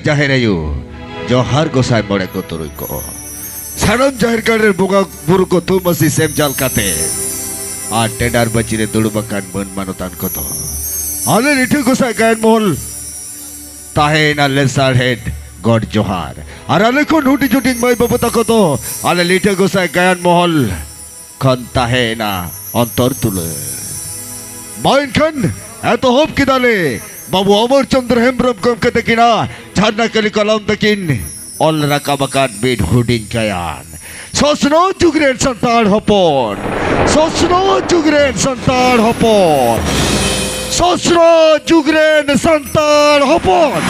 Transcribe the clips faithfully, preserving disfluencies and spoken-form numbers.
ᱡᱟᱦᱮᱨ ᱟᱭᱳ, ᱡᱚᱦᱟᱨ ᱜᱚᱸᱥᱟᱭ ᱢᱚᱬᱮ ᱠᱚ ᱛᱩᱨᱩᱭ ᱠᱚ, ᱥᱟᱱᱟᱢ ᱡᱟᱦᱮᱨ ᱜᱟᱲ ᱨᱮ ᱵᱚᱸᱜᱟ ᱵᱩᱨᱩ ᱠᱚ ᱛᱷᱩᱢ ᱟᱹᱥᱤᱥ ᱮᱢ ᱪᱟᱞ ᱠᱟᱛᱮ, ᱟᱨ ᱴᱮᱸᱰᱟᱨ ᱵᱟᱹᱪᱤ ᱨᱮ ᱫᱩᱲᱩᱵ ᱟᱠᱟᱱ ᱢᱟᱹᱱ ᱢᱟᱱᱚᱛᱟᱱ ᱠᱚᱫᱚ, ᱟᱞᱮ ᱞᱤᱴᱷᱟᱹ ᱜᱚᱸᱥᱟᱭ ᱜᱟᱭᱟᱱ ᱢᱚᱦᱚᱞ ᱛᱟᱦᱮᱸᱭᱮᱱᱟ ᱞᱮᱥᱟᱲᱦᱮᱫ ᱜᱚᱰ ᱡᱚᱦᱟᱨ᱾ ᱟᱨ ᱟᱞᱮ ᱠᱷᱚᱱ ᱦᱩᱰᱤᱧ ᱦᱩᱰᱤᱧ ᱢᱟᱹᱭ ᱵᱟᱹᱵᱩ ᱛᱟᱠᱚ ᱫᱚ ᱟᱞᱮ ᱞᱤᱴᱷᱟᱹ ᱜᱚᱸᱥᱟᱭ ᱜᱟᱭᱟᱱ ᱢᱚᱦᱚᱞ ᱠᱷᱚᱱ ᱛᱟᱦᱮᱸᱭᱮᱱᱟ ᱚᱱᱛᱚᱨ ᱫᱩᱞᱟᱹᱲ᱾ ᱢᱟ ᱮᱱᱠᱷᱟᱱ ᱮᱛᱚᱦᱚᱵ ᱠᱮᱫᱟᱞᱮ ᱵᱟᱹᱵᱩ ᱚᱢᱚᱨ ᱪᱚᱸᱫᱽᱨᱚ ᱦᱮᱢᱵᱨᱚᱢ ᱜᱚᱢᱠᱮ ᱛᱟᱹᱠᱤᱱᱟᱜ ᱡᱷᱟᱨᱱᱟ ᱠᱟᱹᱞᱤ ᱠᱚᱞᱚᱢ ᱛᱟᱹᱠᱤᱱ ᱚᱞ ᱨᱟᱠᱟᱵ ᱟᱠᱟᱫ ᱢᱤᱫ ᱦᱩᱰᱤᱧ ᱜᱟᱭᱟᱱ᱾ ᱥᱚᱥᱱᱚᱜ ᱡᱩᱜᱽ ᱨᱮᱱ ᱥᱟᱱᱛᱟᱲ ᱦᱚᱯᱚᱱ, ᱥᱚᱥᱱᱚᱜ ᱡᱩᱜᱽ ᱨᱮᱱ ᱥᱟᱱᱛᱟᱲ ᱦᱚᱯᱚᱱ, ᱥᱚᱥᱱᱚᱜ ᱡᱩᱜᱽ ᱨᱮᱱ ᱥᱟᱱᱛᱟᱲ ᱦᱚᱯᱚᱱ᱾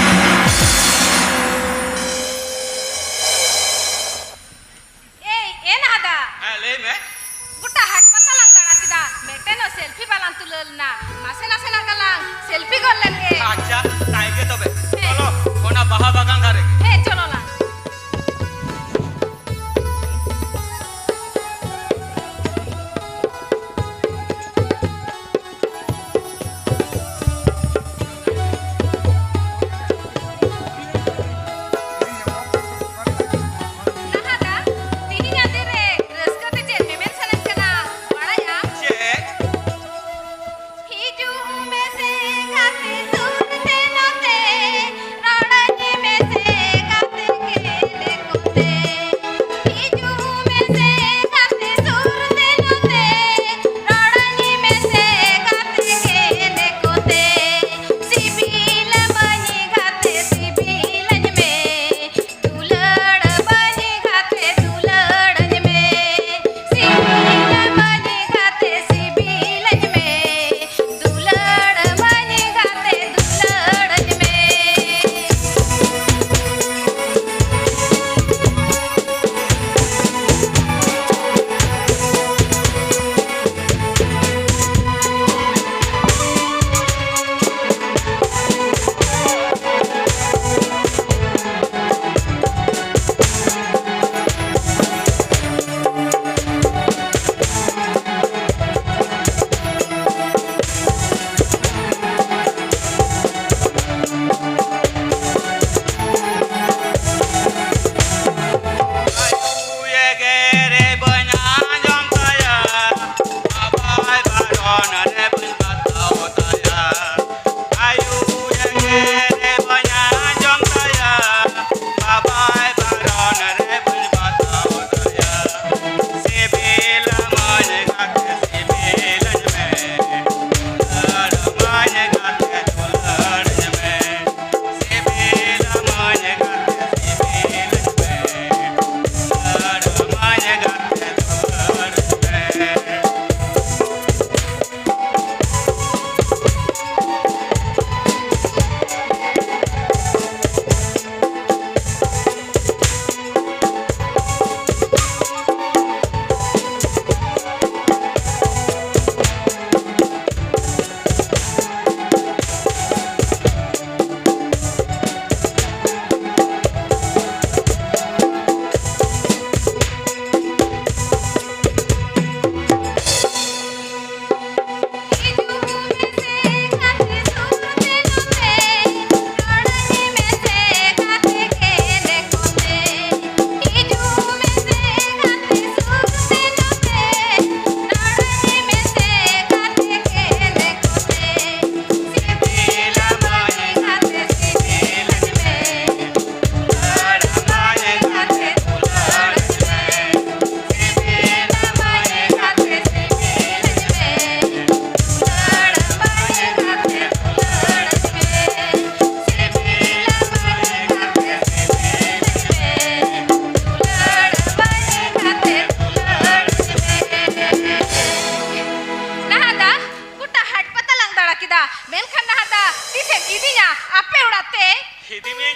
ᱮᱭ, ᱮ ᱱᱟᱦᱟᱫᱟ᱾ ᱦᱮᱸ, ᱞᱟᱹᱭ ᱢᱮ᱾ ᱜᱚᱴᱟ ᱦᱟᱴ ᱯᱟᱛᱟ ᱞᱟᱝ ᱫᱟᱬᱟ ᱠᱮᱫᱟ, ᱢᱤᱫᱴᱮᱱ ᱦᱚᱸ ᱥᱮᱞᱯᱷᱤ ᱵᱟᱞᱟᱝ ᱛᱩᱞᱟᱹᱣ ᱞᱮᱱᱟ᱾ ᱱᱟᱥᱮ ᱱᱟᱥᱮᱱᱟᱜ ᱜᱟᱞᱟᱝ ᱥᱮᱞᱯᱷᱤ ᱜᱚᱫ ᱞᱮᱱ ᱜᱮ᱾ ᱟᱪᱪᱷᱟ, ᱛᱟᱭ ᱜᱮ ᱛᱚᱵᱮ᱾ ᱦᱮᱸ᱾ ᱪᱚᱞᱚ, ᱚᱱᱟ ᱵᱟᱦᱟ ᱵᱟᱜᱟᱱ ᱫᱷᱟᱨᱮ ᱜᱮ᱾ ᱦᱮᱸ, ᱪᱚᱞᱚ ᱞᱟᱝ᱾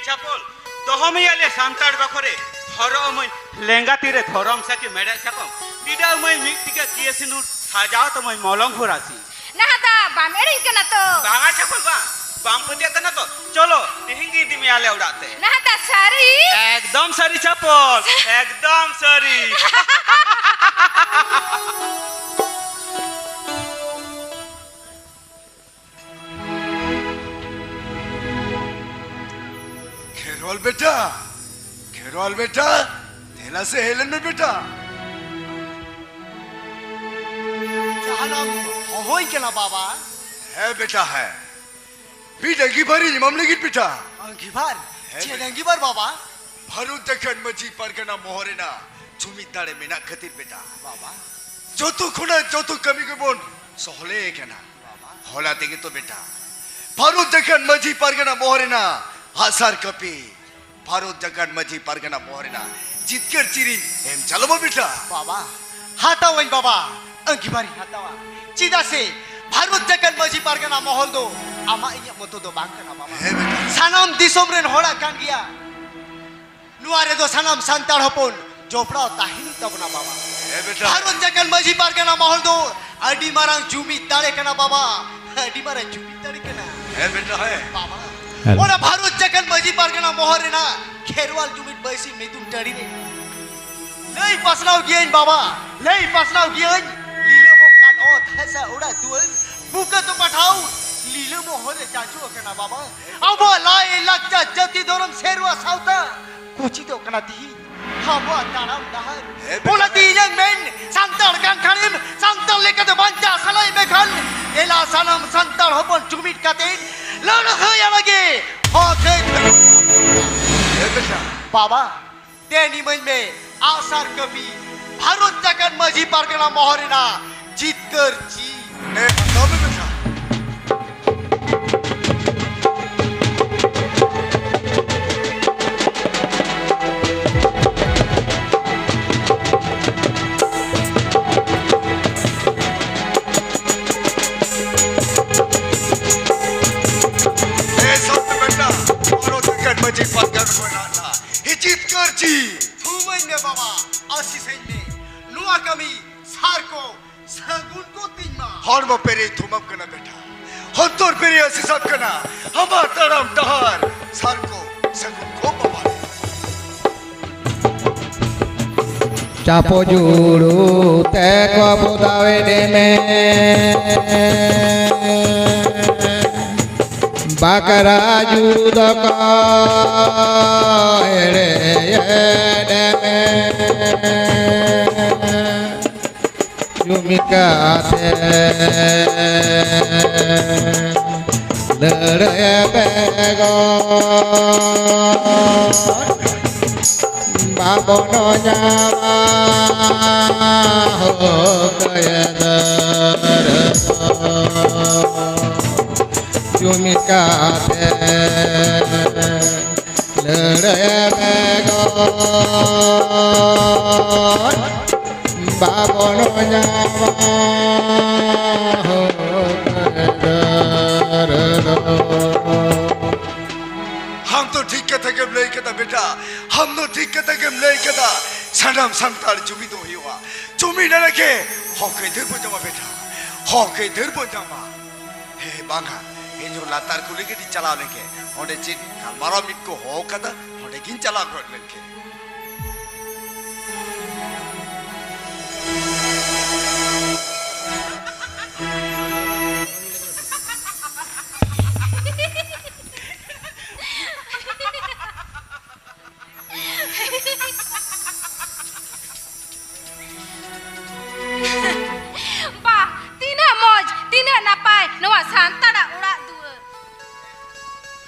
ᱪᱷᱟᱯᱚᱞ ᱫᱚᱦᱚ ᱢᱮᱭᱟ ᱞᱮ ᱥᱟᱱᱛᱟᱲ ᱵᱟᱠᱷᱚᱨᱮ, ᱦᱚᱨᱚᱜ ᱟᱹᱢᱟᱹᱧ ᱞᱮᱸᱜᱟ ᱛᱤᱨᱮ ᱫᱷᱚᱨᱚᱢ ᱥᱟᱹᱠᱷᱤ ᱢᱮᱲᱦᱮᱫ ᱥᱟᱠᱚᱢ, ᱴᱤᱰᱟᱹ ᱟᱹᱢᱟᱹᱧ ᱢᱤᱫ ᱴᱤᱠᱟᱹ ᱠᱤᱭᱟᱹ ᱥᱤᱸᱫᱩᱨ, ᱥᱟᱡᱟᱣ ᱛᱟᱹᱢᱟᱹᱧ ᱢᱚᱞᱚᱝ ᱦᱩᱨᱟᱥᱤ᱾ ᱱᱟᱦᱟᱫᱟ, ᱵᱟᱢ ᱮᱲᱮᱧ ᱠᱟᱱᱟ ᱛᱚ? ᱵᱟᱝᱟ ᱪᱷᱟᱯᱚᱞ ᱵᱟᱝ, ᱵᱟᱢ ᱯᱟᱹᱛᱭᱟᱹᱜ ᱠᱟᱱᱟ ᱛᱚ? ᱪᱚᱞᱚ, ᱛᱮᱦᱮᱧ ᱜᱮ ᱤᱫᱤ ᱢᱮᱭᱟ ᱞᱮ ᱚᱲᱟᱜ ᱛᱮ᱾ ᱱᱟᱦᱟᱫᱟ, ᱥᱟᱹᱨᱤ? ᱮᱠᱫᱚᱢ ᱥᱟᱹᱨᱤ ᱪᱷᱟᱯᱚᱞ, ᱮᱠᱫᱚᱢ ᱥᱟᱹᱨᱤ᱾ ᱠᱷᱮᱨᱣᱟᱞ ᱵᱮᱴᱟ, ᱠᱷᱮᱨᱣᱟᱞ ᱵᱮᱴᱟ, ᱫᱮᱞᱟ ᱥᱮ ᱦᱮᱡ ᱞᱮᱱ ᱢᱮ ᱵᱮᱴᱟ᱾ ᱡᱟᱦᱟᱱᱟᱜ ᱦᱚᱦᱚᱭ ᱠᱟᱱᱟ ᱵᱟᱵᱟ? ᱦᱮᱸ ᱵᱮᱴᱟ, ᱦᱮᱸ᱾ ᱢᱤᱫ ᱟᱺᱜᱤᱵᱷᱟᱨᱤᱧ ᱮᱢᱟᱢ ᱞᱟᱹᱜᱤᱫ ᱵᱮᱴᱟ᱾ ᱟᱺᱜᱤᱵᱷᱟᱨ? ᱦᱮᱸ ᱪᱮᱫ ᱵᱮᱴᱟ᱾ ᱟᱺᱜᱤᱵᱷᱟᱨ ᱵᱟᱵᱟ? ᱵᱷᱟᱨᱚᱛ ᱡᱟᱠᱟᱛ ᱢᱟᱹᱡᱷᱤ ᱯᱟᱨᱜᱟᱱᱟ ᱢᱚᱦᱚᱞ ᱨᱮᱱᱟᱜ ᱡᱩᱢᱤᱫ ᱫᱟᱲᱮ ᱢᱮᱱᱟᱜ ᱠᱷᱟᱹᱛᱤᱨ ᱵᱮᱴᱟ᱾ ᱵᱟᱵᱟ᱾ ᱡᱚᱛᱚ ᱠᱷᱚᱱᱟᱜ ᱡᱚᱛᱚ ᱠᱟᱹᱢᱤ ᱜᱮᱵᱚᱱ ᱥᱚᱦᱞᱮ ᱠᱟᱱᱟ᱾ ᱵᱟᱵᱟ᱾ ᱦᱚᱞᱟ ᱛᱮᱜᱮ ᱛᱚ ᱵᱮᱴᱟ, ᱵᱷᱟᱨᱚᱛ ᱡᱟᱠᱟᱛ ᱢᱟᱹᱡᱷᱤ ᱯᱟᱨᱜᱟᱱᱟ ᱢᱚᱦᱚᱞ ᱨᱮᱱᱟᱜ ᱟᱥᱟᱨ ᱠᱟᱹᱯᱤ, ᱵᱷᱟᱨᱚᱛ ᱡᱟᱠᱟᱛ ᱢᱟᱹᱡᱷᱤ ᱯᱟᱨᱜᱟᱱᱟ ᱢᱚᱦᱚᱞ ᱨᱮᱱᱟᱜ ᱡᱤᱛᱠᱟᱹᱨ ᱪᱤᱨᱤᱧ ᱮᱢ ᱪᱟᱞᱚᱢᱟ ᱵᱮᱴᱟ᱾ ᱵᱟᱵᱟ, ᱦᱟᱛᱟᱣᱟᱹᱧ ᱵᱟᱵᱟ, ᱟᱺᱜᱤᱵᱷᱟᱨᱤᱧ ᱦᱟᱛᱟᱣᱟ᱾ ᱪᱮᱫᱟᱜ ᱥᱮ ᱵᱷᱟᱨᱚᱛ ᱡᱟᱠᱟᱛ ᱢᱟᱹᱡᱷᱤ ᱯᱟᱨᱜᱟᱱᱟ ᱢᱚᱦᱚᱞ ᱫᱚ ᱟᱢᱟᱜ ᱤᱧᱟᱹᱜ ᱢᱚᱛᱚ ᱫᱚ ᱵᱟᱝ ᱠᱟᱱᱟ ᱵᱟᱵᱟ᱾ ᱦᱮᱸ ᱵᱮᱴᱟ᱾ ᱥᱟᱱᱟᱢ ᱫᱤᱥᱚᱢ ᱨᱮᱱ ᱦᱚᱲᱟᱜ ᱠᱟᱱ ᱜᱮᱭᱟ᱾ ᱱᱚᱣᱟ ᱨᱮᱫᱚ ᱥᱟᱱᱟᱢ ᱥᱟᱱᱛᱟᱲ ᱦᱚᱯᱚᱱ ᱡᱚᱯᱲᱟᱣ ᱛᱟᱦᱮᱱ ᱦᱩᱭᱩᱜ ᱛᱟᱵᱚᱱᱟ ᱵᱟᱵᱟ᱾ ᱦᱮᱸ ᱵᱮᱴᱟ᱾ ᱵᱷᱟᱨᱚᱛ ᱡᱟᱠᱟᱛ ᱢᱟᱹᱡᱷᱤ ᱯᱟᱨᱜᱟᱱᱟ ᱢᱚᱦᱚᱞ ᱫᱚ ᱟᱹᱰᱤ ᱢᱟᱨᱟᱝ ᱡᱩᱢᱤᱫ ᱫᱟᱲᱮ ᱠᱟᱱᱟ ᱵᱟᱵᱟ, ᱟᱹᱰᱤ ᱢᱟᱨᱟᱝ ᱡᱩᱢᱤᱫ ᱫᱟᱲᱮ ᱠᱟᱱᱟ᱾ ᱦᱮᱸ ᱵᱮᱴᱟ, ᱦᱮᱸ᱾ ᱵᱟᱵᱟ, ᱦᱮᱸ᱾ ᱚᱱᱟ ᱵᱷᱟᱨᱚᱛ ᱡᱟᱠᱟᱛ ᱢᱟᱹᱡᱷᱤ ᱯᱟᱨᱜᱟᱱᱟ ᱢᱚᱦᱚᱞ ᱨᱮᱱᱟᱜ ᱠᱷᱮᱨᱣᱟᱞ ᱡᱩᱢᱤᱫ ᱵᱟᱹᱭᱥᱤ ᱢᱤᱫᱩᱱ ᱴᱟᱺᱰᱤ ᱨᱮ ᱞᱟᱹᱭ ᱯᱟᱥᱱᱟᱣ ᱜᱤᱭᱟᱹᱧ ᱵᱟᱵᱟ, ᱞᱟᱹᱭ ᱯᱟᱥᱱᱟᱣ ᱜᱤᱭᱟᱹᱧ᱾ ᱞᱤᱞᱟᱹᱢᱚᱜ ᱠᱟᱱ ᱚᱛ ᱦᱟᱥᱟ ᱚᱲᱟᱜ ᱫᱩᱣᱟᱹᱨ ᱵᱩᱠᱟᱹ ᱛᱚᱯᱟ ᱴᱷᱟᱶ ᱞᱤᱞᱟᱹᱢᱚᱜ ᱦᱚᱨᱮ ᱪᱟᱪᱳ ᱟᱠᱟᱱᱟ ᱵᱟᱵᱟ᱾ ᱟᱵᱚᱣᱟᱜ ᱞᱟᱭ ᱞᱟᱠᱪᱟᱨ, ᱡᱟᱹᱛᱤ ᱫᱷᱚᱨᱚᱢ ᱥᱮᱨᱣᱟ ᱥᱟᱶᱛᱟ ᱠᱩᱪᱤᱛᱚᱜ ᱠᱟᱱᱟ ᱛᱤᱦᱤᱧ᱾ ᱟᱵᱚᱣᱟᱜ ᱛᱟᱲᱟᱢ ᱰᱟᱦᱟᱨ᱾ ᱦᱮᱸ ᱵᱮᱴᱟ᱾ ᱚᱱᱟᱛᱮ ᱤᱧᱟᱹᱝ ᱢᱮᱱ, ᱥᱟᱱᱛᱟᱲ ᱠᱟᱱ ᱠᱷᱟᱱᱮᱢ, ᱥᱟᱱᱛᱟᱲ ᱞᱮᱠᱟᱛᱮ ᱵᱟᱧᱪᱟᱣ ᱥᱟᱱᱟᱭᱮᱫ ᱢᱮ ᱠᱷᱟᱱ, ᱫᱮᱞᱟ ᱥᱟᱱᱟᱢ ᱥᱟᱱᱛᱟᱲ ᱦᱚᱯᱚᱱ ᱡᱩᱢᱤᱫ ᱠᱟᱛᱮ ᱞᱟᱹᱲᱦᱟᱹᱭ ᱟᱞᱟᱝ ᱜᱮ᱾ ᱦᱚᱠ ᱟᱹᱭᱫᱟᱹᱨᱤ᱾ ᱦᱮᱸ ᱵᱮᱴᱟ᱾ ᱵᱟᱵᱟ, ᱫᱮᱱ ᱤᱢᱟᱹᱧ ᱢᱮ ᱟᱜᱼᱥᱟᱨ ᱠᱟᱹᱯᱤ, ᱵᱷᱟᱨᱚᱛ ᱡᱟᱠᱟᱛ ᱢᱟᱹᱡᱷᱤ ᱯᱟᱨᱜᱟᱱᱟ ᱢᱚᱦᱚᱞ ᱨᱮᱱᱟᱜ ᱡᱤᱛᱠᱟᱹᱨ ᱪᱤᱨ᱾ ᱦᱮᱸ, ᱦᱟᱛᱟᱣ ᱢᱮ ᱵᱮᱴᱟ᱾ ᱮ ᱥᱟᱶᱛᱮ ᱵᱮᱴᱟ, ᱵᱷᱟᱨᱚᱛ ᱡᱟᱠᱟᱛ ᱜᱟᱲ ᱠᱚ ᱨᱟᱜ ᱫᱟ, ᱦᱤᱡᱤᱛ ᱠᱟᱹᱨᱡᱤ᱾ ᱛᱷᱩᱢᱟᱹᱧ ᱢᱮ ᱵᱟᱵᱟ, ᱟᱹᱥᱤᱥᱟᱹᱧ ᱢᱮ, ᱱᱚᱣᱟ ᱠᱟᱹᱢᱤ ᱥᱟᱨ ᱠᱚ ᱥᱟᱹᱜᱩᱱ ᱠᱚ ᱛᱤᱧ ᱢᱟ᱾ ᱦᱚᱲᱢᱚ ᱯᱮᱨᱮᱡ ᱛᱷᱩᱢᱟᱢ ᱠᱟᱱᱟ ᱵᱮᱴᱟ, ᱦᱚᱱᱛᱚᱨ ᱯᱮᱨᱮᱡ ᱟᱹᱥᱤᱥᱟᱢ ᱠᱟᱱᱟ, ᱟᱢᱟᱜ ᱛᱟᱲᱟᱢ ᱰᱟᱦᱟᱨ ᱥᱟᱨ ᱠᱚ ᱥᱟᱹᱜᱩᱱ ᱠᱚ ᱵᱟᱵᱟ᱾ ᱪᱟᱯᱚ ᱡᱩᱲᱩ ᱛᱮᱠᱚ ᱵᱚᱫᱟᱣᱮᱫ ᱢᱮ, ᱵᱟᱠᱨᱟ ᱡᱩᱲᱩ ᱫᱚᱠᱚ ᱮᱲᱮᱭᱮᱫ ᱢᱮ᱾ ᱡᱩᱢᱤ ᱠᱟᱛᱮ ᱞᱟᱹᱲᱦᱟᱹᱭ ᱵᱮᱜᱚᱨ ᱵᱟᱵᱚᱱ ᱧᱟᱢᱟ ᱦᱚᱠ ᱟᱹᱭᱫᱟᱹᱨ ᱫᱚ᱾ ᱡᱩᱢᱤ ᱠᱟᱛᱮ ᱞᱟᱹᱲᱦᱟᱹᱭ ᱵᱮᱜᱚᱨ ᱵᱟᱵᱚᱱ ᱧᱟᱢᱟ ᱦᱚᱠ ᱟᱹᱭᱫᱟᱹᱨ ᱫᱚ᱾ ᱟᱢ ᱫᱚ ᱴᱷᱤᱠ ᱠᱟᱛᱷᱟ ᱜᱮᱢ ᱞᱟᱹᱭ ᱠᱮᱫᱟ ᱵᱮᱴᱟ, ᱟᱢ ᱫᱚ ᱴᱷᱤᱠ ᱠᱟᱛᱷᱟ ᱜᱮᱢ ᱞᱟᱹᱭ ᱠᱮᱫᱟ᱾ ᱥᱟᱱᱟᱢ ᱥᱟᱱᱛᱟᱲ ᱡᱩᱢᱤᱫᱚᱜ ᱦᱩᱭᱩᱜᱼᱟ, ᱡᱩᱢᱤᱫ ᱞᱮᱠᱷᱮ ᱦᱚᱠ ᱟᱹᱭᱫᱟᱹᱨ ᱵᱚᱱ ᱧᱟᱢᱟ ᱵᱮᱴᱟ, ᱦᱚᱠ ᱟᱹᱭᱫᱟᱹᱨ ᱵᱚᱱ ᱧᱟᱢᱟ᱾ ᱦᱮᱸ ᱵᱟᱝᱟ, ᱤᱧ ᱦᱚᱸ ᱞᱟᱛᱟᱨ ᱠᱩᱞᱦᱤ ᱜᱮᱧ ᱪᱟᱞᱟᱣ ᱞᱮᱱᱜᱮ, ᱚᱸᱰᱮ ᱪᱮᱫ ᱜᱟᱞᱢᱟᱨᱟᱣ ᱢᱤᱫ ᱠᱚ ᱦᱚᱦᱚ ᱠᱟᱫᱟ, ᱚᱸᱰᱮ ᱜᱤᱧ ᱪᱟᱞᱟᱣ ᱜᱚᱫ ᱞᱮᱱᱜᱮ᱾ ᱵᱟᱦ, ᱛᱤᱱᱟᱹᱜ ᱢᱚᱡᱽ, ᱛᱤᱱᱟᱹᱜ ᱱᱟᱯᱟᱭ ᱱᱚᱣᱟ ᱥᱟᱱᱛᱟᱲᱟᱜ ᱚᱲᱟᱜ ᱫᱩᱣᱟᱹᱨ᱾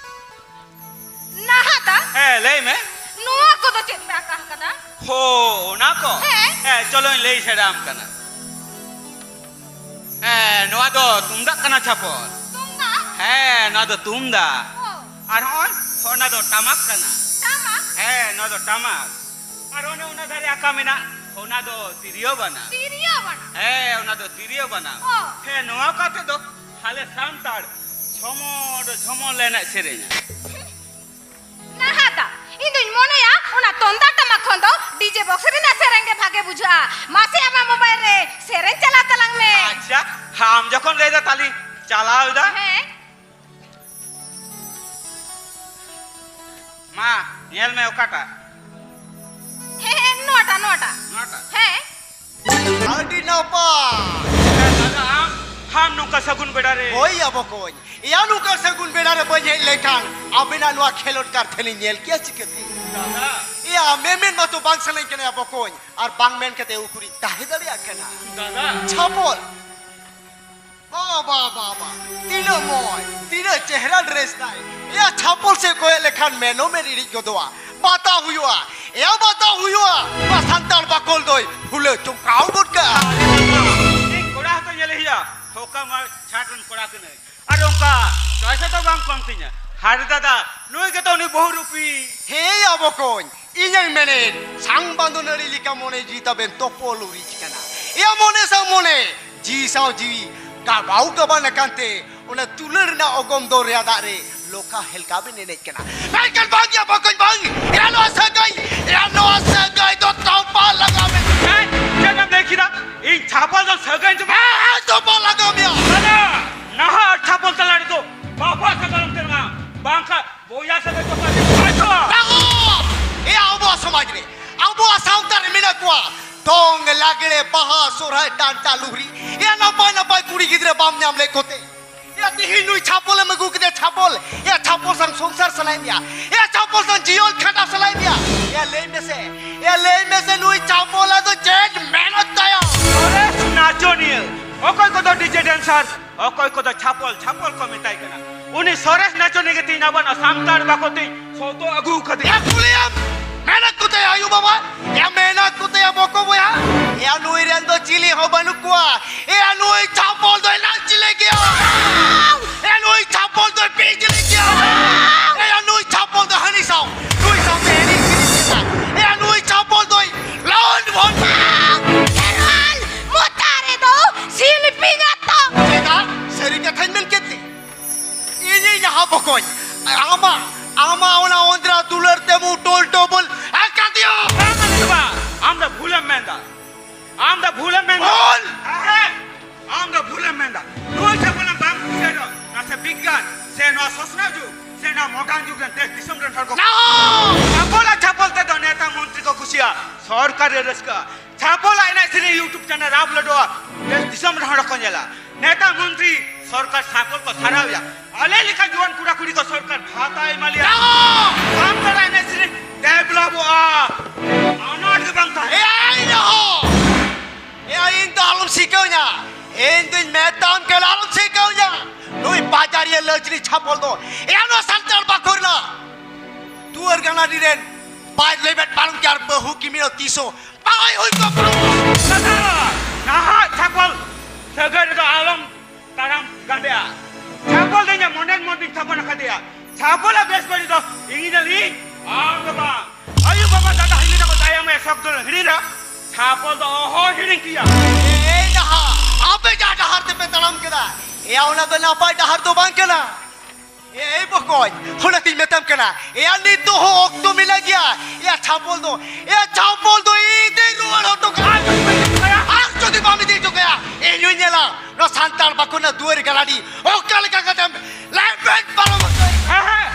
ᱱᱟᱦᱟᱫᱟ? ᱦᱮᱸ, ᱞᱟᱹᱭ ᱢᱮ᱾ ᱱᱚᱣᱟ ᱠᱚᱫᱚ ᱪᱮᱫ ᱯᱮ ᱟᱠᱟ ᱟᱠᱟᱫᱟ? ᱦᱳ, ᱚᱱᱟ ᱠᱚ? ᱦᱮᱸ᱾ ᱦᱮᱸ, ᱪᱚᱞᱚᱧ ᱞᱟᱹᱭ ᱥᱮᱬᱟᱢ ᱠᱟᱱᱟ᱾ ᱦᱮᱸ, ᱱᱚᱣᱟ ᱫᱚ ᱛᱩᱢᱫᱟᱜ ᱠᱟᱱᱟ, ᱪᱷᱟᱯᱚᱞ᱾ ᱛᱩᱢᱫᱟᱜ? ᱦᱮᱸ, ᱱᱚᱣᱟ ᱫᱚ ᱛᱩᱢᱫᱟᱜ᱾ ᱚ᱾ ᱟᱨ ᱦᱚᱸᱜᱼᱚᱭ, ᱚᱱᱟ ᱫᱚ ᱴᱟᱢᱟᱠ ᱠᱟᱱᱟ᱾ ᱴᱟᱢᱟᱠ? ᱦᱮᱸ, ᱱᱚᱣᱟ ᱫᱚ ᱴᱟᱢᱟᱠ᱾ ᱟᱨ ᱚᱱᱮ ᱚᱱᱟ ᱫᱷᱟᱨᱮ ᱟᱠᱟ ᱢᱮᱱᱟᱜ, ᱚᱱᱟ ᱫᱚ ᱛᱤᱨᱭᱳ ᱵᱟᱱᱟᱢ᱾ ᱛᱤᱨᱭᱳ ᱵᱟᱱᱟᱢ? ᱦᱮᱸ, ᱚᱱᱟ ᱫᱚ ᱛᱤᱨᱭᱳ ᱵᱟᱱᱟᱢ᱾ ᱚ᱾ ᱦᱮᱸ, ᱱᱚᱣᱟ ᱠᱟᱛᱮ ᱫᱚ ᱟᱞᱮ ᱥᱟᱱᱛᱟᱲ ᱡᱷᱚᱢᱚᱨ ᱡᱷᱚᱢᱚᱨ ᱞᱮ ᱮᱱᱮᱡ ᱥᱮᱨᱮᱧᱟ᱾ ᱱᱟᱦᱟᱫᱟ? ᱵᱚᱠᱥ ᱨᱮᱱᱟᱜ ᱥᱮᱨᱮᱧ ᱜᱮ ᱵᱷᱟᱜᱮ ᱵᱩᱡᱷᱟᱹᱜᱼᱟ᱾ ᱢᱟᱥᱮ ᱟᱢᱟᱜ ᱢᱳᱵᱟᱭᱤᱞ ᱨᱮ ᱥᱮᱨᱮᱧ ᱪᱟᱞᱟᱣ ᱛᱟᱞᱟᱝ ᱢᱮ᱾ ᱟᱪᱪᱷᱟ, ᱟᱢ ᱡᱚᱠᱷᱚᱱ ᱞᱟᱹᱭ ᱫᱟ ᱛᱟᱦᱞᱮ ᱪᱟᱞᱟᱣ ᱮᱫᱟ᱾ ᱦᱮᱸ᱾ ᱢᱟ, ᱧᱮᱞ ᱢᱮ ᱚᱠᱟᱴᱟᱜ? ᱦᱮᱸ, ᱦᱮᱸ, ᱱᱚᱣᱟᱴᱟᱜ, ᱱᱚᱣᱟᱴᱟᱜ᱾ ᱱᱚᱣᱟᱴᱟᱜ? ᱦᱮᱸ᱾ ᱟᱹᱰᱤ ᱱᱟᱯᱟᱭ᱾ ᱫᱟᱫᱟ, ᱟᱢ, ᱟᱢ ᱱᱚᱝᱠᱟ ᱥᱟᱹᱜᱩᱱ ᱵᱮᱲᱟ ᱨᱮ? ᱦᱳᱭ ᱭᱟ ᱵᱚᱠᱚᱧ, ᱮᱭᱟ ᱱᱚᱝᱠᱟ ᱥᱟᱹᱜᱩᱱ ᱵᱮᱲᱟ ᱨᱮ ᱵᱟᱹᱧ ᱦᱮᱡ ᱞᱮᱱᱠᱷᱟᱱ ᱟᱵᱮᱱᱟᱜ ᱱᱚᱣᱟ ᱠᱷᱮᱞᱳᱰ ᱠᱟᱨ ᱴᱷᱮᱱᱤᱧ ᱧᱮᱞ ᱠᱮᱭᱟ ᱪᱤᱠᱟᱹᱛᱮ? ᱫᱟᱫᱟ᱾ ᱮᱭᱟ ᱢᱮᱢᱮᱱ ᱢᱟᱛᱚ ᱵᱟᱝ ᱥᱟᱱᱟᱧ ᱠᱟᱱᱟ ᱭᱟ ᱵᱚᱠᱚᱧ, ᱟᱨ ᱵᱟᱝ ᱢᱮᱱ ᱠᱟᱛᱮ ᱩᱠᱩᱨᱤᱧ ᱛᱟᱦᱮᱸ ᱫᱟᱲᱮᱭᱟᱜ ᱠᱟᱱᱟ᱾ ᱫᱟᱫᱟ᱾ ᱪᱷᱟᱯᱚᱞ᱾ ᱵᱟ, ᱵᱟ, ᱵᱟ, ᱵᱟ᱾ ᱛᱤᱱᱟᱹᱜ ᱢᱚᱡᱽ, ᱛᱤᱱᱟᱹᱜ ᱪᱮᱦᱨᱟ ᱰᱨᱮᱥ ᱛᱟᱭ᱾ ᱮᱭᱟ, ᱪᱷᱟᱯᱚᱞ ᱥᱮᱫ ᱠᱚᱭᱚᱜ ᱞᱮᱠᱷᱟᱱ ᱢᱮᱱᱚᱢ ᱮ ᱨᱤᱲᱤᱡ ᱜᱚᱫᱚᱜᱼᱟ᱾ ᱵᱟᱛᱟ ᱦᱩᱭᱩᱜᱼᱟ, ᱮᱭᱟ, ᱵᱟᱛᱟ ᱦᱩᱭᱩᱜᱼᱟ᱾ ᱱᱚᱣᱟ ᱥᱟᱱᱛᱟᱲ ᱵᱟᱠᱚᱞ ᱫᱚᱭ ᱯᱷᱩᱞᱟᱹ ᱪᱚᱢᱠᱟᱣ ᱜᱚᱫ ᱠᱟᱜᱼᱟ᱾ ᱤᱧ ᱠᱚᱲᱟ ᱦᱚᱸᱛᱚ ᱧᱮᱞᱮ ᱦᱩᱭᱩᱜᱼᱟ, ᱦᱚᱠᱟ ᱢᱟ ᱪᱷᱟᱴ ᱨᱮᱱ ᱠᱚᱲᱟ ᱠᱟᱹᱱᱟᱹᱧ᱾ ᱟᱨ ᱚᱱᱠᱟ ᱪᱚᱭᱮᱥ ᱦᱚᱸᱛᱚ ᱵᱟᱝ ᱠᱚᱢ ᱛᱤᱧᱟ᱾ ᱦᱟᱨ ᱫᱟᱫᱟ, ᱱᱩᱭ ᱜᱮᱛᱚ ᱩᱱᱤ ᱵᱚᱦᱩ ᱨᱩᱯᱤ᱾ ᱦᱮᱸ ᱭᱟ ᱵᱚᱠᱚᱧ, ᱤᱧᱤᱧ ᱢᱮᱱᱮᱫ, ᱥᱟᱝ ᱵᱟᱸᱫᱚ ᱱᱟᱹᱲᱤ ᱞᱮᱠᱟ ᱢᱚᱱᱮ ᱡᱤᱣᱤ ᱛᱟᱵᱮᱱ ᱛᱚᱯᱚᱞ ᱩᱨᱤᱡ ᱠᱟᱱᱟ᱾ ᱮᱭᱟ ᱢᱚᱱᱮ ᱥᱟᱶ ᱢᱚᱱᱮ, ᱡᱤᱣᱤ ᱥᱟᱶ ᱡᱤᱣᱤ ᱜᱟᱵᱟᱣ ᱜᱟᱵᱟᱱ ᱟᱠᱟᱱ ᱛᱮ, ᱚᱱᱟ ᱛᱩᱞᱟᱹ ᱨᱮᱱᱟᱜ ᱚᱜᱚᱢ ᱫᱚᱨᱭᱟ ᱫᱟᱜ ᱨᱮ ᱞᱚᱠᱷᱟ ᱦᱮᱞᱠᱟ ᱵᱮᱱ ᱮᱱᱮᱡ ᱠᱟᱱᱟ᱾ ᱢᱮᱱᱠᱷᱟᱱ ᱵᱟᱝ ᱭᱟ ᱵᱚᱠᱚᱧ ᱵᱟᱝ, ᱮᱭᱟ ᱱᱚᱣᱟ ᱥᱟᱹᱜᱟᱹᱭ, ᱮᱭᱟ ᱱᱚᱣᱟ ᱥᱟᱹᱜᱟᱹᱭ ᱫᱚ ᱛᱚᱯᱟ ᱞᱟᱜᱟᱣ ᱢᱮ᱾ ᱦᱮᱸ, ᱪᱮᱫ ᱮᱢ ᱞᱟᱹᱭ ᱠᱮᱫᱟ? ᱤᱧ ᱪᱷᱟᱯᱚᱞ ᱫᱚ ᱥᱟᱹᱜᱟᱹᱭ ᱫᱚ ᱵᱟᱝ᱾ ᱦᱮᱸ, ᱦᱮᱸ, ᱛᱚᱯᱟ ᱞᱟᱜᱟᱣ ᱢᱮᱭᱟ᱾ ᱫᱟᱫᱟ, ᱱᱟᱦᱟᱜ ᱪᱷᱟᱯᱚᱞ ᱛᱟᱞᱟ ᱨᱮᱫᱚ ᱵᱟᱯᱞᱟ ᱥᱟᱹᱜᱟᱹᱭ ᱚᱱᱛᱮ ᱢᱮᱱᱟᱜᱼᱟ, ᱵᱟᱝᱠᱷᱟᱱ ᱵᱚᱭᱦᱟ ᱥᱟᱹᱜᱟᱹᱭ ᱫᱚ ᱚᱠᱟ ᱨᱮ ᱵᱟᱹᱱᱩᱜᱼᱟ? ᱵᱟᱹᱱᱩᱜ! ᱮᱭᱟ ᱟᱵᱚᱣᱟᱜ ᱥᱚᱢᱟᱡᱽ ᱨᱮ, ᱟᱵᱚᱣᱟᱜ ᱥᱟᱶᱛᱟ ᱨᱮ ᱢᱮᱱᱟᱜ ᱠᱚᱣᱟ ᱫᱚᱝ, ᱞᱟᱜᱽᱲᱮ, ᱵᱟᱦᱟ, ᱥᱚᱨᱦᱟᱭ, ᱰᱟᱱᱴᱟ, ᱞᱩᱦᱨᱤ᱾ ᱮᱭᱟ ᱱᱟᱯᱟᱭ ᱱᱟᱯᱟᱭ ᱠᱩᱲᱤ ᱜᱤᱫᱽᱨᱟᱹ ᱵᱟᱢ ᱧᱟᱢ ᱞᱮᱫ ᱠᱚᱛᱮ, ᱮᱭᱟ ᱛᱤᱦᱤᱧ ᱱᱩᱭ ᱪᱷᱟᱯᱚᱞ ᱮᱢ ᱟᱹᱜᱩ ᱠᱮᱫᱮᱭᱟ ᱪᱷᱟᱯᱚᱞ᱾ ᱮᱭᱟ ᱪᱷᱟᱯᱚᱞ ᱥᱟᱝ ᱥᱚᱝᱥᱟᱨ ᱥᱟᱱᱟᱭᱮᱫ ᱢᱮᱭᱟ, ᱮᱭᱟ ᱪᱷᱟᱯᱚᱞ ᱥᱟᱝ ᱡᱤᱭᱚᱱ ᱠᱷᱟᱸᱰᱟᱣ ᱥᱟᱱᱟᱭᱮᱫ ᱢᱮᱭᱟ᱾ ᱮᱭᱟ ᱞᱟᱹᱭ ᱢᱮᱥᱮ, ᱮᱭᱟ ᱞᱟᱹᱭ ᱢᱮᱥᱮ ᱱᱩᱭ ᱪᱷᱟᱯᱚᱞ ᱟᱫᱚ ᱪᱮᱫ ᱢᱮᱦᱱᱚᱛ ᱛᱟᱭᱚᱢ? ᱥᱚᱨᱮᱥ ᱱᱟᱪᱚᱱᱤᱭᱟᱹ, ᱚᱠᱚᱭ ᱠᱚᱫᱚ ᱰᱤᱡᱮ ᱰᱮᱱᱥᱟᱨ, ᱚᱠᱚᱭ ᱠᱚᱫᱚ ᱪᱷᱟᱯᱚᱞ, ᱪᱷᱟᱯᱚᱞ ᱠᱚ ᱢᱮᱛᱟᱭ ᱠᱟᱱᱟ᱾ ᱩᱱᱤ ᱥᱚᱨᱮᱥ ᱱᱟᱪᱚᱱᱤᱭᱟᱹ ᱜᱮ ᱛᱤᱧ ᱟᱵᱚᱱᱟᱜ ᱥᱟᱱᱛᱟᱲ ᱵᱟᱠᱚ ᱛᱤᱧ ᱥᱚᱛᱚ ᱟᱹᱜᱩ ᱠᱟᱫᱮᱭᱟ᱾ ᱮ ᱠᱩᱞᱤᱭᱟᱢ, ᱢᱮᱱᱟᱜ ᱠᱚ ᱛᱟᱭᱟ ᱟᱭᱳ ᱵᱟᱵᱟ? ᱮ ᱢᱮᱱᱟᱜ ᱠᱚ ᱛᱟᱭᱟ ᱵᱚᱠᱚ ᱵᱚᱭᱦᱟ? ᱮ ᱱᱩᱭ ᱨᱮᱱ ᱫᱚ ᱪᱤᱞᱤ ᱦᱚᱸ ᱵᱟᱹᱱᱩᱜ ᱠᱚᱣᱟ᱾ ᱮ ᱱᱩᱭ ᱪᱷᱟᱯᱚᱞ ᱫᱚᱭ ᱱᱟᱪᱞᱮ ᱜᱮᱭᱟ᱾ ᱮ ᱱᱩᱭ ᱪᱷᱟᱯᱚᱞ ᱫᱚᱭ ᱯᱤᱪᱞᱮ ᱜᱮᱭᱟ᱾ ᱮ ᱱᱩᱭ ᱪᱷᱟᱯᱚᱞ ᱫᱚ ᱦᱟᱹᱱᱤ ᱥᱟᱶ, ᱱᱩᱭ ᱥᱟᱶᱛᱮ ᱮᱱᱮᱡ ᱥᱮᱨᱮᱧ ᱠᱮᱫᱟ᱾ ᱮ ᱱᱩᱭ ᱪᱷᱟᱯᱚᱞ ᱫᱚᱭ ᱞᱟᱣᱩᱱᱰ ᱵᱷᱚᱱ ᱠᱮᱨᱚᱞ ᱢᱚᱛᱟ ᱨᱮᱫᱚ ᱥᱤᱞᱯᱤᱧ ᱟᱛᱟ᱾ ᱪᱮᱫᱟᱜ? ᱥᱟᱹᱨᱤ ᱠᱟᱛᱷᱟᱧ ᱢᱮᱱ ᱠᱮᱫ ᱛᱮ᱾ ᱤᱧᱤᱧ ᱱᱟᱦᱟᱜ ᱵᱚᱠᱚᱧ, ᱟᱢᱟᱜ, ᱟᱢᱟᱜ ᱚᱱᱟ ᱚᱸᱫᱽᱨᱟ ᱫᱩᱞᱟᱹᱲ ᱛᱮ ᱢᱩ ᱴᱳᱞ ᱴᱳᱵᱚᱞ ᱟᱠᱟᱫᱤᱭᱟ᱾ ᱵᱟᱝ ᱟᱞᱮ ᱫᱚ ᱵᱟᱝ᱾ ᱥᱚᱨᱠᱟᱨ ᱨᱮ ᱨᱟᱹᱥᱠᱟᱹ, ᱪᱷᱟᱯᱚᱞᱟᱜ ᱮᱱᱮᱡ ᱥᱮᱨᱮᱧ YouTube ᱪᱮᱱᱮᱞ ᱨᱮ ᱟᱯᱞᱳᱰᱚᱜᱼᱟ᱾ ᱫᱮᱥ ᱫᱤᱥᱚᱢ ᱨᱮᱱ ᱦᱚᱲ ᱠᱚ ᱧᱮᱞᱟ᱾ ᱱᱮᱛᱟ ᱢᱚᱱᱛᱨᱤ ᱥᱚᱨᱠᱟᱨ ᱪᱷᱟᱯᱚᱞ ᱠᱚ ᱥᱟᱨᱦᱟᱣᱮᱭᱟ᱾ ᱟᱞᱮ ᱞᱮᱠᱟ ᱡᱩᱣᱟᱹᱱ ᱠᱚᱲᱟ ᱠᱩᱲᱤ ᱠᱚ ᱥᱚᱨᱠᱟᱨ ᱵᱷᱟᱛᱟ ᱮᱢᱟ ᱞᱮᱭᱟ᱾ ᱥᱟᱱᱛᱟᱲᱟᱜ ᱮᱱᱮᱡ ᱥᱮᱨᱮᱧ ᱰᱮᱵᱷᱞᱚᱯᱚᱜᱼᱟ᱾ ᱟᱱᱟᱴ ᱜᱮ ᱵᱟᱝ ᱛᱟᱦᱮᱸ᱾ ᱮᱭᱟ, ᱤᱧ ᱫᱚ ᱟᱞᱚᱢ ᱥᱤᱠᱟᱹᱣᱧᱟ᱾ ᱤᱧ ᱫᱩᱧ ᱢᱮᱛᱟᱢ ᱠᱟᱱᱟ, ᱟᱞᱚᱢ ᱥᱤᱠᱟᱹᱣᱧᱟ᱾ ᱱᱩᱭ ᱵᱟᱡᱟᱨᱤᱭᱟᱹ ᱞᱟᱹᱪᱨᱤ ᱪᱷᱟᱯᱚᱞ ᱫᱚ ᱮᱭᱟ ᱱᱚᱣᱟ ᱥᱟᱱᱛᱟᱲ ᱵᱟᱠᱷᱳᱞ ᱨᱮᱱᱟᱜ ᱫᱩᱣᱟᱹᱨ ᱜᱟᱱᱟᱰᱤ ᱨᱮᱱ ᱯᱟᱸᱪ ᱞᱮᱵᱮᱫ ᱯᱟᱨᱚᱢ ᱠᱮᱭᱟ ᱟᱨ ᱵᱟᱹᱦᱩ ᱠᱤᱢᱤᱱ ᱫᱚ ᱛᱤᱥ ᱦᱚᱸ ᱵᱟᱭ ᱦᱩᱭ ᱠᱚᱜᱼᱟ᱾ ᱫᱟᱫᱟ, ᱱᱟᱦᱟᱜ ᱪᱷᱟᱯᱚᱞ ᱥᱟᱹᱜᱟᱹᱭ ᱨᱮᱫᱚ ᱟᱞᱚᱢ ᱛᱟᱲᱟᱢ ᱜᱟᱸᱰᱮᱜᱼᱟ᱾ ᱪᱷᱟᱯᱚᱞ ᱫᱚ ᱤᱧᱟᱹᱜ ᱢᱚᱱᱮᱨ ᱢᱚᱱᱮᱧ ᱛᱷᱟᱯᱚᱱ ᱟᱠᱟᱫᱮᱭᱟ᱾ ᱪᱷᱟᱯᱚᱞᱟᱜ ᱵᱮᱥ ᱵᱟᱹᱲᱤᱡ ᱫᱚ ᱤᱧ ᱧᱮᱞ ᱤᱧ, ᱟᱢ ᱫᱚ ᱵᱟᱝ᱾ ᱟᱭᱳ ᱵᱟᱵᱟ ᱫᱟᱫᱟ ᱦᱤᱞᱤ ᱛᱟᱠᱚ ᱫᱟᱭᱟ ᱢᱟᱭᱟ ᱥᱚᱠ ᱫᱚ ᱦᱤᱲᱤᱧ ᱨᱮ ᱪᱷᱟᱯᱚᱞ ᱫᱚ ᱚᱦᱚ ᱦᱤᱲᱤᱧ ᱠᱮᱭᱟ᱾ ᱮᱭ ᱰᱟᱦᱟᱨ, ᱟᱯᱮ ᱡᱟᱦᱟᱸ ᱰᱟᱦᱟᱨ ᱛᱮᱯᱮ ᱛᱟᱲᱟᱢ ᱠᱮᱫᱟ, ᱮᱭᱟ, ᱚᱱᱟ ᱫᱚ ᱱᱟᱯᱟᱭ ᱰᱟᱦᱟᱨ ᱫᱚ ᱵᱟᱝ ᱠᱟᱱᱟ᱾ ᱮᱭ ᱵᱚᱠᱚᱧ, ᱚᱱᱟᱛᱤᱧ ᱢᱮᱛᱟᱢ ᱠᱟᱱᱟ, ᱮᱭᱟ, ᱱᱤᱛᱚᱜ ᱦᱚᱸ ᱚᱠᱛᱚ ᱢᱮᱱᱟᱜ ᱜᱮᱭᱟ᱾ ᱮᱭᱟ, ᱪᱷᱟᱯᱚᱞ ᱫᱚ, ᱮᱭᱟ, ᱪᱷᱟᱯᱚᱞ ᱫᱚ ᱤᱧ ᱛᱮᱧ ᱨᱩᱣᱟᱹᱲ ᱦᱚᱴᱚ ᱠᱟᱜᱼᱟ᱾ ᱟᱨ ᱡᱩᱫᱤ ᱵᱟᱢ ᱤᱫᱤ ᱦᱚᱴᱚ ᱠᱟᱭᱟ, ᱤᱧ ᱦᱚᱸᱧ ᱧᱮᱞᱟ ᱱᱚᱣᱟ ᱥᱟᱱᱛᱟᱲ ᱵᱟᱠᱷᱳᱞ ᱨᱮᱱᱟᱜ ᱫᱩᱣᱟᱹᱨ ᱜᱟᱱᱟᱰᱤ ᱚᱠᱟ ᱞᱮᱠᱟ ᱠᱟᱛᱮᱢ ᱞᱮᱵᱮᱫ ᱯᱟᱨᱚᱢ ᱦᱚᱪᱚᱭᱟ᱾ ᱦᱮᱸ, ᱦᱮᱸ᱾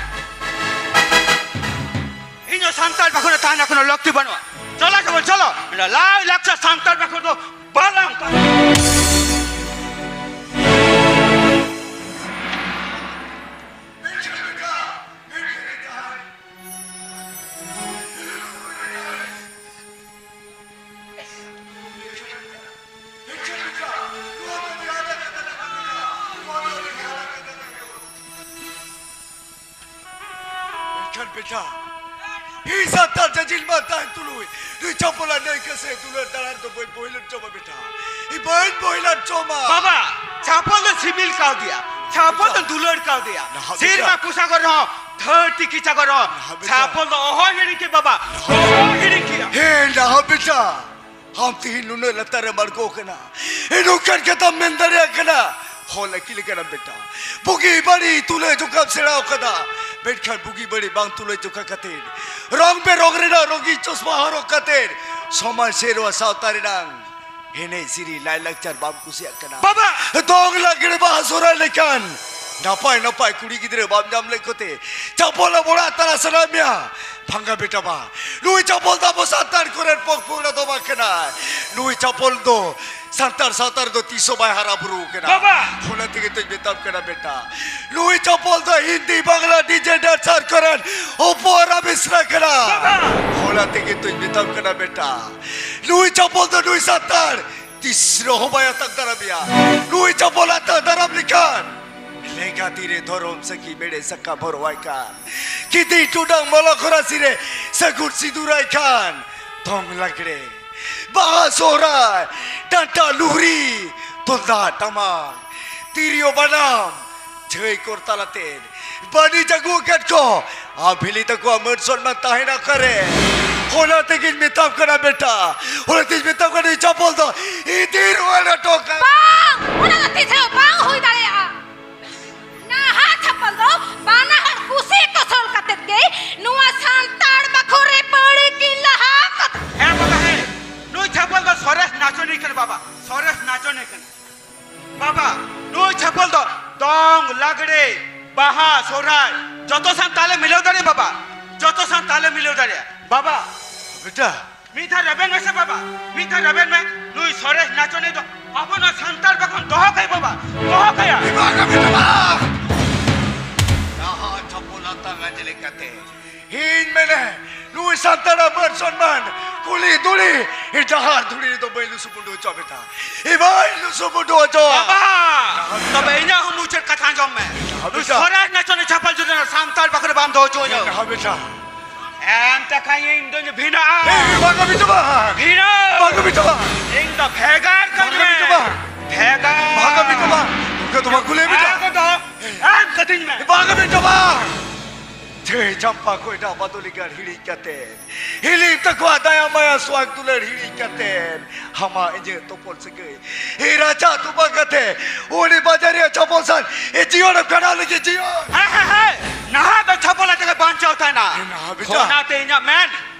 ᱤᱧ ᱦᱚᱸ ᱥᱟᱱᱛᱟᱲ ᱵᱟᱠᱷᱳᱞ ᱨᱮ ᱛᱟᱦᱮᱱᱟ ᱠᱳᱱᱳ ᱞᱟᱹᱠᱛᱤ ᱵᱟᱹᱱᱩᱜᱼᱟ᱾ ᱪᱚᱞᱚ ᱪᱷᱟᱯᱚᱞ, ᱪᱚᱞᱚ᱾ ᱞᱟᱭ ᱞᱟᱠᱪᱟᱨ ᱥᱟᱱᱛᱟᱲ ᱵᱟᱠᱷᱳᱞ ᱫᱚ ᱵᱟᱞᱟᱝ ᱛᱟᱦᱮᱱᱟ᱾ ᱢᱮᱱᱠᱷᱟᱱ ᱵᱮᱴᱟ, ᱤᱧ ᱥᱟᱱᱛᱟᱲ ᱡᱟᱹᱡᱤᱞ ᱢᱟ ᱛᱟᱦᱮᱱ ᱛᱩᱞᱩᱡ, ᱱᱩᱭ ᱪᱷᱟᱯᱚᱞᱟᱜ ᱱᱟᱹᱭᱠᱟᱹ ᱥᱮ ᱫᱩᱞᱟᱹᱲ ᱫᱟᱲᱟᱱ ᱫᱚ ᱵᱟᱹᱧ ᱵᱚᱦᱤᱞ ᱦᱚᱪᱚᱣᱟ ᱵᱮᱴᱟ᱾ ᱤᱧ ᱵᱟᱹᱧ ᱵᱚᱦᱤᱞ ᱦᱚᱪᱚᱣᱟᱢᱟ᱾ ᱵᱟᱵᱟ, ᱪᱷᱟᱯᱚᱞ ᱫᱚ ᱥᱤᱵᱤᱞ ᱠᱟᱣᱫᱮᱭᱟ, ᱪᱷᱟᱯᱚᱞ ᱫᱚ ᱫᱩᱞᱟᱹᱲ ᱠᱟᱣᱫᱮᱭᱟ᱾ ᱱᱟᱦᱟᱜ ᱵᱮᱴᱟ᱾ ᱥᱤᱨᱢᱟ ᱯᱚᱥᱟᱜᱚᱨ ᱨᱮᱦᱚᱸ ᱫᱷᱟᱹᱨᱛᱤ ᱠᱤᱪᱟᱜᱚᱨ ᱨᱮᱦᱚᱸ ᱱᱟᱦᱟᱜ ᱵᱮᱴᱟ᱾ ᱪᱷᱟᱯᱚᱞ ᱫᱚ ᱚᱦᱚ ᱦᱤᱲᱤᱧ ᱠᱮ ᱵᱟᱵᱟ, ᱚᱦᱚ ᱦᱤᱲᱤᱧ ᱠᱮᱭᱟ᱾ ᱦᱮᱸ, ᱱᱟᱦᱟᱜ ᱵᱮᱴᱟ᱾ ᱟᱢ ᱛᱮᱦᱮᱧ ᱱᱩᱱᱟᱹᱜ ᱞᱟᱛᱟᱨ ᱨᱮᱢ ᱟᱬᱜᱚ ᱟᱠᱟᱱᱟ, ᱱᱚᱝᱠᱟᱱ ᱠᱟᱛᱷᱟᱢ ᱢᱮᱱ ᱫᱟᱲᱮᱭᱟᱜ ᱠᱟᱱᱟ? ᱦᱚᱲ ᱟᱹᱠᱤᱞ ᱟᱠᱟᱱᱟᱢ ᱵᱮᱴᱟ, ᱵᱩᱜᱤ ᱵᱟᱹᱲᱤᱡ ᱛᱩᱞᱟᱹ ᱡᱚᱠᱷᱟᱢ ᱥᱮᱬᱟ ᱟᱠᱟᱫᱟ᱾ ᱢᱮᱱᱠᱷᱟᱱ ᱵᱩᱜᱤ ᱵᱟᱹᱲᱤᱡ ᱵᱟᱝ ᱛᱩᱞᱟᱹ ᱡᱚᱠᱷᱟ ᱠᱟᱛᱮ, ᱨᱚᱝ ᱵᱮᱨᱚᱝ ᱨᱮᱱᱟᱜ ᱨᱚᱝᱜᱤᱱ ᱪᱚᱥᱢᱟ ᱦᱚᱨᱚᱜ ᱠᱟᱛᱮ, ᱥᱚᱢᱟᱡᱽ ᱥᱮᱨᱣᱟ ᱥᱟᱶᱛᱟ ᱨᱮᱱᱟᱜ ᱮᱱᱮᱡ ᱥᱮᱨᱮᱧ ᱞᱟᱭᱞᱟᱠᱪᱟᱨ ᱵᱟᱢ ᱠᱩᱥᱤᱭᱟᱜ ᱠᱟᱱᱟ᱾ ᱵᱟᱵᱟ! ᱫᱚᱝ ᱞᱟᱜᱽᱲᱮ ᱵᱟᱦᱟ ᱥᱚᱦᱨᱟᱭ ᱞᱮᱠᱟᱱ ᱱᱟᱯᱟᱭ ᱱᱟᱯᱟᱭ ᱠᱩᱲᱤ ᱜᱤᱫᱽᱨᱟᱹ ᱵᱟᱢ ᱧᱟᱢ ᱞᱮᱫ ᱠᱚᱛᱮ ᱪᱟᱯᱚᱞ ᱮᱢ ᱚᱲᱟᱜ ᱛᱟᱨᱟ ᱥᱟᱱᱟᱭᱮᱫ ᱢᱮᱭᱟ? ᱵᱟᱝᱟ ᱵᱮᱴᱟ ᱵᱟᱝ᱾ ᱱᱩᱭ ᱪᱟᱯᱚᱞ ᱫᱚ ᱟᱵᱚ ᱥᱟᱱᱛᱟᱲ ᱠᱚᱨᱮᱱ ᱯᱚᱝ ᱯᱚᱝᱲᱟ ᱫᱚ ᱵᱟᱝ ᱠᱟᱱᱟᱭ᱾ ᱱᱩᱭ ᱪᱟᱯᱚᱞ ᱫᱚ ᱥᱟᱱᱛᱟᱲ ᱥᱟᱶᱛᱟ ᱨᱮᱫᱚ ᱛᱤᱥ ᱦᱚᱸ ᱵᱟᱭ ᱦᱟᱨᱟ ᱵᱩᱨᱩ ᱠᱟᱱᱟ᱾ ᱵᱟᱵᱟ! ᱚᱱᱟ ᱛᱮᱜᱮ ᱛᱚᱧ ᱢᱮᱛᱟᱢ ᱠᱟᱱᱟ ᱵᱮᱴᱟ, ᱱᱩᱭ ᱪᱟᱯᱚᱞ ᱫᱚ ᱦᱤᱱᱫᱤ ᱵᱟᱝᱞᱟ ᱰᱤᱡᱮ ᱰᱟᱱᱥᱟᱨ ᱠᱚᱨᱮᱱ ᱚᱯᱚᱨᱟ ᱢᱤᱥᱨᱟ ᱠᱟᱱᱟ᱾ ᱵᱟᱵᱟ! ᱚᱱᱟ ᱛᱮᱜᱮ ᱛᱚᱧ ᱢᱮᱛᱟᱢ ᱠᱟᱱᱟ ᱵᱮᱴᱟ, ᱱᱩᱭ ᱪᱟᱯᱚᱞ ᱫᱚ ᱱᱩᱭ ᱥᱟᱱᱛᱟᱲ ᱛᱤᱥ ᱨᱮᱦᱚᱸ ᱵᱟᱭ ᱟᱛᱟᱝ ᱫᱟᱨᱟᱢᱮᱭᱟ᱾ ᱱᱩᱭ ᱪᱟᱯᱚᱞ ᱟᱛᱟᱝ ᱫᱟᱨᱟᱢ ᱞᱮᱠᱷᱟᱱ ᱞᱮᱸᱜᱟ ᱛᱤᱨᱮ ᱫᱷᱚᱨᱚᱢ ᱥᱟᱹᱠᱷᱤ ᱢᱮᱲᱮ ᱥᱟᱠᱟᱢ ᱦᱚᱨᱚᱣᱟᱭ ᱠᱷᱟᱱ, ᱠᱤᱫᱤ ᱴᱩᱰᱟᱝ ᱢᱚᱞᱚᱠ ᱨᱟᱥᱤ ᱨᱮ ᱥᱟᱹᱜᱩᱱ ᱥᱤᱸᱫᱩᱨᱟᱭ ᱠᱷᱟᱱ, ᱫᱚᱝ ᱞᱟᱜᱽᱲᱮ, ᱵᱟᱦᱟ ᱥᱚᱦᱨᱟᱭ, ᱰᱟᱱᱴᱟ ᱞᱩᱦᱨᱤ, ᱛᱩᱢᱫᱟᱜ ᱴᱟᱢᱟᱠ, ᱛᱤᱨᱭᱳ ᱵᱟᱱᱟᱢ, ᱡᱷᱟᱹᱭ ᱠᱚᱨᱛᱟᱞ ᱟᱛᱮᱫ ᱵᱟᱹᱱᱤᱡ ᱟᱹᱜᱩ ᱟᱠᱟᱫ ᱠᱚ ᱟᱵᱷᱤᱞᱤ ᱛᱟᱠᱚᱣᱟᱜ ᱢᱟᱹᱱ ᱥᱚᱱᱢᱟᱱ ᱛᱟᱦᱮᱱᱟ ᱚᱠᱟᱨᱮ? ᱚᱱᱟ ᱛᱮᱜᱤᱧ ᱢᱮᱛᱟᱢ ᱠᱟᱱᱟ ᱵᱮᱴᱟ, ᱚᱱᱟ ᱛᱮᱜᱤᱧ ᱢᱮᱛᱟᱢ ᱠᱟᱱᱟ, ᱪᱟᱯᱚᱞ ᱫᱚ ᱤᱫᱤ ᱨᱩᱣᱟᱹᱲ ᱦᱚᱴᱚ ᱠᱟᱜ᱾ ᱵᱟᱝ! ᱚᱱᱟ ᱫᱚ ᱛᱤᱥ ᱦᱚᱸ ᱵᱟᱝ ᱦᱩᱭ ᱫᱟᱲᱮᱭᱟᱜᱼᱟ᱾ ᱱᱟᱦᱟᱜ ᱪᱟᱯᱚᱞ ᱫᱚ ᱵᱟᱱᱟ ᱦᱚᱲ ᱠᱩᱥᱤ ᱠᱚᱥᱚᱞ ᱠᱟᱛᱮᱫ ᱜᱮ ᱱᱚᱣᱟ ᱥᱟᱱᱛᱟᱲ ᱵᱟᱠᱷᱳᱞ ᱨᱮ ᱯᱟᱹᱲᱤ ᱠᱤᱱ ᱞᱟᱦᱟ ᱠᱟᱫᱟ᱾ ᱦᱮᱸ ᱵᱟᱵᱟ, ᱦᱮᱸ᱾ ᱱᱩᱭ ᱪᱟᱯᱚᱞ ᱫᱚ ᱥᱚᱨᱮᱥ ᱱᱟᱪᱚᱱᱤᱭᱟᱹ ᱠᱟᱱᱟ ᱵᱟᱵᱟ, ᱥᱚᱨᱮᱥ ᱱᱟᱪᱚᱱᱤᱭᱟᱹ ᱠᱟᱱᱟ᱾ ᱵᱟᱵᱟ, ᱱᱩᱭ ᱪᱷᱟᱯᱚᱞ ᱫᱚ ᱫᱚᱝ, ᱞᱟᱜᱽᱲᱮ, ᱵᱟᱦᱟ, ᱥᱚᱦᱨᱟᱭ ᱡᱚᱛᱚ ᱥᱟᱶ ᱛᱟᱞᱮ ᱢᱤᱞᱟᱹᱣ ᱫᱟᱲᱮᱭᱟᱜᱼᱟ ᱵᱟᱵᱟ, ᱡᱚᱛᱚ ᱥᱟᱶ ᱛᱟᱞᱮ ᱢᱤᱞᱟᱹᱣ ᱫᱟᱲᱮᱭᱟᱜᱼᱟ ᱵᱟᱵᱟ᱾ ᱵᱮᱴᱟ᱾ ᱢᱤᱫ ᱫᱷᱟᱣ ᱨᱮᱵᱮᱱ ᱢᱮᱥᱮ ᱵᱟᱵᱟ, ᱢᱤᱫ ᱫᱷᱟᱣ ᱨᱮᱵᱮᱱ ᱢᱮ᱾ ᱱᱩᱭ ᱥᱚᱨᱮᱥ ᱱᱟᱪᱚᱱᱤᱭᱟᱹ ᱫᱚ ᱟᱵᱚ ᱱᱚᱣᱟ ᱥᱟᱱᱛᱟᱲ ᱵᱟᱠᱷᱳᱞ ᱫᱚᱦᱚ ᱠᱟᱭ ᱵᱟᱵᱟ, ᱫᱚᱦᱚ ᱠᱟᱭᱟ᱾ ᱵᱟᱝᱟ ᱵᱮᱴᱟ ᱵᱟᱝ᱾ ᱡᱟᱦᱟᱸ ᱪᱷᱟᱯᱚᱞ ᱟᱛᱟᱝ ᱟᱡ ᱞᱮᱠᱟᱛᱮ ᱤᱧ ᱢᱮᱱᱮ, ᱱᱩᱭ ᱥᱟᱱᱛᱟᱲᱟᱜ ᱢᱟᱹᱱ ᱥᱚᱱᱢᱟᱱ ᱠᱩᱞᱤ ᱫᱩᱲᱤ ᱰᱟᱦᱟᱨ ᱫᱷᱩᱲᱤ ᱨᱮᱫᱚ ᱵᱟᱹᱧ ᱞᱩᱥᱩ ᱵᱩᱰᱩ ᱦᱚᱪᱚ ᱵᱮᱴᱟ᱾ ᱤᱧ ᱵᱟᱹᱧ ᱞᱩᱥᱩ ᱵᱩᱰᱩ ᱦᱚᱪᱚ᱾ ᱵᱟᱵᱟ! ᱛᱚᱵᱮ ᱤᱧᱟᱹᱜ ᱦᱚᱸ ᱢᱩᱪᱟᱹᱫ ᱠᱟᱛᱷᱟ ᱟᱸᱡᱚᱢ ᱢᱮ᱾ ᱱᱩᱭ ᱵᱮᱴᱟ᱾ ᱥᱚᱨᱮᱥ ᱱᱟᱪᱚᱱᱤᱭᱟᱹ ᱪᱷᱟᱯᱚᱞ ᱡᱩᱫᱤ ᱱᱚᱣᱟ ᱥᱟᱱᱛᱟᱲ ᱵᱟᱠᱷᱳᱞ ᱨᱮ ᱵᱟᱢ ᱫᱚᱦᱚ ᱦᱚᱪᱚ ᱟᱹᱧᱟ᱾ ᱵᱮᱴᱟ᱾ ᱮᱱᱛᱮ ᱠᱷᱟᱱ ᱤᱧ ᱫᱚᱧ ᱵᱷᱤᱱᱟᱹᱜᱼᱟ᱾ ᱮᱭ, ᱵᱟᱝᱟ ᱵᱮᱴᱟ ᱵᱟᱝ᱾ ᱵᱷᱤᱱᱟᱹ! ᱵᱟᱝᱟ ᱵᱮᱴᱟ ᱵᱟᱝ᱾ ᱤᱧ ᱫᱚ ᱵᱷᱮᱜᱟᱨ ᱠᱟᱹᱧ ᱵᱟᱝᱟ ᱢᱮ᱾ ᱵᱮᱴᱟ ᱵᱟᱝ᱾ ᱵᱷᱮᱜᱟᱨ᱾ ᱵᱟᱝᱟ ᱵᱮᱴᱟ ᱵᱟᱝ᱾ ᱚᱱᱠᱟ ᱫᱚ ᱵᱟᱝ ᱠᱚ ᱞᱟᱹᱭᱟ ᱵᱮᱴᱟ᱾ ᱵᱷᱮᱜᱟᱨ ᱫᱚ ᱮᱢ ᱠᱟᱹᱛᱤᱧ ᱢᱮ᱾ ᱵᱟᱝᱟ ᱵᱮᱴᱟ ᱵᱟᱝ᱾ ᱡᱮ ᱪᱟᱢᱯᱟ ᱠᱚᱭᱰᱟ ᱵᱟᱫᱚᱞᱤ ᱜᱟᱲ ᱦᱤᱲᱤᱧ ᱠᱟᱛᱮ, ᱦᱤᱞᱤ ᱛᱟᱠᱚᱣᱟᱜ ᱫᱟᱭᱟ ᱢᱟᱭᱟ ᱥᱚᱣᱟᱜ ᱫᱩᱞᱟᱹᱲ ᱦᱤᱲᱤᱧ ᱠᱟᱛᱮ, ᱟᱢᱟᱜ ᱤᱧᱟᱹᱜ ᱛᱚᱯᱚᱞ ᱥᱟᱹᱜᱟᱹᱭ ᱦᱤᱨᱟ ᱪᱟ ᱛᱩᱵᱟ ᱠᱟᱛᱮ, ᱩᱱᱤ ᱵᱟᱡᱟᱨᱤᱭᱟᱹ ᱪᱷᱟᱯᱚᱞ ᱥᱟᱶ ᱤᱧ ᱡᱤᱭᱚᱱ ᱮᱢ ᱠᱷᱟᱸᱰᱟᱣ ᱞᱟᱹᱜᱤᱫ ᱡᱤᱭᱚᱱ᱾ ᱦᱮᱸ, ᱦᱮᱸ, ᱦᱮᱸ᱾ ᱱᱟᱦᱟᱜ ᱫᱚ ᱪᱷᱟᱯᱚᱞ ᱟᱛᱮ ᱜᱮ ᱵᱟᱧᱪᱟᱣ ᱛᱟᱦᱮᱱᱟ᱾ ᱦᱮᱸ, ᱱᱟᱦᱟᱜ ᱵᱮᱴᱟ᱾ ᱚᱱᱟᱛᱮ ᱤᱧᱟᱹᱜ ᱢᱮᱱ,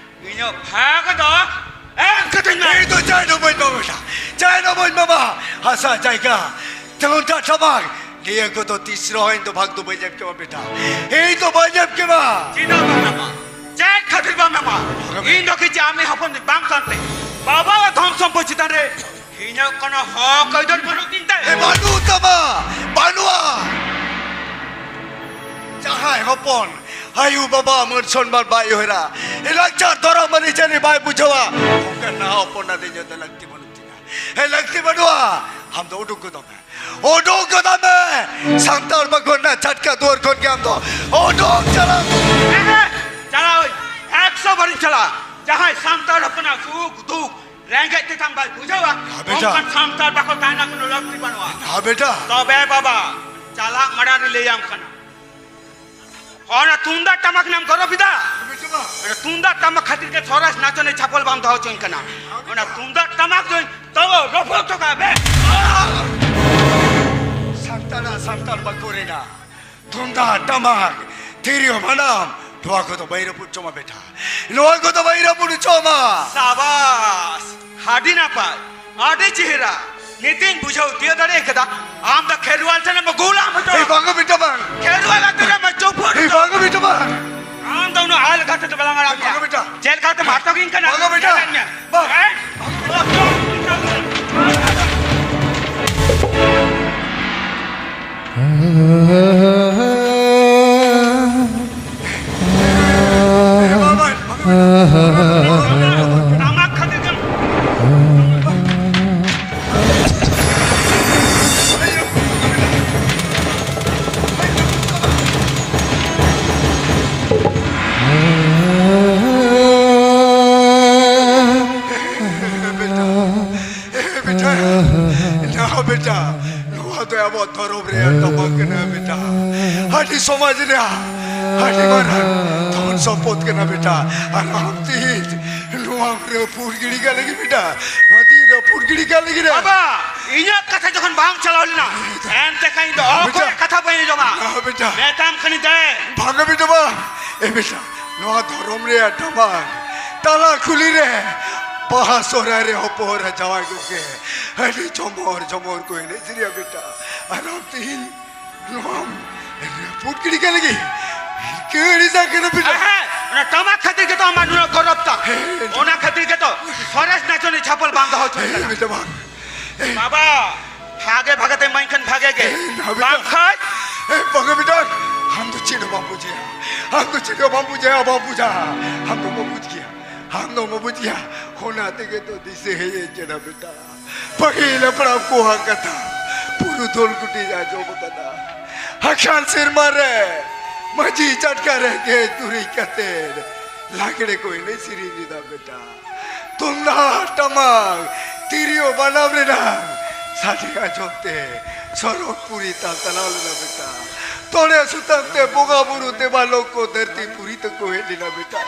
ᱤᱧᱟᱹᱜ ᱵᱷᱟᱜᱽ ᱫᱚ ᱮᱢ ᱠᱟᱹᱛᱤᱧ ᱢᱮ᱾ ᱤᱧ ᱫᱚ ᱪᱟᱭ ᱫᱚ ᱵᱟᱹᱧ ᱮᱢᱟᱢᱟ ᱵᱮᱴᱟ, ᱪᱟᱭ ᱫᱚ ᱵᱟᱹᱧ ᱮᱢᱟᱢᱟ᱾ ᱦᱟᱥᱟ ᱡᱟᱭᱜᱟ, ᱛᱩᱢᱫᱟᱜ ᱴᱟᱢᱟᱠ, ᱱᱤᱭᱟᱹ ᱠᱚᱫᱚ ᱛᱤᱥ ᱨᱮᱦᱚᱸ ᱤᱧ ᱫᱚ ᱵᱷᱟᱜᱽ ᱫᱚ ᱵᱟᱹᱧ ᱮᱢ ᱠᱮᱢᱟ ᱵᱮᱴᱟ᱾ ᱤᱧ ᱫᱚ ᱵᱟᱹᱧ ᱮᱢ ᱠᱮᱢᱟ᱾ ᱪᱮᱫᱟᱜ ᱵᱟᱢ ᱮᱢᱟ? ᱪᱮᱫ ᱠᱷᱟᱹᱛᱤᱨ ᱵᱟᱢ ᱮᱢᱟ? ᱤᱧ ᱫᱚ ᱠᱤ ᱟᱢᱤᱡ ᱦᱚᱯᱚᱱ ᱫᱚ ᱵᱟᱝ ᱠᱟᱱᱛᱮ ᱵᱟᱵᱟᱣᱟᱜ ᱫᱷᱚᱱ ᱥᱚᱢᱯᱚᱫ ᱪᱮᱛᱟᱱ ᱨᱮ ᱤᱧᱟᱹᱜ ᱠᱳᱱᱳ ᱦᱚᱠ ᱟᱹᱭᱫᱟᱹᱨ ᱵᱟᱹᱱᱩᱜ ᱛᱤᱧ ᱛᱮ? ᱮ, ᱵᱟᱹᱱᱩᱜ ᱛᱟᱢᱟ, ᱵᱟᱹᱱᱩᱜᱼᱟ᱾ ᱡᱟᱦᱟᱸᱭ ᱦᱚᱯᱚᱱ ᱟᱭᱩ ᱵᱟᱵᱟ ᱢᱟᱹᱱ ᱥᱚᱱᱢᱟᱱ ᱵᱟᱭ ᱩᱭᱦᱟᱹᱨᱟ, ᱮ, ᱞᱟᱠᱪᱟᱨ ᱫᱷᱚᱨᱚᱢ ᱟᱹᱨᱤᱪᱟᱹᱞᱤ ᱵᱟᱭ ᱵᱩᱡᱷᱟᱹᱣᱟ, ᱚᱱᱠᱟᱱ ᱦᱚᱯᱚᱱ ᱟᱫᱚ ᱤᱧᱟᱹᱜ ᱫᱚ ᱞᱟᱹᱠᱛᱤ ᱵᱟᱹᱱᱩᱜ ᱛᱤᱧᱟ᱾ ᱮ, ᱞᱟᱹᱠᱛᱤ ᱵᱟᱹᱱᱩᱜᱼᱟ᱾ ᱟᱢ ᱫᱚ ᱩᱰᱩᱠ ᱜᱚᱫᱚᱜ ᱢᱮ, ᱩᱰᱩᱠ ᱜᱚᱫᱚᱜ ᱢᱮ᱾ ᱥᱟᱱᱛᱟᱲ ᱵᱟᱠᱷᱳᱞ ᱨᱮᱱᱟᱜ ᱪᱷᱟᱴᱠᱟ ᱫᱩᱣᱟᱹᱨ ᱠᱷᱚᱱ ᱜᱮ ᱟᱢ ᱫᱚ ᱩᱰᱩᱠ ᱪᱟᱞᱟᱜ ᱢᱮ᱾ ᱦᱮᱸ, ᱦᱮᱸ, ᱪᱟᱞᱟᱣ ᱟᱹᱧ, ᱮᱠᱥᱚ ᱵᱟᱨᱤᱧ ᱪᱟᱞᱟᱜᱼᱟ᱾ ᱡᱟᱦᱟᱸᱭ ᱥᱟᱱᱛᱟᱲ ᱦᱚᱯᱚᱱᱟᱜ ᱥᱩᱠ ᱫᱩᱠ ᱨᱮᱸᱜᱮᱡ ᱛᱮᱛᱟᱝ ᱵᱟᱭ ᱵᱩᱡᱷᱟᱹᱣᱟ, ᱦᱮᱸ ᱵᱮᱴᱟ᱾ ᱚᱱᱠᱟᱱ ᱥᱟᱱᱛᱟᱲ ᱵᱟᱠᱷᱳᱞ ᱛᱟᱦᱮᱱᱟ ᱠᱳᱱᱳ ᱞᱟᱹᱠᱛᱤ ᱵᱟᱹᱱᱩᱜᱼᱟ᱾ ᱦᱮᱸ ᱵᱮᱴᱟ᱾ ᱛᱚᱵᱮ ᱵᱟᱵᱟ, ᱪᱟᱞᱟᱜ ᱢᱟᱲᱟᱝ ᱨᱮ ᱞᱟᱹᱭᱟᱢ ᱠᱟᱱᱟ, ᱚᱱᱟ ᱛᱩᱢᱫᱟᱜ ᱴᱟᱢᱟᱠ ᱱᱟᱢ ᱜᱚᱨᱚᱵ ᱮᱫᱟ? ᱦᱮᱸ ᱵᱮᱴᱟ᱾ ᱚᱱᱟ ᱛᱩᱢᱫᱟᱜ ᱴᱟᱢᱟᱠ ᱠᱷᱟᱹᱛᱤᱨ ᱜᱮ ᱥᱚᱨᱮᱥ ᱱᱟᱪᱚᱱᱤᱭᱟᱹ ᱪᱷᱟᱯᱚᱞ ᱵᱟᱢ ᱫᱚᱦᱚ ᱦᱚᱪᱚᱧ ᱠᱟᱱᱟ᱾ ᱚᱱᱟ ᱛᱩᱢᱫᱟᱜ ᱴᱟᱢᱟᱠ ᱫᱚᱧ ᱛᱚ ᱨᱚᱯᱚᱲ ᱦᱚᱴᱚ ᱠᱟᱜᱼᱟ ᱵᱮ᱾ ᱥᱟᱱᱛᱟᱲᱟᱜ ᱥᱟᱱᱛᱟᱲ ᱵᱟᱠᱷᱳᱞ ᱨᱮᱱᱟᱜ ᱛᱩᱢᱫᱟᱜ ᱴᱟᱢᱟᱠ ᱛᱤᱨᱭᱳ ᱵᱟᱱᱟᱢ, ᱱᱚᱣᱟ ᱠᱚᱫᱚ ᱵᱟᱹᱧ ᱨᱟᱹᱯᱩᱫ ᱦᱚᱪᱚ ᱢᱟ ᱵᱮᱴᱟ, ᱱᱚᱣᱟ ᱠᱚᱫᱚ ᱵᱟᱹᱧ ᱨᱟᱹᱯᱩᱫ ᱦᱚᱪᱚ ᱢᱟ᱾ ᱥᱟᱵᱟᱥ, ᱟᱹᱰᱤ ᱱᱟᱯᱟᱭ, ᱟᱹᱰᱤ ᱪᱮᱦᱨᱟ᱾ ᱱᱤᱛᱤᱧ ᱵᱩᱡᱷᱟᱹᱣ ᱛᱤᱭᱳᱜ ᱫᱟᱲᱮ ᱠᱟᱫᱟ, ᱟᱢ ᱫᱚ ᱠᱷᱮᱨᱣᱟᱞ ᱴᱷᱮᱱᱮᱢ ᱜᱳᱞ ᱟᱢ ᱦᱚᱪᱚ᱾ ᱮᱭ ᱵᱟᱝ ᱵᱮᱴᱟ ᱵᱟᱝ᱾ ᱠᱷᱮᱨᱣᱟᱞ ᱟᱹᱛᱩ ᱨᱮᱢ ᱪᱩᱯᱩᱫ᱾ ᱮᱭ ᱵᱟᱝ ᱵᱮᱴᱟ ᱵᱟᱝ᱾ ᱟᱢ ᱫᱚ ᱩᱱᱟᱹᱜ ᱟᱞ ᱠᱟᱛᱮ ᱫᱚ ᱵᱟᱞᱟᱝ ᱟᱲᱟᱜ ᱢᱮᱭᱟ᱾ ᱵᱟᱝ ᱵᱮᱴᱟ᱾ ᱪᱮᱫ ᱞᱮᱠᱟᱛᱮᱢ ᱟᱴᱚᱠᱤᱧ ᱠᱟᱱᱟ? ᱵᱟᱝ ᱵᱮᱴᱟ᱾ ᱧᱮᱞ ᱢᱮ᱾ ᱵᱟᱝ᱾ ᱦᱮᱸ? ᱴᱟᱢᱟᱠ ᱠᱷᱟᱹᱛᱤᱨ ᱜᱮᱢ ᱵᱮᱴᱟ, ᱱᱟ ᱵᱮᱴᱟ, ᱱᱚᱣᱟ ᱫᱚ ᱟᱵᱚ ᱫᱷᱚᱨᱚᱢ ᱨᱮᱭᱟᱜ ᱴᱟᱢᱟᱠ ᱠᱟᱱᱟ ᱵᱮᱴᱟ, ᱦᱟᱹᱴᱤ ᱥᱚᱢᱟᱡᱽ ᱨᱮᱭᱟᱜ ᱟᱹᱰᱤ ᱢᱟᱨᱟᱝ ᱫᱷᱚᱱ ᱥᱚᱢᱯᱚᱫ ᱠᱟᱱᱟ ᱵᱮᱴᱟ᱾ ᱟᱨ ᱟᱢ ᱛᱤᱦᱤᱧ ᱱᱚᱣᱟ ᱨᱟᱹᱯᱩᱫ ᱜᱤᱰᱤ ᱠᱟᱜ ᱞᱟᱹᱜᱤᱫ ᱵᱮᱴᱟ, ᱱᱚᱣᱟ ᱛᱤᱦᱤᱧ ᱨᱟᱹᱯᱩᱫ ᱜᱤᱰᱤ ᱠᱟᱜ ᱞᱟᱹᱜᱤᱫ ᱨᱮ᱾ ᱵᱟᱵᱟ, ᱤᱧᱟᱹᱜ ᱠᱟᱛᱷᱟ ᱡᱚᱠᱷᱚᱱ ᱵᱟᱝ ᱪᱟᱞᱟᱣ ᱞᱮᱱᱟ, ᱮᱱᱛᱮ ᱠᱷᱟᱱ ᱤᱧ ᱫᱚ ᱚᱠᱚᱭᱟᱜ ᱵᱮᱴᱟ᱾ ᱠᱟᱛᱷᱟ ᱵᱟᱹᱧ ᱟᱸᱡᱚᱢᱟ᱾ ᱵᱮᱴᱟ᱾ ᱢᱮᱛᱟᱢ ᱠᱟᱹᱱᱟᱹᱧ ᱫᱮ᱾ ᱵᱟᱝᱟ ᱵᱮᱴᱟ ᱵᱟᱝ᱾ ᱮ ᱵᱮᱴᱟ, ᱱᱚᱣᱟ ᱫᱷᱚᱨᱚᱢ ᱨᱮᱭᱟᱜ ᱴᱟᱢᱟᱠ ᱛᱟᱞᱟ ᱠᱩᱞᱦᱤ ᱨᱮ ᱵᱟᱦᱟ ᱥᱚᱦᱨᱟᱭ ᱨᱮ ᱦᱚᱯᱚᱱ ᱮᱨᱟ ᱡᱟᱶᱟᱭ ᱜᱚᱢᱠᱮ ᱟᱹᱰᱤ ᱡᱷᱚᱢᱚᱨ ᱡᱷᱚᱢᱚᱨ ᱠᱚ ᱮᱱᱮᱡ ᱥᱮᱨᱮᱧᱟ ᱵᱮᱴᱟ᱾ ᱟᱨ ᱟᱢ ᱛᱮᱦᱮᱧ ᱱᱚᱣᱟᱢ ᱨᱟᱹᱯᱩᱫ ᱜᱤᱰᱤ ᱠᱟᱜ ᱞᱟᱹᱜᱤᱫ ᱦᱤᱨᱠᱟᱹ ᱟᱹᱲᱤᱥᱟᱜ ᱠᱟᱱᱟ ᱵᱮᱴᱟ᱾ ᱦᱮᱸ, ᱦᱮᱸ, ᱚᱱᱟ ᱴᱟᱢᱟᱠ ᱠᱷᱟᱹᱛᱤᱨ ᱜᱮᱛᱚ ᱟᱢᱟᱜ ᱱᱩᱱᱟᱹᱜ ᱜᱚᱨᱚᱵ ᱛᱟᱢ᱾ ᱦᱮᱸ᱾ ᱚᱱᱟ ᱠᱷᱟᱹᱛᱤᱨ ᱜᱮᱛᱚ ᱥᱚᱨᱮᱥ ᱱᱟᱪᱚᱱᱤᱭᱟᱹ ᱪᱷᱟᱯᱚᱞ ᱵᱟᱝ ᱫᱚᱦᱚ ᱦᱚᱪᱚ ᱦᱮᱸ, ᱟᱠᱟᱱᱟ᱾ ᱵᱮᱴᱟ ᱵᱟᱝ᱾ ᱵᱟᱵᱟ, ᱵᱷᱟᱜᱮ ᱵᱷᱟᱜᱮ ᱛᱮ ᱤᱢᱟᱹᱧ ᱠᱷᱟᱱ ᱵᱷᱟᱜᱮ ᱜᱮ᱾ ᱮ, ᱱᱟᱵᱤᱛᱟ᱾ ᱵᱟᱝᱠᱷᱟᱱ ᱮ, ᱵᱟᱝᱟ ᱵᱮᱴᱟ, ᱟᱢ ᱫᱚ ᱪᱮᱫ ᱦᱚᱸ ᱵᱟᱢ ᱵᱩᱡᱷᱟᱹᱣᱟ᱾ ᱟᱢ ᱫᱚ ᱪᱮᱫ ᱦᱚᱸ ᱵᱟᱢ ᱵᱩᱡᱷᱟᱹᱣᱟ, ᱵᱟᱢ ᱵᱩᱡᱷᱟᱹᱣᱟ᱾ ᱟᱢ ᱫᱚ ᱵᱟᱢ ᱵᱩᱡᱽ ᱜᱮᱭᱟ᱾ ᱟᱢ ᱫᱚ ᱵᱟᱢ ᱵᱩᱡᱽ ᱜᱮᱭᱟ᱾ ᱚᱱᱟ ᱛᱮᱜᱮ ᱛᱚ ᱫᱤᱥᱟᱹ ᱦᱮᱡ ᱟᱹᱧ ᱠᱟᱱᱟ ᱵᱮᱴᱟ᱾ ᱯᱟᱹᱦᱤᱞ ᱦᱟᱯᱲᱟᱢ ᱠᱚᱣᱟᱜ ᱠᱟᱛᱷᱟ ᱯᱩᱨᱩᱫᱷᱩᱞ ᱠᱚᱴᱷᱮᱱ ᱟᱸᱡᱚᱢ ᱟᱠᱟᱫᱟ᱾ ᱟᱠᱷᱟᱱ ᱥᱮᱨᱢᱟ ᱨᱮ ᱢᱟᱹᱡᱷᱤ ᱪᱟᱴᱠᱟ ᱨᱮ ᱜᱮᱡ ᱜᱩᱨᱤᱡ ᱠᱟᱛᱮ ᱞᱟᱜᱽᱲᱮ ᱠᱚ ᱮᱱᱮᱡ ᱥᱮᱨᱮᱧ ᱞᱮᱫᱟ ᱵᱮᱴᱟ᱾ ᱛᱩᱢᱫᱟᱜ, ᱴᱟᱢᱟᱠ, ᱛᱤᱨᱭᱳ, ᱵᱟᱱᱟᱢ ᱨᱮᱱᱟᱜ ᱥᱟᱰᱮ ᱟᱸᱡᱚᱢ ᱛᱮ ᱥᱚᱨᱚᱜᱽᱯᱩᱨᱤ ᱛᱟᱞᱛᱟᱞᱟᱣ ᱞᱮᱱᱟ ᱵᱮᱴᱟ᱾ ᱛᱚᱲᱮ ᱥᱩᱛᱟᱹᱢ ᱛᱮ ᱵᱚᱸᱜᱟ ᱵᱩᱨᱩ ᱫᱮᱵᱟ ᱞᱳᱠ ᱠᱚ ᱫᱷᱟᱹᱨᱛᱤ ᱯᱩᱨᱤ ᱛᱮᱠᱚ ᱦᱮᱡ ᱞᱮᱱᱟ ᱵᱮᱴᱟ᱾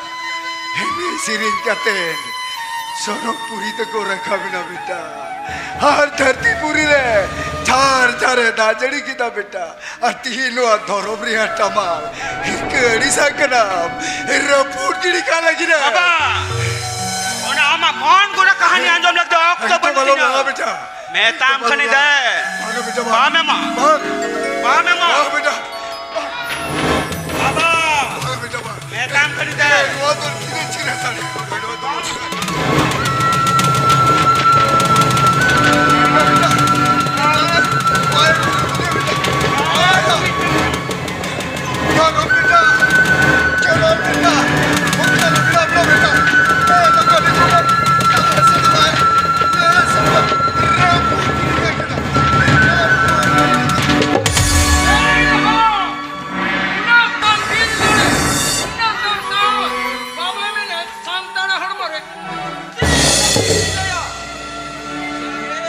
ᱮᱱᱮᱡ ᱥᱮᱨᱮᱧ ᱠᱟᱛᱮ ᱥᱚᱨᱚᱜᱽᱯᱩᱨᱤ ᱛᱮᱠᱚ ᱨᱟᱠᱟᱵ ᱮᱱᱟ ᱵᱮᱴᱟ᱾ ᱟᱨ ᱫᱷᱟᱹᱨᱛᱤ ᱯᱩᱨᱤ ᱨᱮ ᱡᱷᱟᱨ ᱡᱷᱟᱨᱮ ᱫᱟᱜ ᱡᱟᱹᱲᱤ ᱠᱮᱫᱟ ᱵᱮᱴᱟ᱾ ᱟᱨ ᱛᱤᱦᱤᱧ ᱱᱚᱣᱟ ᱫᱷᱚᱨᱚᱢ ᱨᱮᱭᱟᱜ ᱴᱟᱢᱟᱠ ᱦᱤᱨᱠᱟᱹ ᱟᱹᱲᱤᱥᱟᱜ ᱠᱟᱱᱟᱢ, ᱨᱟᱹᱯᱩᱫ ᱜᱤᱰᱤ ᱠᱟᱜ ᱞᱟᱹᱜᱤᱫ ᱮᱢ᱾ ᱵᱟᱵᱟ, ᱚᱱᱟ ᱟᱢᱟᱜ ᱢᱚᱱ ᱜᱚᱲᱟ ᱠᱟᱹᱦᱱᱤ ᱟᱸᱡᱚᱢ ᱞᱟᱹᱜᱤᱫ ᱫᱚ ᱚᱠᱛᱚ ᱮᱠᱫᱚᱢ ᱵᱟᱹᱱᱩᱜ ᱟᱞᱚᱢ ᱛᱤᱧᱟ᱾ ᱞᱟᱦᱟ ᱵᱮᱴᱟ᱾ ᱢᱮᱛᱟᱢ ᱮᱠᱫᱚᱢ ᱠᱟᱹᱱᱟᱹᱧ ᱟᱞᱚᱢ ᱫᱮ᱾ ᱞᱟᱦᱟ᱾ ᱵᱟᱝ ᱵᱮᱴᱟ, ᱵᱟᱝ᱾ ᱵᱟᱢ ᱮᱢᱟ᱾ ᱵᱟᱝ᱾ ᱵᱟᱢ ᱮᱢᱟ᱾ ᱵᱟᱝ ᱵᱮᱴᱟ᱾ ᱵᱟᱵᱟ᱾ ᱵᱟᱝ ᱵᱮᱴᱟ, ᱵᱟᱝ᱾ ᱢᱮᱛᱟᱢ ᱠᱟᱹᱱᱟᱹᱧ ᱫᱮ᱾ ᱱᱚᱣᱟ ᱫᱚ ᱛᱤᱱᱟᱹᱜ ᱪᱤᱨᱟ ᱥᱟᱰᱮ ᱠᱟᱱᱟ, ᱱᱚᱣᱟ ᱫᱚ᱾ ᱥᱟᱱᱛᱟᱲ ᱦᱚᱲᱢᱚ ᱨᱮ ᱪᱮᱫ ᱞᱟᱹᱭᱟ?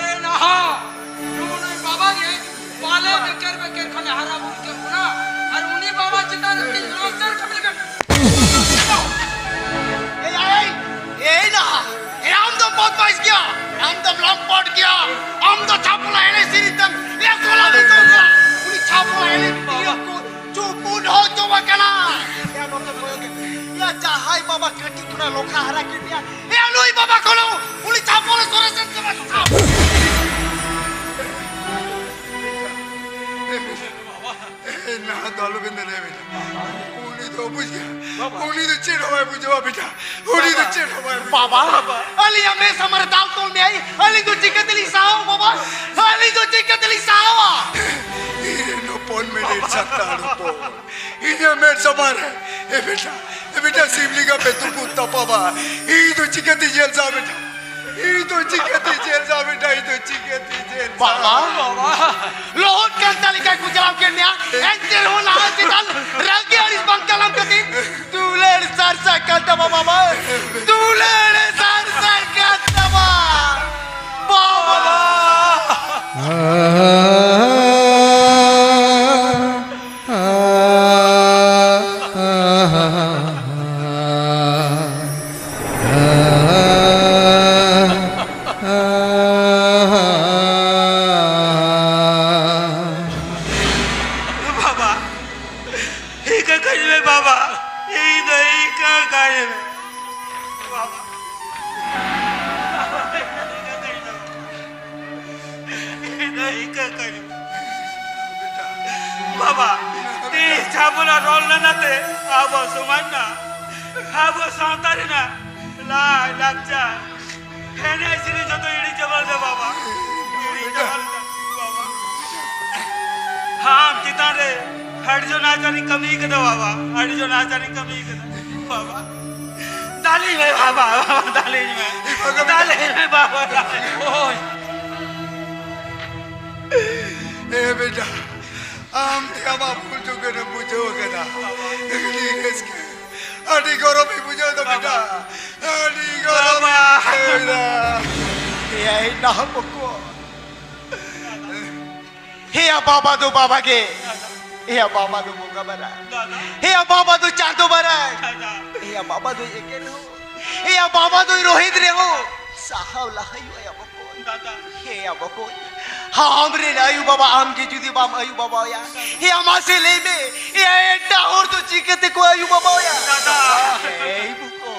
ᱮ ᱱᱟᱦᱟ, ᱱᱩᱭ ᱵᱟᱵᱟ ᱜᱮ ᱵᱟᱞᱮ ᱵᱮᱠᱮᱨ ᱵᱮᱠᱮᱨ ᱠᱷᱚᱱᱮ ᱦᱟᱨᱟ ᱵᱩᱨᱩ ᱠᱮᱫ ᱵᱚᱱᱟ, ᱟᱨ ᱩᱱᱤ ᱵᱟᱵᱟ ᱪᱮᱛᱟᱱ ᱨᱮ ᱛᱤᱧ ᱨᱚᱥᱟᱨ ᱠᱟᱹᱢᱤ ᱞᱮᱠᱟ᱾ ᱮᱭ, ᱮᱭ, ᱮᱭ ᱱᱟᱦᱟ, ᱮ ᱟᱢ ᱫᱚ ᱵᱚᱫᱢᱟᱤᱥ ᱜᱮᱭᱟ, ᱟᱢ ᱫᱚ ᱞᱚᱢᱯᱚᱴ ᱜᱮᱭᱟ, ᱟᱢ ᱫᱚ ᱪᱷᱟᱯᱚᱞᱟ ᱮᱱᱮᱡ ᱥᱮᱨᱮᱧ ᱛᱮᱢ ᱮᱥᱚᱞᱟ ᱫᱤᱥᱚᱢ ᱨᱮ᱾ ᱩᱱᱤ ᱪᱷᱟᱯᱚᱞᱟ ᱮᱱᱮᱡ ᱛᱮᱜᱮ ᱠᱚ ᱪᱩᱯᱩᱱ ᱦᱚᱪᱚ ᱟᱠᱟᱱᱟ᱾ ᱮ ᱱᱚᱛᱮ ᱠᱚᱭᱚᱜ ᱮ᱾ ᱮᱭᱟ ᱡᱟᱦᱟᱸᱭ ᱵᱟᱵᱟ ᱠᱟᱹᱴᱤᱡ ᱠᱷᱚᱱᱟᱜ ᱞᱚᱠᱷᱟ ᱦᱟᱨᱟ ᱠᱮᱫ ᱢᱮᱭᱟ, ᱮᱭᱟ ᱱᱩᱭ ᱵᱟᱵᱟ ᱠᱷᱚᱱ ᱪᱟᱯᱚᱞ ᱥᱚᱨᱮᱥ ᱮᱱ ᱛᱟᱢᱟ, ᱪᱟᱯ᱾ ᱮ, ᱱᱟᱦᱟᱜ ᱫᱚ ᱟᱞᱚᱵᱤᱱ ᱫᱟᱲᱮᱭᱟᱜᱼᱟ ᱵᱮᱴᱟ᱾ ᱩᱱᱤ ᱫᱚ ᱵᱩᱡᱽ ᱜᱮᱭᱟ᱾ ᱵᱟᱵᱟ᱾ ᱩᱱᱤ ᱫᱚ ᱪᱮᱫ ᱦᱚᱸ ᱵᱟᱭ ᱵᱩᱡᱷᱟᱹᱣᱟ ᱵᱮᱴᱟ᱾ ᱩᱱᱤ ᱫᱚ ᱵᱟᱵᱟ᱾ ᱪᱮᱫ ᱦᱚᱸ ᱵᱟᱭ ᱵᱩᱡᱷᱟᱹᱣᱟ᱾ ᱵᱟᱵᱟ, ᱟᱹᱞᱤᱧᱟᱜ ᱢᱮᱫ ᱥᱟᱢᱟᱝ ᱨᱮ ᱫᱟᱞ ᱛᱚᱞ ᱢᱮᱭᱟᱭ᱾ ᱟᱹᱞᱤᱧ ᱫᱚ ᱪᱤᱠᱟᱹ ᱛᱮᱞᱤᱧ ᱥᱟᱦᱟᱣᱟ ᱵᱟᱵᱟ? ᱟᱹᱞᱤᱧ ᱫᱚ ᱪᱤᱠᱟᱹ ᱛᱮᱞᱤᱧ ᱥᱟᱦᱟᱣᱟ? ᱤᱧ ᱨᱮᱱ ᱦᱚᱯᱚᱱ ᱢᱮᱱᱮᱫ ᱥᱟᱱᱛᱟᱲ ᱦᱚᱯᱚᱱ᱾ ᱤᱧᱟᱹᱜ ᱢᱮᱫ ᱥᱟᱢᱟᱝ ᱨᱮ᱾ ᱮ ᱵᱮᱴᱟ, ᱮ ᱵᱮᱴᱟ, ᱥᱤᱢ ᱞᱮᱠᱟ ᱯᱮ ᱛᱩᱯᱩᱫ ᱛᱟᱯᱟᱢᱟ᱾ ᱤᱧ ᱫᱚ ᱪᱤᱠᱟᱹᱛᱮ ᱧᱮᱞ ᱥᱟᱦᱟᱣᱟ ᱵᱮᱴᱟ? ᱤᱧ ᱫᱚ ᱪᱤᱠᱟᱹᱛᱮ ᱧᱮᱞ ᱥᱟᱦᱟᱣᱟ ᱵᱮᱴᱟ? ᱤᱧ ᱫᱚ ᱪᱤᱠᱟᱹᱛᱮ ᱧᱮᱞ ᱵᱟᱵᱟ, ᱥᱟᱦᱟᱣᱟ? ᱵᱟᱵᱟ, ᱞᱚᱦᱚᱫ ᱠᱟᱱᱛᱟ ᱞᱮᱠᱟ ᱠᱚ ᱪᱟᱞᱟᱣ ᱠᱮᱫ ᱢᱮᱭᱟ, ᱮᱱᱛᱮ ᱨᱮᱦᱚᱸ ᱞᱟᱦᱟ ᱪᱮᱛᱟᱱ ᱨᱟᱹᱜᱤ ᱟᱹᱲᱤᱥ ᱵᱟᱝ ᱪᱟᱞᱟᱣ ᱠᱟᱛᱮ ᱫᱩᱞᱟᱹᱲ ᱥᱟᱨᱥᱟ ᱠᱟᱱ ᱛᱟᱢᱟ ᱵᱟᱵᱟ, ᱫᱩᱞᱟᱹᱲ ᱥᱟᱨᱥᱟ ᱠᱟᱱ ᱛᱟᱢᱟ ᱵᱟᱵᱟ᱾ ᱵᱟᱵᱟ, ᱤᱠᱟᱹ ᱠᱟᱹᱧ ᱢᱮ ᱵᱟᱵᱟ, ᱤᱧ ᱫᱚ ᱤᱠᱟᱹ ᱠᱟᱹᱧ ᱢᱮ ᱵᱟᱵᱟ, ᱤᱧ ᱫᱚ ᱤᱠᱟᱹ ᱠᱟᱹᱧ ᱢᱮ᱾ ᱵᱟᱵᱟ, ᱛᱤᱥ ᱡᱟᱦᱟᱸ ᱵᱚᱱ ᱨᱚᱲ ᱞᱮᱱᱟ ᱛᱮ ᱟᱵᱚ ᱥᱚᱢᱟᱡᱽ ᱨᱮᱱᱟᱜ, ᱟᱵᱚ ᱥᱟᱶᱛᱟ ᱨᱮᱱᱟᱜ ᱞᱟᱭ ᱞᱟᱠᱪᱟᱨ, ᱮᱱᱮᱡ ᱥᱮᱨᱮᱧ ᱡᱚᱛᱚ ᱦᱤᱲᱤᱧ ᱪᱟᱵᱟ ᱞᱮᱫᱟ ᱵᱟᱵᱟ᱾ ᱦᱤᱲᱤᱧ ᱪᱟᱵᱟ ᱞᱮᱫᱟ ᱵᱟᱵᱟ᱾ ᱟᱢ ᱪᱮᱛᱟᱱ ᱨᱮ ᱟᱹᱰᱤ ᱡᱳᱨ ᱱᱟᱦᱟᱪᱟᱨᱤᱧ ᱠᱟᱹᱢᱤ ᱠᱟᱫᱟ ᱵᱟᱵᱟ, ᱟᱹᱰᱤ ᱡᱳᱨ ᱱᱟᱦᱟᱪᱟᱨᱤᱧ ᱠᱟᱹᱢᱤ ᱠᱟᱫᱟ ᱵᱟᱵᱟ᱾ ᱫᱟᱞᱤᱧ ᱢᱮ ᱵᱟᱵᱟ, ᱫᱟᱞᱤᱧ ᱢᱮ, ᱫᱟᱞᱤᱧ ᱢᱮ ᱵᱟᱵᱟ, ᱫᱟᱞᱤᱧ ᱢᱮ᱾ ᱳᱭ᱾ ᱮ ᱵᱮᱴᱟ, ᱟᱢ ᱛᱮ ᱟᱢᱟᱜ ᱵᱷᱩᱞ ᱪᱩᱠ ᱮᱢ ᱵᱩᱡᱷᱟᱹᱣ ᱠᱟᱫᱟ᱾ ᱟᱹᱰᱤ ᱨᱟᱹᱥᱠᱟᱹ, ᱟᱹᱰᱤ ᱜᱚᱨᱚᱵ ᱤᱧ ᱵᱩᱡᱷᱟᱹᱣ ᱮᱫᱟ ᱵᱮᱴᱟ, ᱟᱹᱰᱤ ᱜᱚᱨᱚᱵ ᱤᱧ ᱵᱩᱡᱷᱟᱹᱣ ᱮᱫᱟ᱾ ᱮᱭᱟᱭ ᱱᱟᱦᱟᱜ ᱵᱚᱠᱚ᱾ ᱦᱮᱭᱟ ᱵᱟᱵᱟ ᱫᱚ ᱵᱟᱵᱟ ᱜᱮ᱾ ᱦᱮᱭᱟ ᱵᱟᱵᱟ ᱫᱚ ᱵᱚᱸᱜᱟ ᱢᱟᱨᱟᱝ᱾ ᱦᱮᱭᱟ ᱵᱟᱵᱟ ᱫᱚ ᱪᱟᱸᱫᱚ ᱢᱟᱨᱟᱝ᱾ ᱦᱮᱭᱟ ᱵᱟᱵᱟ ᱫᱚ ᱮᱠᱮᱱ ᱦᱚᱸ᱾ ᱦᱮᱭᱟ ᱵᱟᱵᱟ ᱫᱚ ᱨᱳᱦᱤᱛ ᱨᱮᱦᱚᱸ᱾ ᱥᱟᱦᱟᱣ ᱞᱟᱦᱟᱭ ᱦᱩᱭᱩᱜᱼᱟ ᱵᱚᱠᱚ᱾ ᱦᱮᱭᱟ ᱵᱚᱠᱚ᱾ ᱟᱢ ᱨᱮᱱ ᱟᱭᱳ ᱵᱟᱵᱟ ᱟᱢ ᱜᱮ ᱡᱩᱫᱤ ᱵᱟᱢ ᱟᱭᱳ ᱵᱟᱵᱟᱭᱟ, ᱦᱮᱭᱟ ᱢᱟᱥᱮ ᱞᱟᱹᱭ ᱢᱮ, ᱦᱮᱭᱟ ᱮᱴᱟᱜ ᱦᱚᱲ ᱫᱚ ᱪᱤᱠᱟᱹ ᱛᱮᱠᱚ ᱟᱭᱳ ᱵᱟᱵᱟᱭᱟ? ᱮᱭ ᱵᱚᱠᱚ,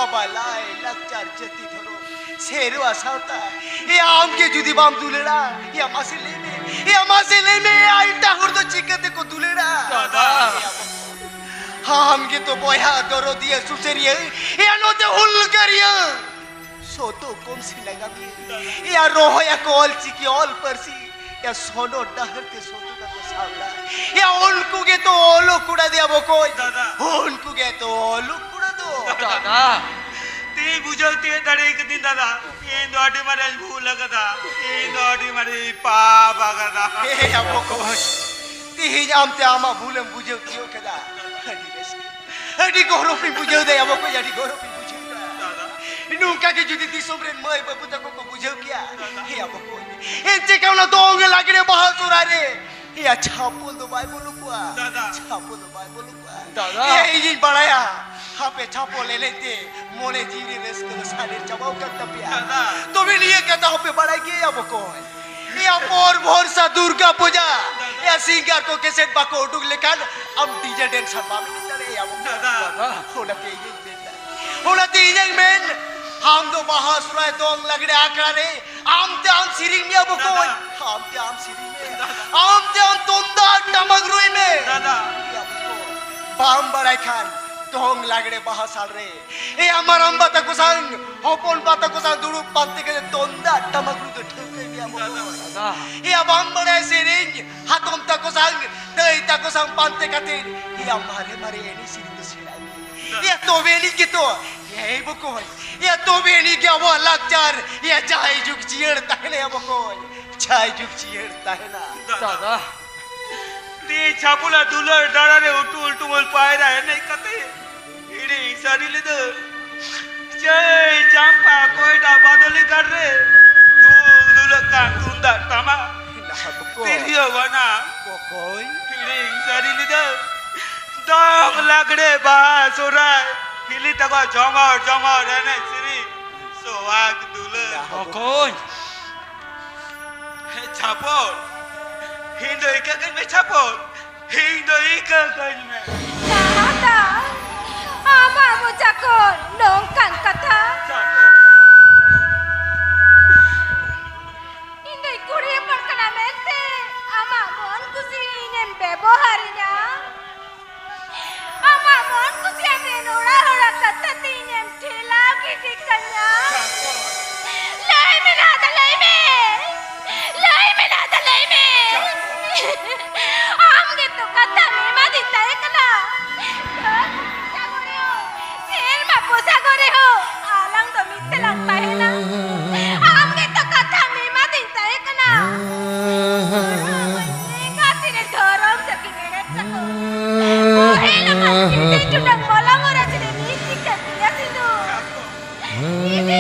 ᱟᱵᱚᱣᱟᱜ ᱞᱟᱭ ᱞᱟᱠᱪᱟᱨ ᱡᱟᱹᱛᱤ ᱫᱷᱚᱨᱚᱢ ᱥᱮᱨᱣᱟ ᱥᱟᱶᱛᱟ᱾ ᱮᱭᱟ, ᱟᱢ ᱜᱮ ᱡᱩᱫᱤ ᱵᱟᱢ ᱫᱩᱞᱟᱹᱲᱟ, ᱮᱭᱟ, ᱢᱟᱥᱮ ᱞᱟᱹᱭ ᱢᱮ, ᱮᱭᱟ, ᱢᱟᱥᱮ ᱞᱟᱹᱭ ᱢᱮ, ᱮᱭᱟ, ᱮᱴᱟᱜ ᱦᱚᱲ ᱫᱚ ᱪᱤᱠᱟᱹ ᱛᱮᱠᱚ ᱫᱩᱞᱟᱹᱲᱟ? ᱫᱟᱫᱟ᱾ ᱮᱭᱟ, ᱟᱢ ᱜᱮᱛᱚ ᱵᱚᱭᱦᱟ ᱫᱚᱨᱚᱫᱤᱭᱟᱹ ᱥᱩᱥᱟᱹᱨᱤᱭᱟᱹ, ᱮᱭᱟ, ᱱᱚᱛᱮ ᱦᱩᱞᱜᱟᱹᱨᱤᱭᱟᱹ᱾ ᱥᱚᱛᱚ ᱠᱚᱢ ᱥᱮ ᱱᱟᱜᱟᱢᱤᱭᱟᱹ᱾ ᱮᱭᱟ, ᱨᱚᱦᱚᱭ ᱟᱠᱚ ᱚᱞ ᱪᱤᱠᱤ ᱚᱞ ᱯᱟᱹᱨᱥᱤ᱾ ᱮᱭᱟ, ᱥᱚᱱᱚᱛ ᱰᱟᱦᱟᱨ ᱛᱮ ᱥᱚᱛᱚ ᱠᱟᱠᱚ ᱥᱟᱵ ᱫᱟ᱾ ᱮᱭᱟ, ᱩᱱᱠᱩ ᱜᱮᱛᱚ ᱚᱞᱚᱜ ᱠᱚᱲᱟ ᱫᱮᱭᱟ ᱵᱚᱠᱚᱧ᱾ ᱫᱟᱫᱟ᱾ ᱩᱱᱠᱩ ᱜᱮᱛᱚ ᱚᱞᱚᱜ ᱠᱚᱲᱟ ᱫᱚ᱾ ᱫᱟᱫᱟ᱾ ᱛᱮᱦᱮᱧ ᱵᱩᱡᱷᱟᱹᱣ ᱛᱤᱭᱳᱜ ᱫᱟᱲᱮ ᱠᱟᱹᱫᱟᱹᱧ ᱫᱟᱫᱟ᱾ ᱤᱧ ᱫᱚ ᱟᱹᱰᱤ ᱢᱟᱨᱟᱝ ᱵᱷᱩᱞ ᱟᱠᱟᱫᱟ᱾ ᱤᱧ ᱫᱚ ᱟᱹᱰᱤ ᱢᱟᱨᱟᱝ ᱯᱟᱯ ᱟᱠᱟᱫᱟ᱾ ᱮᱭᱟ ᱵᱚᱠᱚᱧ, ᱛᱮᱦᱮᱧ ᱟᱢᱛᱮ ᱟᱢᱟᱜ ᱵᱷᱩᱞᱮᱢ ᱵᱩᱡᱷᱟᱹᱣ ᱛᱤᱭᱳᱜ ᱠᱮᱫᱟ᱾ ᱟᱹᱰᱤ ᱨᱟᱹᱥᱠᱟᱹ᱾ ᱟᱹᱰᱤ ᱜᱚᱨᱚᱵᱤᱧ ᱵᱩᱡᱷᱟᱹᱣ ᱫᱟ, ᱭᱟ ᱵᱚᱠᱚᱧ, ᱟᱹᱰᱤ ᱜᱚᱨᱚᱵᱤᱧ ᱵᱩᱡᱷᱟᱹᱣ ᱫᱟ᱾ ᱫᱟᱫᱟ᱾ ᱱᱚᱝᱠᱟ ᱜᱮ ᱡᱩᱫᱤ ᱫᱤᱥᱚᱢ ᱨᱮᱱ ᱢᱟᱹᱭ ᱵᱟᱹᱵᱩ ᱛᱟᱠᱚ ᱠᱚ ᱵᱩᱡᱷᱟᱹᱣ ᱠᱮᱭᱟ, ᱫᱟᱫᱟ᱾ ᱭᱟ ᱵᱚᱠᱚᱧ, ᱮᱱᱛᱮ ᱠᱟ ᱚᱱᱟ ᱫᱚᱝ ᱞᱟᱜᱽᱲᱮ ᱵᱟᱦᱟ ᱥᱚᱨᱦᱟᱭ ᱨᱮ, ᱭᱟ ᱪᱷᱟᱯᱚᱞ ᱫᱚ ᱵᱟᱭ ᱵᱚᱞᱚ ᱠᱚᱜᱼᱟ᱾ ᱫᱟᱫᱟ᱾ ᱪᱷᱟᱯᱚᱞ ᱫᱚ ᱵᱟᱭ ᱵᱚᱞᱚ ᱠᱚᱜᱼᱟ᱾ ᱫᱟᱫᱟ᱾ ᱭᱟ, ᱤᱧᱤᱧ ᱵᱟᱲᱟᱭᱟ, ᱟᱯᱮ ᱪᱷᱟᱯᱚᱞ ᱮᱱᱮᱡ ᱛᱮ ᱢᱚᱱᱮ ᱡᱤᱣᱤ ᱨᱮ ᱨᱟᱹᱥᱠᱟᱹ ᱫᱚ ᱥᱟᱰᱮᱨ ᱪᱟᱵᱟᱣ ᱠᱟᱱ ᱛᱟᱯᱮᱭᱟ᱾ ᱫᱟᱫᱟ᱾ ᱛᱚᱵᱮ ᱱᱤᱭᱟᱹ ᱠᱟᱛᱷᱟ ᱦᱚᱸᱯᱮ ᱵᱟᱲᱟᱭ ᱜᱮᱭᱟ ᱵᱚᱠᱚᱧ, ᱮᱭᱟ ᱯᱚᱨ ᱵᱷᱚᱨᱥᱟ ᱫᱩᱨᱜᱟ ᱯᱩᱡᱟ, ᱮᱭᱟ ᱥᱤᱝᱜᱟᱨ ᱠᱚ ᱠᱮᱥᱮᱴ ᱵᱟᱠᱚ ᱩᱰᱩᱠ ᱞᱮᱠᱷᱟᱱ ᱟᱢ ᱰᱤᱡᱮ ᱰᱮᱱᱥᱟᱨ ᱵᱟᱢ ᱮᱱᱮᱡ ᱫᱟᱲᱮᱭᱟᱜᱼᱟ ᱵᱚᱠᱚᱧ᱾ ᱫᱟᱫᱟ᱾ ᱚᱱᱟᱛᱮ ᱤᱧᱤᱧ ᱢᱮᱱᱫᱟ, ᱚᱱᱟᱛᱮ ᱤᱧᱤᱧ ᱢᱮᱱ, ᱟᱢ ᱫᱚ ᱵᱟᱦᱟ ᱥᱚᱨᱦᱟᱭ ᱫᱚᱝ ᱞᱟᱜᱽᱲᱮ ᱟᱠᱷᱲᱟ ᱨᱮ ᱟᱢ ᱛᱮ ᱟᱢ ᱥᱮᱨᱮᱧ ᱢᱮ ᱵᱚᱠᱚᱧ᱾ ᱫᱟᱫᱟ᱾ ᱟᱢ ᱛᱮ ᱟᱢ ᱥᱮᱨᱮᱧ ᱢᱮ᱾ ᱫᱟᱫᱟ᱾ ᱟᱢ ᱛᱮ ᱟᱢ ᱛᱩᱢᱫᱟᱜ ᱴᱟᱢᱟᱠ ᱨᱩᱭ ᱢᱮ᱾ ᱫᱟᱫᱟ᱾ ᱮᱭᱟ ᱵᱚᱠᱚᱧ, ᱵᱟᱢ ᱵᱟᱲᱟᱭ ᱠᱷᱟᱱ ᱫᱚᱝ ᱞᱟᱜᱽᱲᱮ ᱵᱟᱦᱟ ᱥᱟᱞ ᱨᱮ ᱮᱭᱟ ᱢᱟᱨᱟᱝᱵᱟ ᱛᱟᱠᱚ ᱥᱟᱝ, ᱦᱚᱯᱚᱱᱵᱟ ᱛᱟᱠᱚ ᱥᱟᱝ ᱫᱩᱲᱩᱵ ᱯᱟᱱᱛᱮ ᱠᱟᱛᱮ ᱛᱩᱢᱫᱟᱜ ᱴᱟᱢᱟᱠ ᱨᱩ ᱫᱚ ᱴᱷᱟᱹᱣᱠᱟᱹᱭ ᱢᱮᱭᱟ ᱵᱚᱠᱚᱧ᱾ ᱫᱟᱫᱟ᱾ ᱮᱭᱟ ᱵᱟᱢ ᱵᱟᱲᱟᱭᱟ ᱥᱮᱨᱮᱧ, ᱦᱟᱛᱚᱢ ᱛᱟᱠᱚ ᱥᱟᱝ, ᱫᱟᱹᱭ ᱛᱟᱠᱚ ᱥᱟᱝ ᱯᱟᱱᱛᱮ ᱠᱟᱛᱮ, ᱮᱭᱟ ᱢᱟᱨᱮ ᱢᱟᱨᱮ ᱮᱱᱮᱡ ᱥᱮᱨᱮᱧ ᱫᱚ ᱥᱮᱬᱟᱭ ᱢᱮ᱾ ᱮᱭᱟ ᱛᱚᱵᱮ ᱟᱹᱱᱤᱡ ᱜᱮᱛᱚ, ᱮᱭ ᱵᱚᱠᱚᱧ, ᱮᱭᱟ ᱛᱚᱵᱮ ᱟᱹᱱᱤᱡ ᱜᱮ ᱟᱵᱚᱣᱟᱜ ᱞᱟᱠᱪᱟᱨ, ᱮᱭᱟ ᱡᱟᱭ ᱡᱩᱜᱽ ᱡᱤᱭᱟᱹᱲ ᱛᱟᱦᱮᱱᱟ, ᱮᱭᱟ ᱵᱚᱠᱚᱧ, ᱡᱟᱭ ᱡᱩᱜᱽ ᱡᱤᱭᱟᱹᱲ ᱛᱟᱦᱮᱱᱟ᱾ ᱫᱟᱫᱟ᱾ ᱛᱮ ᱪᱷᱟᱯᱚᱞᱟ ᱫᱩᱞᱟᱹᱲ ᱰᱟᱲᱟ ᱨᱮ ᱩᱴᱩᱞ ᱴᱩᱢᱩᱞ ᱯᱟᱭᱨᱟ ᱮᱱᱮᱡ ᱠᱟᱛᱮ ᱦᱤᱲᱤᱧ ᱥᱟᱹᱨᱤ ᱞᱮᱫᱟᱹᱧ᱾ ᱪᱟᱹᱭ ᱪᱟᱢᱯᱟ ᱠᱚᱭᱰᱟ ᱵᱟᱫᱚᱞᱤ ᱜᱟᱲ ᱨᱮ ᱫᱩᱞ ᱫᱩᱞᱟᱹᱜ ᱠᱟᱱ ᱛᱩᱢᱫᱟᱜ ᱴᱟᱢᱟᱠ ᱱᱟᱦᱟᱜ ᱵᱚᱠᱚᱧ᱾ ᱛᱤᱨᱭᱳ ᱵᱟᱱᱟᱢ ᱵᱚᱠᱚᱧ᱾ ᱦᱤᱲᱤᱧ ᱥᱟᱹᱨᱤ ᱞᱮᱫᱟᱹᱧ᱾ ᱫᱚᱝ ᱞᱟᱜᱽᱲᱮ ᱵᱟᱦᱟ ᱥᱚᱦᱨᱟᱭ ᱦᱤᱞᱤ ᱛᱟᱠᱚ ᱡᱷᱚᱢᱚᱨ ᱡᱷᱚᱢᱚᱨ ᱮᱱᱮᱡ ᱥᱮᱨᱮᱧ ᱥᱚᱦᱟᱜ ᱫᱩᱞᱟᱹᱲ᱾ ᱱᱟᱦᱟᱜ ᱵᱚᱠᱚᱧ᱾ ᱪᱷᱟᱯᱚᱞ, ᱤᱧ ᱫᱚ ᱤᱠᱟᱹ ᱠᱟᱹᱧ ᱢᱮ ᱪᱷᱟᱯᱚᱞ, ᱤᱧ ᱫᱚ ᱤᱠᱟᱹ ᱠᱟᱹᱧ ᱢᱮ᱾ ᱱᱟᱦᱟᱛᱟ, ᱟᱢᱟᱜ ᱢᱚᱪᱟ ᱠᱷᱚᱱ ᱱᱚᱝᱠᱟᱱ ᱠᱟᱛᱷᱟ? ᱪᱷᱟᱯᱚᱞ᱾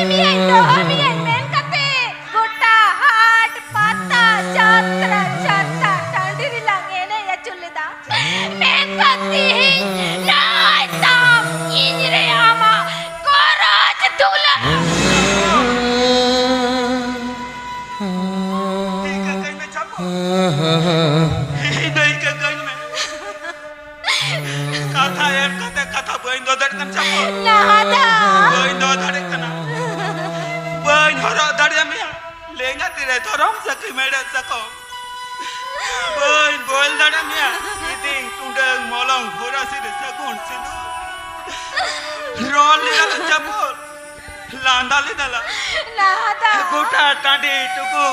ᱢᱤᱭᱟᱹᱧ, ᱫᱚᱦᱚ ᱢᱤᱭᱟᱹᱧ ᱢᱮᱱ ᱠᱟᱛᱮ ᱜᱚᱴᱟ ᱦᱟᱴ ᱯᱟᱛᱟ ᱡᱟᱛᱨᱟ ᱪᱷᱟᱛᱟ ᱴᱟᱺᱰᱤ ᱨᱮᱞᱟᱝ ᱮᱱᱮᱡ ᱟᱹᱪᱩᱨ ᱞᱮᱫᱟ᱾ ᱢᱮᱱᱠᱷᱟᱱ ᱛᱤᱦᱤᱧ ᱱᱚᱜᱼᱚᱭ ᱛᱟᱢ ᱤᱧ ᱨᱮ ᱟᱢᱟᱜ ᱜᱚᱨᱚᱡᱽ ᱫᱩᱞᱟᱹᱲ᱾ ᱴᱷᱤᱠ ᱠᱟᱹᱧ ᱢᱮ ᱪᱟᱯᱚ᱾ ᱤᱧ ᱫᱚ ᱤᱠᱟᱹ ᱠᱟᱹᱧ ᱢᱮ᱾ ᱠᱟᱛᱷᱟ ᱮᱢ ᱠᱟᱛᱮ ᱠᱟᱛᱷᱟ ᱵᱟᱹᱧ ᱫᱚᱦᱚ ᱫᱟᱲᱮᱭᱟᱜ ᱠᱟᱱᱟ ᱪᱟᱯᱚ᱾ ᱱᱟᱦᱟᱫᱟ᱾ ᱵᱟᱹᱧ ᱫᱚᱦᱚ ᱫᱟᱲᱮᱭᱟᱜ ᱠᱟᱱᱟ᱾ ᱵᱟᱹᱧ ᱦᱚᱨᱚᱜ ᱫᱟᱲᱮᱭᱟᱜ ᱢᱮᱭᱟ᱾ ᱞᱮᱸᱜᱟ ᱛᱤᱨᱮ ᱫᱷᱚᱨᱚᱢ ᱥᱟᱹᱠᱷᱤ ᱢᱮᱲᱦᱮᱫ ᱥᱟᱠᱚᱢ᱾ ᱵᱟᱹᱧ ᱵᱚᱞ ᱫᱟᱲᱮᱭᱟᱜ ᱢᱮᱭᱟ᱾ ᱠᱤᱫᱤᱧ ᱴᱩᱰᱟᱹᱝ ᱢᱚᱞᱚᱝ ᱦᱚᱨᱟᱥᱤ ᱨᱮ ᱥᱟᱹᱜᱩᱱ ᱥᱤᱸᱫᱩᱨ᱾ ᱨᱚᱲ ᱞᱮᱫᱟ ᱞᱮ ᱪᱟᱯᱚ᱾ ᱞᱟᱸᱫᱟ ᱞᱮᱫᱟ ᱞᱮ᱾ ᱱᱟᱦᱟᱫᱟ᱾ ᱜᱚᱴᱟ ᱴᱟᱺᱰᱤ ᱴᱩᱠᱩ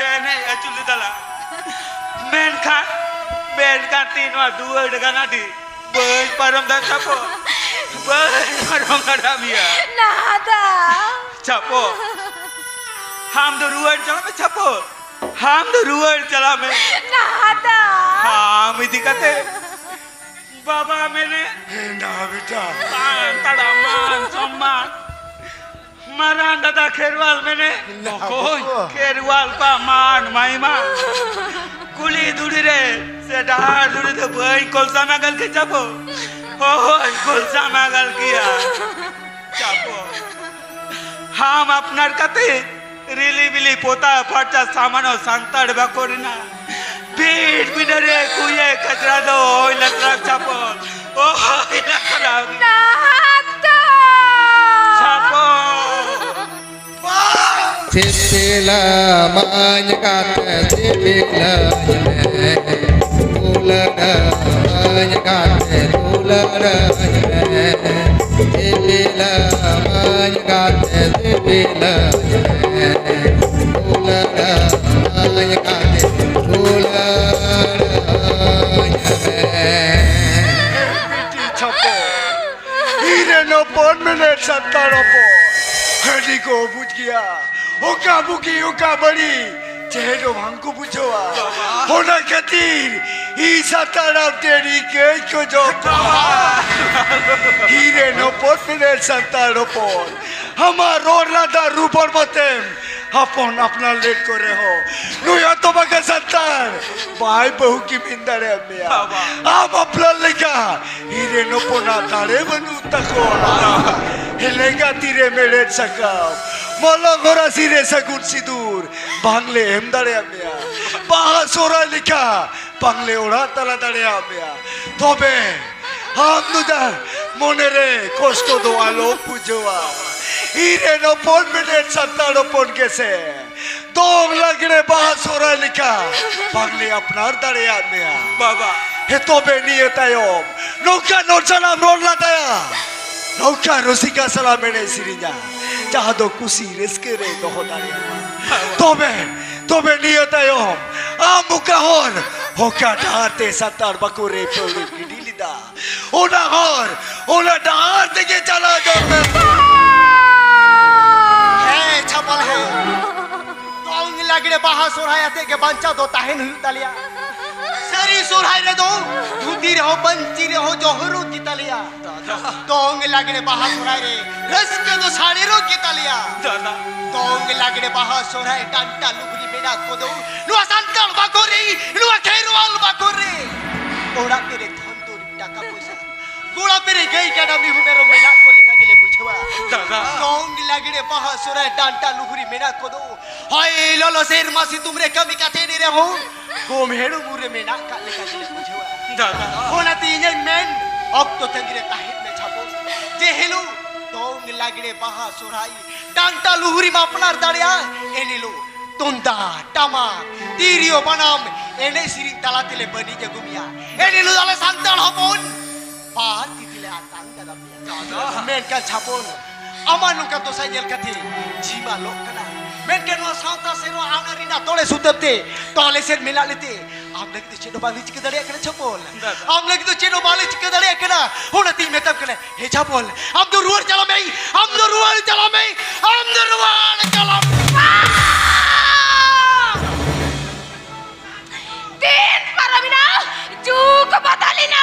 ᱮᱱᱮᱡ ᱟᱹᱪᱩᱨ ᱞᱮᱫᱟ ᱞᱮ᱾ ᱢᱮᱱᱠᱷᱟᱱ, ᱢᱮᱱᱠᱷᱟᱱ ᱛᱤ ᱱᱚᱣᱟ ᱫᱩᱣᱟᱹᱨ ᱜᱟᱱᱟᱰᱤ ᱵᱟᱹᱧ ᱯᱟᱨᱚᱢ ᱫᱟ ᱪᱟᱯᱚ᱾ ᱵᱟᱹᱧ ᱯᱟᱨᱚᱢ ᱫᱟᱲᱮᱭᱟᱜ ᱢᱮᱭᱟ᱾ ᱱᱟᱦᱟᱫᱟ᱾ ᱪᱟᱯᱚ᱾ ᱟᱢ ᱫᱚ ᱨᱩᱣᱟᱹᱲ ᱪᱟᱞᱟᱜ ᱢᱮ ᱪᱟᱯᱚ᱾ ᱟᱢ ᱫᱚ ᱨᱩᱣᱟᱹᱲ ᱪᱟᱞᱟᱜ ᱢᱮ᱾ ᱱᱟᱦᱟᱫᱟ᱾ ᱟᱢ ᱤᱫᱤ ᱠᱟᱛᱮ ᱵᱟᱵᱟ ᱢᱮᱱᱮ᱾ ᱦᱮᱸ, ᱱᱟ ᱵᱮᱴᱟ᱾ ᱢᱟᱱ ᱛᱟᱲᱟᱢ, ᱢᱟᱱ ᱥᱚᱢᱢᱟᱱ᱾ ᱢᱟᱨᱟᱝ ᱫᱟᱫᱟ ᱠᱷᱮᱨᱣᱟᱞ ᱢᱮᱱᱮ᱾ ᱱᱟ ᱚᱠᱚᱭ? ᱵᱟᱵᱟ᱾ ᱠᱷᱮᱨᱣᱟᱞ ᱠᱚᱣᱟᱜ ᱢᱟᱱ ᱢᱟᱭᱢᱟ᱾ ᱠᱩᱞᱦᱤ ᱫᱷᱩᱲᱤ ᱨᱮ ᱥᱮ ᱰᱟᱦᱟᱨ ᱫᱷᱩᱲᱤ ᱫᱚ ᱵᱟᱹᱧ ᱠᱚᱞᱥᱟ ᱢᱟᱜᱟᱞ ᱠᱮ ᱪᱟᱯᱚ᱾ ᱦᱳᱭ, ᱠᱚᱞᱥᱟ ᱢᱟᱜᱟᱞ ᱠᱮᱭᱟ᱾ ᱪᱟᱯᱚ᱾ ᱟᱢ ᱟᱯᱱᱟᱨ ᱠᱟᱛᱮ ᱨᱤᱞᱤ ᱵᱤᱞᱤ ᱯᱚᱛᱟ ᱯᱷᱟᱨᱪᱟ ᱥᱟᱢᱟᱱᱚ ᱥᱟᱱᱛᱟᱲ ᱵᱟᱠᱚ ᱨᱮᱱᱟᱜ ᱵᱷᱤᱲ ᱵᱤᱱᱟᱹ ᱨᱮ ᱠᱩᱭᱮ ᱠᱟᱪᱨᱟ ᱫᱚ ᱦᱩᱭ ᱞᱮᱛᱨᱟ ᱪᱟᱯᱚᱞ᱾ ᱚ ᱦᱩᱭ ᱞᱮᱛᱨᱟ ᱱᱟᱦᱟᱫᱟ᱾ ᱪᱟᱯᱚᱞ᱾ ᱥᱤᱯᱤᱞ ᱢᱟᱹᱧ ᱠᱟᱛᱮ ᱥᱤᱯᱤᱞᱟᱹᱧ ᱢᱮ᱾ ᱫᱩᱞᱟᱹᱲᱟᱹᱧ ᱠᱟᱛᱮ ᱫᱩᱞᱟᱹᱲᱟᱹᱧ ᱢᱮ᱾ ᱥᱤᱯᱤᱞᱟᱹᱧ ᱠᱟᱛᱮ ᱥᱤᱯᱤᱞᱟᱹᱧ ᱢᱮ᱾ ᱫᱩᱞᱟᱹᱲᱟᱹᱧ ᱠᱟᱛᱮ ᱫᱩᱞᱟᱹᱲᱟᱹᱧ ᱢᱮ᱾ ᱵᱤᱴᱤ ᱪᱷᱟᱯᱚ, ᱤᱧ ᱨᱮᱱ ᱦᱚᱯᱚᱱ ᱢᱮᱱᱮᱫ ᱥᱟᱱᱛᱟᱲ ᱦᱚᱯᱚᱱ, ᱦᱟᱹᱰᱤ ᱠᱚ ᱵᱩᱡᱽ ᱜᱮᱭᱟ᱾ ᱚᱠᱟ ᱵᱩᱜᱤ, ᱚᱠᱟ ᱵᱟᱹᱲᱤᱡ, ᱪᱮᱫ ᱦᱚᱸ ᱵᱟᱝ ᱠᱚ ᱵᱩᱡᱷᱟᱹᱣᱟ᱾ ᱵᱟᱵᱟ᱾ ᱚᱱᱟ ᱠᱷᱟᱹᱛᱤᱨ ᱤᱧ ᱥᱟᱱᱛᱟᱲ ᱟᱢ ᱴᱷᱮᱱ ᱤᱠᱟᱹᱧ ᱠᱷᱚᱡᱚᱜ ᱠᱟᱱᱟ᱾ ᱵᱟᱵᱟ᱾ ᱤᱧ ᱨᱮᱱ ᱦᱚᱯᱚᱱ ᱢᱮᱱᱮᱫ ᱥᱟᱱᱛᱟᱲ ᱦᱚᱯᱚᱱ, ᱟᱢᱟᱜ ᱨᱚᱲ ᱞᱟᱸᱫᱟ ᱨᱩᱯ ᱦᱚᱲᱢᱚ ᱛᱮᱢ ᱦᱚᱯᱚᱱ ᱟᱯᱱᱟᱨ ᱞᱮᱫ ᱠᱚ ᱨᱮᱦᱚᱸ, ᱱᱩᱭ ᱦᱚᱛᱚᱵᱟᱜᱟ ᱥᱟᱱᱛᱟᱲ ᱵᱟᱭ ᱵᱟᱹᱦᱩ ᱠᱤᱢᱤᱱ ᱫᱟᱲᱮᱭᱟᱜ ᱢᱮᱭᱟ᱾ ᱵᱟᱵᱟ᱾ ᱟᱢ ᱟᱯᱱᱟᱨ ᱞᱮᱠᱟ ᱤᱧ ᱨᱮᱱ ᱦᱚᱯᱚᱱᱟᱜ ᱫᱟᱲᱮ ᱵᱟᱹᱱᱩᱜ ᱛᱟᱠᱚᱣᱟ᱾ ᱞᱮᱸᱜᱟ ᱛᱤᱨᱮ ᱢᱮᱲᱦᱮᱫ ᱥᱟᱠᱟᱢ, ᱢᱚᱞᱚᱝ ᱦᱚᱨᱟᱥᱤ ᱨᱮ ᱥᱟᱹᱜᱩᱱ ᱥᱤᱸᱫᱩᱨ ᱵᱟᱝᱞᱮ ᱮᱢ ᱫᱟᱲᱮᱭᱟᱜ ᱢᱮᱭᱟ᱾ ᱵᱟᱦᱟ ᱥᱚᱦᱨᱟᱭ ᱞᱮᱠᱟ ᱵᱟᱝᱞᱮ ᱚᱲᱟᱜ ᱛᱟᱞᱟ ᱫᱟᱲᱮᱭᱟᱜ ᱢᱮᱭᱟ᱾ ᱛᱚᱵᱮ ᱟᱢ ᱫᱚ ᱫᱟ ᱢᱚᱱᱮᱨᱮ ᱠᱚᱥᱴᱚ ᱫᱚ ᱟᱞᱚᱢ ᱵᱩᱡᱷᱟᱹᱣᱟ᱾ ᱤᱧ ᱨᱮᱱ ᱦᱚᱯᱚᱱ ᱢᱮᱱᱮᱫ ᱥᱟᱱᱛᱟᱲ ᱦᱚᱯᱚᱱ ᱜᱮᱥᱮ ᱫᱚᱝ ᱞᱟᱜᱽᱲᱮ ᱵᱟᱦᱟ ᱥᱚᱦᱨᱟᱭ ᱞᱮᱠᱟ ᱵᱟᱝᱞᱮ ᱟᱯᱱᱟᱨ ᱫᱟᱲᱮᱭᱟᱜ ᱢᱮᱭᱟ᱾ ᱵᱟᱵᱟ᱾ ᱦᱮ ᱛᱚᱵᱮ ᱱᱤᱭᱟᱹ ᱛᱟᱭᱚᱢ ᱱᱚᱝᱠᱟ ᱱᱚᱲ ᱥᱟᱞᱟᱜ ᱨᱚᱲ ᱞᱟᱸᱫᱟᱭᱟ, ᱱᱚᱝᱠᱟ ᱨᱩᱥᱤᱠᱟ ᱥᱟᱞᱟᱜ ᱮᱱᱮᱡ ᱥᱮᱨᱮᱧᱟ, ᱡᱟᱦᱟᱸ ᱫᱚ ᱠᱩᱥᱤ ᱨᱟᱹᱥᱠᱟᱹ ᱨᱮ ᱫᱚᱦᱚ ᱫᱟᱲᱮᱭᱟᱜᱼᱟ᱾ ᱛᱚᱵᱮ, ᱛᱚᱵᱮ ᱱᱤᱭᱟᱹ ᱛᱟᱭᱚᱢ ᱟᱢ ᱚᱠᱟ ᱦᱚᱨ, ᱚᱠᱟ ᱰᱟᱦᱟᱨ ᱛᱮ ᱥᱟᱱᱛᱟᱲ ᱵᱟᱠᱚ ᱨᱮ ᱯᱟᱹᱣᱲᱤ ᱜᱤᱰᱤ ᱞᱮᱫᱟ, ᱚᱱᱟ ᱦᱚᱨ, ᱚᱱᱟ ᱰᱟᱦᱟᱨ ᱛᱮᱜᱮ ᱪᱟᱞᱟᱣ ᱫᱚᱨᱠᱟᱨ᱾ ᱦᱮᱸ, ᱪᱷᱟᱯᱚᱞ ᱦᱮᱸ᱾ ᱫᱚᱝ ᱞᱟᱜᱽᱲᱮ ᱵᱟᱦᱟ ᱥᱚᱨᱦᱟᱭ ᱟᱛᱮ ᱜᱮ ᱵᱟᱧᱪᱟᱣ ᱫᱚ ᱛᱟᱦᱮᱱ ᱦᱩᱭᱩᱜ ᱛᱟᱞᱮᱭᱟ᱾ ᱥᱟᱹᱨᱤ ᱥᱚᱨᱦᱟᱭ ᱨᱮᱫᱚ ᱫᱷᱩᱛᱤ ᱨᱮᱦᱚᱸ ᱯᱟᱹᱧᱪᱤ ᱨᱮᱦᱚᱸ ᱡᱚᱦᱚᱨᱚᱜ ᱜᱮᱛᱟᱞᱮᱭᱟ᱾ ᱫᱚᱝ ᱞᱟᱜᱽᱲᱮ ᱵᱟᱦᱟ ᱥᱚᱨᱦᱟᱭ ᱨᱮ ᱨᱟᱹᱥᱠᱟᱹ ᱫᱚ ᱥᱟᱲᱮᱨᱚᱜ ᱜᱮᱛᱟᱞᱮᱭᱟ᱾ ᱫᱟᱫᱟ᱾ ᱫᱚᱝ ᱞᱟᱜᱽᱲᱮ ᱵᱟᱦᱟ ᱥᱚᱨᱦᱟᱭ ᱰᱟᱱᱴᱟ ᱞᱩᱜᱽᱲᱤ ᱢᱮᱱᱟᱜ ᱠᱚᱫᱚ ᱱᱚᱣᱟ ᱥᱟᱱᱛᱟᱲ ᱵᱟᱠᱚ ᱨᱮ, ᱱᱚᱣᱟ ᱠᱷᱮᱨᱣᱟᱞ ᱵᱟᱠᱚ ᱨᱮ᱾ ᱚᱲᱟᱜ ᱯᱮᱨᱮ ᱫᱷᱚᱱ ᱫᱩᱨᱤᱵ ᱴᱟᱠᱟ ᱯᱚᱭᱥᱟ, ᱜᱚᱲᱟ ᱯᱮᱨᱮ ᱜᱟᱹᱭ ᱠᱟᱰᱟ ᱢᱤᱦᱩ ᱢᱮᱨᱚᱢ ᱢᱮᱱᱟᱜ ᱠᱚ ᱞᱮᱠᱟ ᱜᱮᱞᱮ ᱵᱩᱡᱷᱟᱹᱣᱟ᱾ ᱫᱟᱫᱟ᱾ ᱫᱚᱝ ᱞᱟᱜᱽᱲᱮ ᱵᱟᱦᱟ ᱥᱚᱨᱦᱟᱭ ᱰᱟᱱᱴᱟ ᱞᱩᱜᱽᱲᱤ ᱢᱮᱱᱟᱜ ᱠᱚᱫᱚ ᱦᱚᱭ ᱞᱚᱞᱚ ᱥᱮᱨᱢᱟ ᱥᱤᱛᱩᱝ ᱨᱮ ᱠᱟᱹᱢᱤ ᱠᱟᱛᱮ ᱮᱱ ᱨᱮᱦᱚᱸ ᱜᱚᱢᱦᱮᱲ ᱩᱢᱩᱞ ᱨᱮ ᱢᱮᱱᱟᱜ ᱠᱟᱜ ᱞᱮᱠᱟ ᱜᱮᱞᱮ ᱵᱩᱡᱷᱟᱹᱣᱟ᱾ ᱫᱟᱫᱟ᱾ ᱚᱱᱟᱛᱮ ᱤᱧᱤᱧ ᱢᱮᱱ, ᱚᱠᱛᱚ ᱛᱟᱺᱜᱤ ᱨᱮ ᱛᱟᱦᱮᱱ ᱢᱮ ᱪᱷᱟᱵᱚᱥ᱾ ᱡᱮ ᱦᱤᱞᱳᱜ ᱫᱚᱝ ᱞᱟᱜᱽᱲᱮ ᱵᱟᱦᱟ ᱥᱚᱨᱦᱟᱭ ᱰᱟᱱᱴᱟ ᱞᱩᱦᱩᱨᱤᱢ ᱟᱯᱱᱟᱨ ᱫᱟᱲᱮᱭᱟᱜᱼᱟ, ᱮᱱ ᱦᱤᱞᱳᱜ ᱛᱩᱢᱫᱟᱜ ᱴᱟᱢᱟᱠ ᱛᱤᱨᱭᱳ ᱵᱟᱱᱟᱢ ᱮᱱᱮᱡ ᱥᱮᱨᱮᱧ ᱛᱟᱞᱟ ᱛᱮᱞᱮ ᱵᱟᱹᱱᱤᱡ ᱟᱹᱜᱩ ᱢᱮᱭᱟ᱾ ᱮᱱ ᱦᱤᱞᱳᱜ ᱟᱞᱮ ᱥᱟᱱᱛᱟᱲ ᱦᱚᱯᱚᱱ ᱵᱟᱨ ᱛᱤ ᱛᱮᱞᱮ ᱟᱛᱟᱝ ᱫᱟᱨᱟᱢ ᱢᱮᱭᱟ᱾ ᱢᱮᱱᱠᱷᱟᱱ ᱪᱷᱟᱯᱚᱱ, ᱟᱢᱟᱜ ᱱᱚᱝᱠᱟ ᱫᱚᱥᱟ ᱧᱮᱞ ᱠᱟᱛᱮ ᱡᱤᱣᱤ ᱢᱟ ᱞᱚᱜ ᱠᱟᱱᱟ, ᱢᱮᱱᱠᱷᱟᱱ ᱱᱚᱣᱟ ᱥᱟᱶᱛᱟ ᱥᱮᱨᱣᱟ ᱟᱹᱱ ᱟᱹᱨᱤ ᱨᱮᱱᱟᱜ ᱛᱚᱲᱮ ᱥᱩᱛᱟᱹᱢ ᱛᱮ ᱛᱚᱞ ᱮᱥᱮᱫ ᱢᱮᱱᱟᱜ ᱞᱮᱛᱮ ᱟᱢ ᱞᱟᱹᱜᱤᱫ ᱫᱚ ᱪᱮᱫ ᱦᱚᱸ ᱵᱟᱝᱞᱮ ᱪᱤᱠᱟᱹ ᱫᱟᱲᱮᱭᱟᱜ ᱠᱟᱱᱟ ᱪᱷᱟᱯᱚᱱ᱾ ᱫᱟᱫᱟ᱾ ᱟᱢ ᱞᱟᱹᱜᱤᱫ ᱫᱚ ᱪᱮᱫ ᱦᱚᱸ ᱵᱟᱝᱞᱮ ᱪᱤᱠᱟᱹ ᱫᱟᱲᱮᱭᱟᱜ ᱠᱟᱱᱟ, ᱚᱱᱟᱛᱤᱧ ᱢᱮᱛᱟᱢ ᱠᱟᱱᱟ, ᱦᱮ ᱪᱷᱟᱯᱚᱱ, ᱟᱢ ᱫᱚ ᱨᱩᱣᱟᱹᱲ ᱪᱟᱞᱟᱜ ᱢᱮ, ᱟᱢ ᱫᱚ ᱨᱩᱣᱟᱹᱲ ᱪᱟᱞᱟᱜ ᱢᱮ, ᱟᱢ ᱫᱚ ᱨᱩᱣᱟᱹᱲ ᱪᱟᱞᱟᱜ ᱢᱮ᱾ ᱫᱤᱱ ᱯᱟᱨᱚᱢᱮᱱᱟ, ᱡᱩᱜᱽ ᱵᱚᱫᱚᱞᱮᱱᱟ,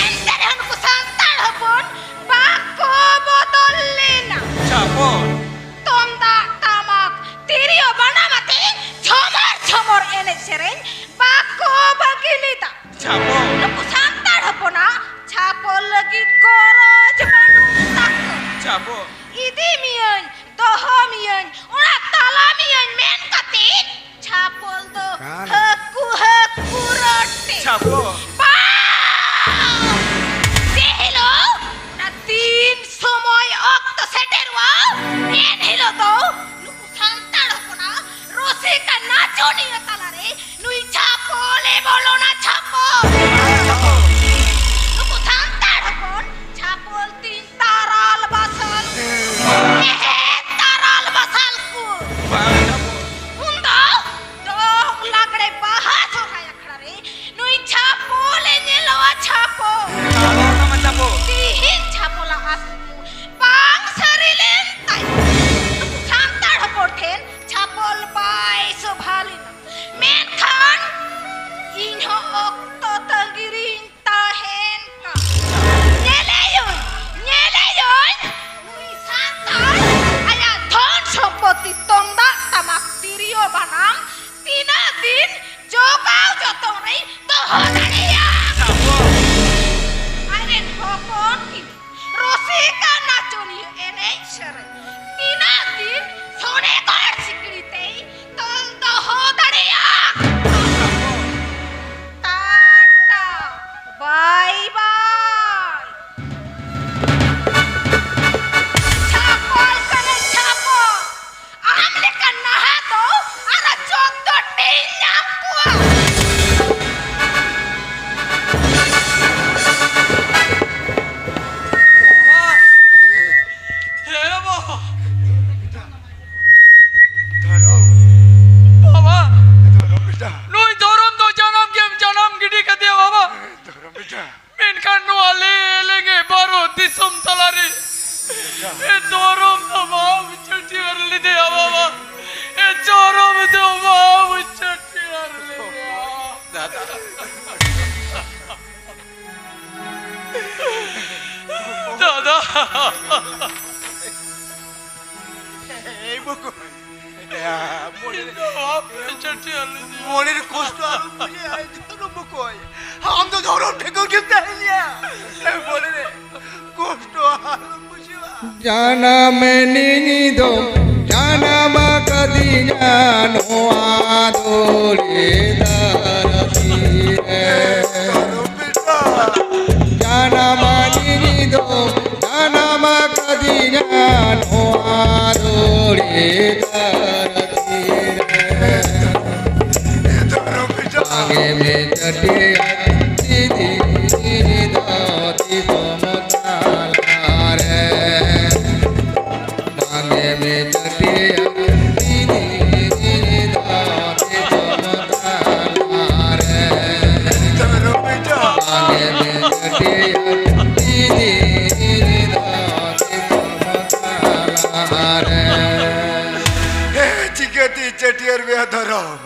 ᱮᱱᱛᱮ ᱨᱮᱦᱚᱸ ᱱᱩᱠᱩ ᱥᱟᱱᱛᱟᱲ ᱦᱚᱯᱚᱱ ᱵᱟᱠᱚ ᱵᱚᱫᱚᱞ ᱞᱮᱱᱟ᱾ ᱪᱷᱟᱯᱚ, ᱪᱷᱟᱯᱚ᱾ ᱱᱩᱠᱩ ᱥᱟᱱᱛᱟᱲ ᱦᱚᱯᱚᱱᱟᱜ ᱪᱷᱟᱯᱚ ᱞᱟᱹᱜᱤᱫ ᱜᱚᱨᱚᱡᱽ ᱵᱟᱹᱱᱩᱜ ᱛᱟᱠᱚ᱾ ᱪᱷᱟᱯᱚ᱾ ᱤᱫᱤ ᱢᱤᱭᱟᱹᱧ, ᱫᱚᱦᱚ ᱢᱤᱭᱟᱹᱧ, ᱚᱲᱟᱜ ᱛᱟᱞᱟ ᱢᱤᱭᱟᱹᱧ ᱢᱮᱱ ᱠᱟᱛᱮ ᱪᱷᱟᱯᱚᱞ ᱫᱚ ᱚᱠᱟᱨᱮ? ᱦᱟᱹᱠᱩ, ᱦᱟᱹᱠᱩ ᱨᱚᱴᱮ᱾ ᱪᱷᱟᱯᱚ᱾ ᱵᱟᱝ! ᱡᱮ ᱦᱤᱞᱳᱜ ᱚᱱᱟ ᱫᱤᱱ ᱥᱚᱢᱚᱭ ᱚᱠᱛᱚ ᱥᱮᱴᱮᱨᱚᱜᱼᱟ, ᱮᱱ ᱦᱤᱞᱳᱜ ᱫᱚ ᱱᱩᱠᱩ ᱥᱟᱱᱛᱟᱲ ᱦᱚᱯᱚᱱᱟᱜ ᱨᱩᱥᱤᱠᱟ ᱱᱟᱪᱚᱱᱤᱭᱟᱹ ᱛᱟᱞᱟᱨᱮ ᱱᱩᱭ ᱪᱷᱟᱯᱚᱞᱮ ᱵᱚᱞᱚᱱᱟ, ᱪᱷᱟᱯᱚᱞ᱾ ᱱᱩᱠᱩ ᱥᱟᱱᱛᱟᱲ ᱦᱚᱯᱚᱱ ᱪᱷᱟᱯᱚᱞ ᱛᱤᱧ ᱛᱟᱨᱟᱞ ᱵᱟᱥᱟᱞ᱾ ᱮᱦᱮ, ᱛᱟᱨᱟᱞ ᱵᱟᱥᱟᱞ ᱠᱚ᱾ ᱩᱱᱫᱚ ᱫᱚᱝ, ᱞᱟᱜᱽᱲᱮ, ᱵᱟᱦᱟ, ᱥᱚᱨᱦᱟᱭ ᱟᱠᱷᱲᱟ ᱨᱮ ᱱᱩᱭ ᱪᱷᱟᱯᱚᱞᱮ ᱧᱮᱞᱚᱜᱼᱟ, ᱪᱷᱟᱯᱚᱞ᱾ ᱪᱷᱟᱯᱚᱞ ᱠᱟᱱᱟ, ᱪᱷᱟᱯᱚᱞ᱾ ᱛᱤᱦᱤᱧ ᱪᱷᱟᱯᱚᱞᱟᱜ ᱟᱥ ᱵᱟᱝ ᱥᱟᱹᱨᱤ ᱞᱮᱱ ᱛᱟᱭᱟ᱾ ᱱᱩᱠᱩ ᱥᱟᱱᱛᱟᱲ ᱦᱚᱯᱚᱱ ᱴᱷᱮᱱ ᱪᱷᱟᱯᱚᱞ ᱵᱟᱭ ᱥᱚᱵᱷᱟ ᱞᱮᱱᱟ᱾ ᱢᱮᱱᱠᱷᱟᱱ ᱤᱧ ᱦᱚᱸ ᱚᱠᱛᱚ ᱛᱟᱺᱜᱤ ᱨᱤᱧ ᱛᱟᱦᱮᱱ ᱠᱟᱱ᱾ ᱧᱮᱞᱮᱭᱟᱹᱧ, ᱧᱮᱞᱮᱭᱟᱹᱧ, ᱱᱩᱭ ᱥᱟᱱᱛᱟᱲ ᱟᱭᱟᱜ ᱫᱷᱚᱱ ᱥᱚᱢᱯᱚᱛᱤ, ᱛᱩᱢᱫᱟᱜ ᱴᱟᱢᱟᱠ, ᱛᱤᱨᱭᱳ ᱵᱟᱱᱟᱢ ᱛᱤᱱᱟᱹᱜ ᱫᱤᱱ ᱡᱚᱜᱟᱣ ᱡᱚᱛᱚᱱ ᱨᱮᱭ ᱫᱚᱦᱚ ᱫᱟᱲᱮᱭᱟᱜᱼᱟ? ᱟᱡᱨᱮᱱ ᱦᱚᱯᱚᱱ ᱠᱤᱱ ᱨᱩᱥᱤᱠᱟ ᱱᱟᱪᱚᱱᱤᱭᱟᱹ ᱮᱱᱮᱡ ᱥᱮᱨᱮᱧ ᱛᱤᱱᱟᱹᱜ ᱫᱤᱱ ᱥᱚᱱᱮᱜᱚᱲ ᱥᱤᱠᱲᱤ ᱛᱮᱭ ᱛᱚᱞ ᱫᱚᱦᱚ ᱫᱟᱲᱮᱭᱟᱜᱼᱟ? ᱴᱟᱴᱟ, ᱵᱟᱭ ᱵᱟᱭ᱾ ᱪᱷᱟᱯᱚᱞ ᱠᱟᱱᱟᱧ, ᱪᱷᱟᱯᱚᱞ᱾ ᱟᱢ ᱞᱮᱠᱟᱱ ᱱᱟᱦᱟᱜ ᱫᱚ ᱟᱨ ᱪᱚᱫᱫᱚ ᱴᱤᱧ ᱧᱟᱢ ᱠᱚᱣᱟ᱾ ᱦᱮᱸ ᱵᱟᱵᱟ᱾ ᱫᱷᱚᱨᱚᱢ᱾ ᱵᱟᱵᱟ᱾ ᱫᱷᱚᱨᱚᱢ ᱵᱮᱴᱟ᱾ ᱱᱩᱭ ᱫᱷᱚᱨᱚᱢ ᱫᱚ ᱡᱟᱱᱟᱢ ᱜᱮᱢ ᱡᱟᱱᱟᱢ ᱜᱤᱰᱤ ᱠᱟᱫᱮᱭᱟ ᱵᱟᱵᱟ᱾ ᱫᱷᱚᱨᱚᱢ ᱵᱮᱴᱟ᱾ ᱢᱮᱱᱠᱷᱟᱱ ᱱᱚᱣᱟ ᱞᱮ ᱞᱮᱜᱮ ᱵᱟᱨᱚ ᱫᱤᱥᱚᱢ ᱛᱟᱞᱟᱨᱮ ᱮ ᱫᱷᱚᱨᱚᱢ ᱫᱚ ᱵᱟᱢ ᱪᱷᱟᱹᱴᱭᱟᱹᱨ ᱞᱮᱫᱮᱭᱟ ᱵᱟᱵᱟ, ᱮ ᱫᱷᱚᱨᱚᱢ ᱫᱚ ᱵᱟᱢ ᱪᱷᱟᱹᱴᱭᱟᱹᱨ ᱞᱮᱫᱮᱭᱟ᱾ ᱫᱟᱫᱟ᱾ ᱫᱟᱫᱟ᱾ ᱮᱭ ᱵᱚᱠᱚ, ᱮᱭᱟ, ᱢᱚᱱᱮ ᱨᱮ, ᱤᱧ ᱫᱚ ᱵᱟᱯᱮ ᱪᱟᱹᱴᱤᱭᱟᱹ ᱞᱤᱫᱤᱧᱟ᱾ ᱢᱚᱱᱮ ᱨᱮ ᱠᱚᱥᱴᱚ ᱟᱞᱚᱢ ᱵᱩᱡᱷᱟᱹᱣᱟ, ᱮᱭ ᱫᱷᱚᱨᱚᱢ ᱵᱚᱠᱚᱭ᱾ ᱟᱢ ᱫᱚ ᱫᱷᱚᱨᱚᱢ ᱴᱷᱟᱹᱠᱩᱨ ᱜᱮᱢ ᱛᱟᱦᱮᱸ ᱞᱮᱭᱟ᱾ ᱮ, ᱢᱚᱱᱮ ᱨᱮ ᱠᱚᱥᱴᱚ ᱟᱞᱚᱢ ᱵᱩᱡᱷᱟᱹᱣᱟ᱾ ᱡᱟᱱᱟᱢ ᱱᱤᱧ ᱫᱚ ᱡᱟᱱᱟᱢ ᱟᱠᱟᱫᱤᱧᱟ ᱱᱚᱣᱟ ᱫᱷᱩᱲᱤ ᱫᱷᱟᱹᱨᱛᱤ ᱨᱮ᱾ ᱫᱷᱚᱨᱚᱢ ᱵᱮᱴᱟ᱾ ᱡᱟᱱᱟᱢ ᱱᱤᱧ ᱫᱚ ᱡᱟᱱᱟᱢ ᱟᱠᱟᱫᱤᱧᱟ ᱱᱚᱣᱟ ᱫᱷᱩᱲᱤ ᱫᱷᱟᱹᱨᱛᱤ ᱨᱮ᱾ ᱵᱟᱝᱮ ᱢᱮ ᱪᱟᱹᱴᱤᱭᱟ ᱫᱤᱫᱤ ᱫᱚ ᱫᱤᱥᱚᱢ ᱛᱟᱞᱟᱨᱮ᱾ ᱵᱟᱝᱮ ᱢᱮ ᱪᱟᱹᱴᱤᱭᱟ ᱫᱤᱫᱤ ᱫᱚ ᱫᱤᱥᱚᱢ ᱛᱟᱞᱟᱨᱮ᱾ ᱵᱟᱝᱮ ᱢᱮ ᱪᱟᱹᱴᱤᱭᱟ ᱫᱤᱫᱤ ᱫᱚ ᱫᱤᱥᱚᱢ ᱛᱟᱞᱟᱨᱮ᱾ ᱦᱮᱸ, ᱪᱤᱠᱟᱹᱛᱮ ᱪᱟᱹᱴᱭᱟᱹᱨ ᱢᱮᱭᱟ ᱫᱷᱚᱨᱚᱢ?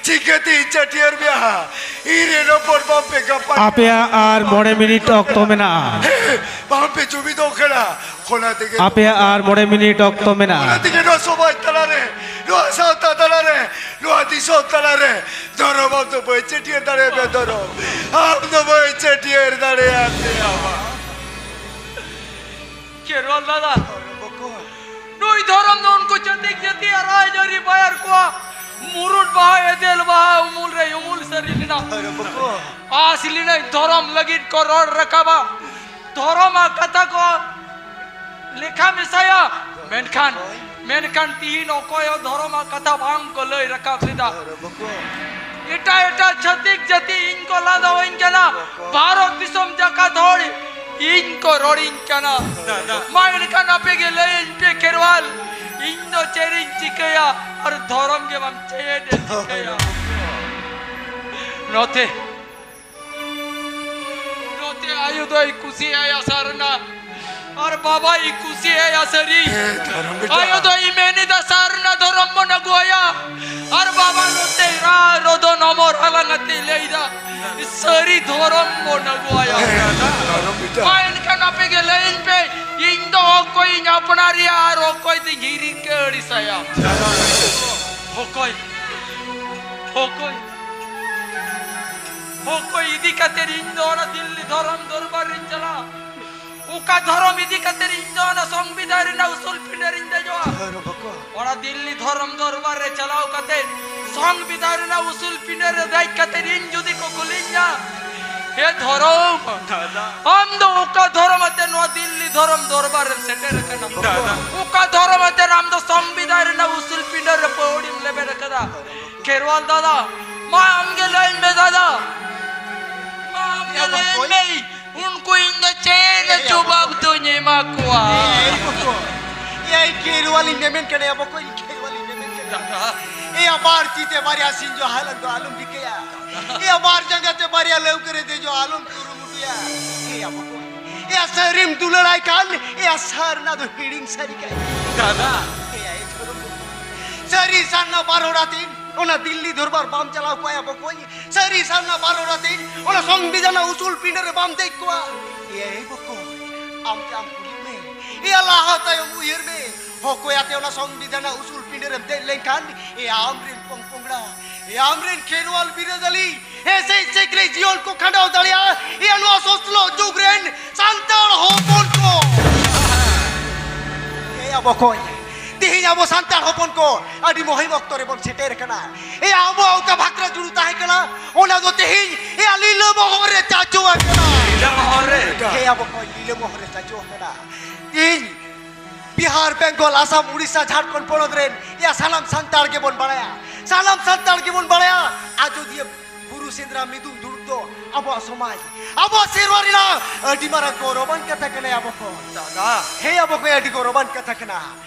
ᱪᱤᱠᱟᱹᱛᱮ ᱪᱟᱹᱴᱭᱟᱹᱨ ᱢᱮᱭᱟ? ᱤᱧ ᱨᱮᱱ ᱦᱚᱯᱚᱱ ᱵᱟᱝ ᱯᱮ ᱜᱟᱯᱟ ᱟᱯᱮᱭᱟᱜ ᱟᱨ ᱢᱚᱬᱮ ᱢᱤᱱᱤᱴ ᱚᱠᱛᱚ ᱢᱮᱱᱟᱜᱼᱟ᱾ ᱵᱟᱝ ᱯᱮ ᱡᱩᱢᱤᱫᱚᱜ ᱠᱟᱱᱟ᱾ ᱚᱱᱟ ᱛᱮᱜᱮ ᱟᱯᱮᱭᱟᱜ ᱟᱨ ᱢᱚᱬᱮ ᱢᱤᱱᱤᱴ ᱚᱠᱛᱚ ᱢᱮᱱᱟᱜᱼᱟ᱾ ᱚᱱᱟ ᱛᱮᱜᱮ ᱱᱚᱣᱟ ᱥᱚᱢᱟᱡᱽ ᱛᱟᱞᱟᱨᱮ, ᱱᱚᱣᱟ ᱥᱟᱶᱛᱟ ᱛᱟᱞᱟᱨᱮ, ᱱᱚᱣᱟ ᱫᱤᱥᱚᱢ ᱛᱟᱞᱟᱨᱮ ᱫᱷᱚᱨᱚᱢ ᱟᱢ ᱫᱚ ᱵᱟᱹᱧ ᱪᱟᱹᱴᱭᱟᱹᱨ ᱫᱟᱲᱮᱭᱟᱜ ᱢᱮᱭᱟ ᱫᱷᱚᱨᱚᱢ᱾ ᱟᱢ ᱫᱚ ᱵᱟᱹᱧ ᱪᱟᱹᱴᱭᱟᱹᱨ ᱫᱟᱲᱮᱭᱟᱜ ᱢᱮᱭᱟ᱾ ᱠᱷᱮᱨᱣᱟᱞ ᱫᱟᱫᱟ, ᱱᱩᱭ ᱫᱷᱚᱨᱚᱢ ᱫᱚ ᱩᱱᱠᱩ ᱪᱷᱟᱹᱛᱤᱠ ᱡᱟᱹᱛᱤᱭᱟᱜ ᱨᱟᱡᱽᱟᱹᱨᱤ ᱵᱟᱭᱟᱨ ᱠᱚᱣᱟ᱾ ᱢᱩᱨᱩᱫ ᱵᱟᱦᱟ, ᱮᱫᱮᱞ ᱵᱟᱦᱟ, ᱩᱢᱩᱞ ᱨᱮ ᱩᱢᱩᱞ ᱥᱟᱹᱨᱤ ᱞᱮᱱᱟ᱾ ᱟᱥ ᱞᱮᱱᱟᱭ ᱫᱷᱚᱨᱚᱢ ᱞᱟᱹᱜᱤᱫ ᱠᱚ ᱨᱚᱲ ᱨᱟᱠᱟᱵᱟ, ᱫᱷᱚᱨᱚᱢᱟᱜ ᱠᱟᱛᱷᱟ ᱠᱚ ᱞᱮᱠᱷᱟ ᱢᱮᱥᱟᱭᱟ᱾ ᱢᱮᱱᱠᱷᱟᱱ, ᱢᱮᱱᱠᱷᱟᱱ ᱛᱤᱦᱤᱧ ᱚᱠᱚᱭ ᱦᱚᱸ ᱫᱷᱚᱨᱚᱢᱟᱜ ᱠᱟᱛᱷᱟ ᱵᱟᱝ ᱠᱚ ᱞᱟᱹᱭ ᱨᱟᱠᱟᱵ ᱞᱮᱫᱟ᱾ ᱮᱴᱟᱜ ᱮᱴᱟᱜ ᱪᱷᱟᱹᱛᱤᱠ ᱡᱟᱹᱛᱤ ᱤᱧ ᱠᱚ ᱞᱟᱸᱫᱟᱣᱟᱹᱧ ᱠᱟᱱᱟ, ᱵᱷᱟᱨᱚᱛ ᱫᱤᱥᱚᱢ ᱡᱟᱠᱟᱛ ᱦᱚᱲ ᱤᱧ ᱠᱚ ᱨᱚᱲᱤᱧ ᱠᱟᱱᱟ᱾ ᱢᱟ ᱮᱱᱠᱷᱟᱱ ᱟᱯᱮ ᱜᱮ ᱞᱟᱹᱭᱟᱹᱧ ᱯᱮ ᱠᱷᱮᱨᱣᱟᱞ, ᱤᱧ ᱫᱚ ᱪᱮᱫ ᱤᱧ ᱪᱤᱠᱟᱹᱭᱟ ᱟᱨ ᱫᱷᱚᱨᱚᱢ ᱜᱮ ᱵᱟᱝ ᱪᱮᱫ ᱮ ᱪᱤᱠᱟᱹᱭᱟ? ᱱᱚᱛᱮ, ᱱᱚᱛᱮ ᱟᱭᱳ ᱫᱚᱭ ᱠᱩᱥᱤᱭᱟᱭᱟ ᱥᱟᱨᱱᱟ, ᱟᱨ ᱵᱟᱵᱟᱭ ᱠᱩᱥᱤᱭᱟᱭᱟ ᱥᱟᱹᱨᱤ᱾ ᱦᱮᱸ, ᱫᱷᱚᱨᱚᱢ ᱵᱮᱴᱟ᱾ ᱟᱭᱳ ᱫᱚᱭ ᱢᱮᱱᱮᱫᱟ ᱥᱟᱨᱱᱟ ᱫᱷᱚᱨᱚᱢ ᱵᱚᱱ ᱟᱹᱜᱩᱣᱟᱭᱟ, ᱟᱨ ᱵᱟᱵᱟ ᱱᱚᱛᱮ ᱨᱟ ᱨᱚᱫᱚᱱ ᱚᱢᱚᱨ ᱟᱞᱟᱝ ᱟᱛᱮ ᱞᱟᱹᱭᱫᱟ ᱥᱟᱹᱨᱤ ᱫᱷᱚᱨᱚᱢ ᱵᱚᱱ ᱟᱹᱜᱩᱣᱟᱭᱟ᱾ ᱦᱮᱸ, ᱫᱷᱚᱨᱚᱢ ᱵᱮᱴᱟ᱾ ᱢᱟ ᱮᱱᱠᱷᱟᱱ ᱟᱯᱮ ᱜᱮ ᱞᱟᱹᱭᱟᱹᱧ ᱯᱮ, ᱤᱧ ᱫᱚ ᱚᱠᱚᱭᱤᱧ ᱟᱯᱱᱟᱨᱮᱭᱟ ᱟᱨ ᱚᱠᱚᱭ ᱫᱚᱧ ᱦᱤᱨᱤ ᱠᱟᱹᱲᱤᱥᱟᱭᱟ? ᱚᱠᱚᱭ? ᱚᱠᱚᱭ? ᱚᱠᱚᱭ ᱤᱫᱤ ᱠᱟᱛᱮ ᱤᱧ ᱫᱚ ᱚᱱᱟ ᱫᱤᱞᱞᱤ ᱫᱷᱚᱨᱚᱢ ᱫᱚᱨᱵᱟᱨ ᱨᱤᱧ ᱪᱟᱞᱟᱜᱼᱟ? ᱚᱠᱟ ᱫᱷᱚᱨᱚᱢ ᱤᱫᱤ ᱠᱟᱛᱮ ᱤᱧ ᱫᱚ ᱚᱱᱟ ᱥᱚᱝᱵᱤᱫᱷᱟᱱ ᱨᱮᱱᱟᱜ ᱩᱥᱩᱞ ᱯᱤᱸᱰᱟᱹ ᱨᱤᱧ ᱫᱮᱡᱚᱜᱼᱟ? ᱫᱷᱚᱨᱚᱢ ᱵᱟᱠᱚ᱾ ᱚᱱᱟ ᱫᱤᱞᱞᱤ ᱫᱷᱚᱨᱚᱢ ᱫᱚᱨᱵᱟᱨ ᱨᱮ ᱪᱟᱞᱟᱣ ᱠᱟᱛᱮ ᱥᱚᱝᱵᱤᱫᱷᱟᱱ ᱨᱮᱱᱟᱜ ᱩᱥᱩᱞ ᱯᱤᱸᱰᱟᱹ ᱨᱮ ᱫᱮᱡ ᱠᱟᱛᱮ ᱤᱧ ᱡᱩᱫᱤ ᱠᱚ ᱠᱩᱞᱤᱧᱟ, "ᱦᱮ ᱫᱷᱚᱨᱚᱢ, ᱫᱟᱫᱟ, ᱟᱢ ᱫᱚ ᱚᱠᱟ ᱫᱷᱚᱨᱚᱢ ᱟᱛᱮ ᱱᱚᱣᱟ ᱫᱤᱞᱞᱤ ᱫᱷᱚᱨᱚᱢ ᱫᱚᱨᱵᱟᱨ ᱨᱮᱢ ᱥᱮᱴᱮᱨ ᱟᱠᱟᱱᱟ? ᱫᱟᱫᱟ, ᱚᱠᱟ ᱫᱷᱚᱨᱚᱢ ᱟᱛᱮ ᱟᱢ ᱫᱚ ᱥᱚᱝᱵᱤᱫᱷᱟᱱ ᱨᱮᱱᱟᱜ ᱩᱥᱩᱞ ᱯᱤᱸᱰᱟᱹ ᱨᱮ ᱯᱟᱹᱣᱲᱤᱢ ᱞᱮᱵᱮᱫ ᱟᱠᱟᱫᱟ?" ᱠᱷᱮᱨᱣᱟᱞ ᱫᱟᱫᱟ, ᱢᱟ ᱟᱢ ᱜᱮ ᱞᱟᱹᱭ ᱢᱮ ᱫᱟᱫᱟ, ᱢᱟ ᱟᱢ ᱜᱮ ᱮ ᱞᱟᱹᱭ ᱵᱚᱠᱚᱭ᱾ ᱢᱮ, ᱩᱱᱠᱩ ᱤᱧ ᱫᱚ ᱪᱮᱫ ᱮ ᱡᱚᱵᱟᱵ ᱵᱚᱠᱚᱭ᱾ ᱫᱚᱧ ᱮᱢᱟ ᱠᱚᱣᱟ? ᱮ ᱵᱚᱠᱚᱭ, ᱮ ᱠᱷᱮᱨᱣᱟᱞᱤᱧ ᱢᱮᱢᱮᱱ ᱠᱟᱱᱟ, ᱮ ᱵᱚᱠᱚᱭ, ᱠᱷᱮᱨᱣᱟᱞᱤᱧ ᱢᱮᱢᱮᱱ ᱠᱟᱱᱟ᱾ ᱫᱟᱫᱟ᱾ ᱮ ᱵᱟᱨ ᱛᱤ ᱛᱮ ᱵᱟᱨᱭᱟ ᱥᱤᱧ ᱡᱚ ᱦᱟᱞᱟᱝ ᱫᱚ ᱟᱞᱚᱢ ᱨᱤᱠᱟᱹᱭᱟ᱾ ᱮ ᱵᱟᱨ ᱡᱟᱸᱜᱟ ᱛᱮ ᱵᱟᱨᱭᱟ ᱞᱟᱹᱣᱠᱟᱹ ᱨᱮ ᱫᱮᱡᱚᱜ ᱟᱞᱚᱢ ᱠᱩᱨᱩᱢᱩᱴᱩᱭᱟ᱾ ᱮ ᱵᱚᱠᱚᱭ, ᱮ ᱥᱟᱹᱨᱤᱢ ᱫᱩᱞᱟᱹᱲᱟᱭ ᱠᱷᱟᱱ, ᱮ ᱥᱟᱨᱱᱟ ᱫᱚ ᱦᱤᱲᱤᱧ ᱥᱟᱹᱨᱤ ᱠᱟᱭ᱾ ᱫᱟᱫᱟ᱾ ᱮ ᱫᱷᱚᱨᱚᱢ ᱵᱚᱠᱚᱭ, ᱥᱟᱹᱨᱤ ᱥᱟᱨᱱᱟ ᱵᱟᱨ ᱦᱚᱲ ᱟᱛᱮ ᱚᱱᱟ ᱫᱤᱞᱞᱤ ᱫᱚᱨᱵᱟᱨ ᱵᱟᱢ ᱪᱟᱞᱟᱣ ᱠᱚᱜᱼᱟ ᱮ ᱵᱚᱠᱚᱭ? ᱥᱟᱹᱨᱤ ᱥᱟᱨᱱᱟ ᱵᱟᱨ ᱦᱚᱲ ᱟᱛᱮ ᱚᱱᱟ ᱥᱚᱝᱵᱤᱫᱷᱟᱱ ᱨᱮᱱᱟᱜ ᱩᱥᱩᱞ ᱯᱤᱸᱰᱟᱹ ᱨᱮ ᱵᱟᱢ ᱫᱮᱡ ᱠᱚᱜᱼᱟ? ᱮ ᱵᱚᱠᱚᱭ, ᱟᱢ ᱛᱮ ᱟᱢ ᱠᱩᱞᱤ ᱢᱮ᱾ ᱮ ᱞᱟᱦᱟ ᱛᱟᱭᱚᱢ ᱩᱭᱦᱟᱹᱨ ᱢᱮ᱾ ᱚᱠᱚᱭ ᱟᱛᱮ ᱚᱱᱟ ᱥᱚᱝᱵᱤᱫᱷᱟᱱ ᱨᱮᱱᱟᱜ ᱩᱥᱩᱞ ᱯᱤᱸᱰᱟᱹ ᱨᱮᱢ ᱫᱮᱡ ᱞᱮᱱᱠᱷᱟᱱ, ᱮ ᱟᱢ ᱨᱮᱱ ᱯᱚᱝ ᱯᱚᱝᱲᱟ, ᱮ ᱟᱢ ᱨᱮᱱ ᱠᱷᱮᱨᱣᱟᱞ ᱵᱤᱨᱟᱹᱫᱟᱹᱞᱤ, ᱮ ᱥᱮᱭ ᱥᱮᱠᱨᱮ ᱡᱤᱭᱚᱱ ᱠᱚ ᱠᱷᱟᱸᱰᱟᱣ ᱫᱟᱲᱮᱭᱟᱜᱼᱟ᱾ ᱮ ᱱᱚᱣᱟ ᱥᱚᱥᱞᱚ ᱡᱩᱜᱽ ᱨᱮᱱ ᱥᱟᱱᱛᱟᱲ ᱦᱚᱯᱚᱱ ᱠᱚ᱾ ᱮ ᱵᱚᱠᱚᱭ, ᱛᱮᱦᱮᱧ ᱟᱵᱚ ᱥᱟᱱᱛᱟᱲ ᱦᱚᱯᱚᱱ ᱠᱚ ᱟᱹᱰᱤ ᱢᱩᱦᱤᱢ ᱚᱠᱛᱚ ᱨᱮᱵᱚᱱ ᱥᱮᱴᱮᱨ ᱟᱠᱟᱱᱟ᱾ ᱮ ᱟᱵᱚᱣᱟᱜ ᱚᱠᱟ ᱵᱷᱟᱠᱨᱟ ᱡᱩᱲᱩ ᱛᱟᱦᱮᱸ ᱠᱟᱱᱟ, ᱚᱱᱟ ᱫᱚ ᱛᱮᱦᱮᱧ ᱮ ᱞᱤᱞᱟᱹ ᱢᱚᱦᱚᱨ ᱨᱮ ᱪᱟᱪᱳ ᱟᱠᱟᱱᱟ᱾ ᱞᱤᱞᱟᱹ ᱢᱚᱦᱚᱨ ᱨᱮ᱾ ᱮ ᱵᱚᱠᱚᱭ, ᱞᱤᱞᱟᱹ ᱢᱚᱦᱚᱨ ᱨᱮ ᱪᱟᱪᱳ ᱟᱠᱟᱱᱟ᱾ ᱛᱮᱦᱮᱧ ᱵᱤᱦᱟᱨ, ᱵᱮᱝᱜᱚᱞ, ᱟᱥᱟᱢ, ᱩᱲᱤᱥᱥᱟ, ᱡᱷᱟᱲᱠᱷᱚᱸᱰ ᱯᱚᱱᱚᱛ ᱨᱮᱱ ᱮᱭᱟ ᱥᱟᱱᱟᱢ ᱥᱟᱱᱛᱟᱲ ᱜᱮᱵᱚᱱ ᱵᱟᱲᱟᱭᱟ, ᱥᱟᱱᱟᱢ ᱥᱟᱱᱛᱟᱲ ᱜᱮᱵᱚᱱ ᱵᱟᱲᱟᱭᱟ, ᱟᱡᱚᱫᱤᱭᱟᱹ ᱵᱩᱨᱩ ᱥᱮᱸᱫᱽᱨᱟ ᱢᱤᱫᱩᱱ ᱫᱩᱲᱩᱵ ᱫᱚ ᱟᱵᱚᱣᱟᱜ ᱥᱚᱢᱟᱡᱽ, ᱟᱵᱚᱣᱟᱜ ᱥᱮᱨᱣᱟ ᱨᱮᱱᱟᱜ ᱟᱹᱰᱤ ᱢᱟᱨᱟᱝ ᱜᱚᱨᱚᱵᱟᱱ ᱠᱟᱛᱷᱟ ᱠᱟᱱᱟ᱾ ᱟᱵᱚ ᱠᱚ ᱫᱟᱫᱟ᱾ ᱦᱮᱸ, ᱟᱵᱚ ᱠᱚ ᱟᱹᱰᱤ ᱜᱚᱨᱚᱵᱟᱱ ᱠᱟᱛᱷᱟ ᱠᱟᱱᱟ᱾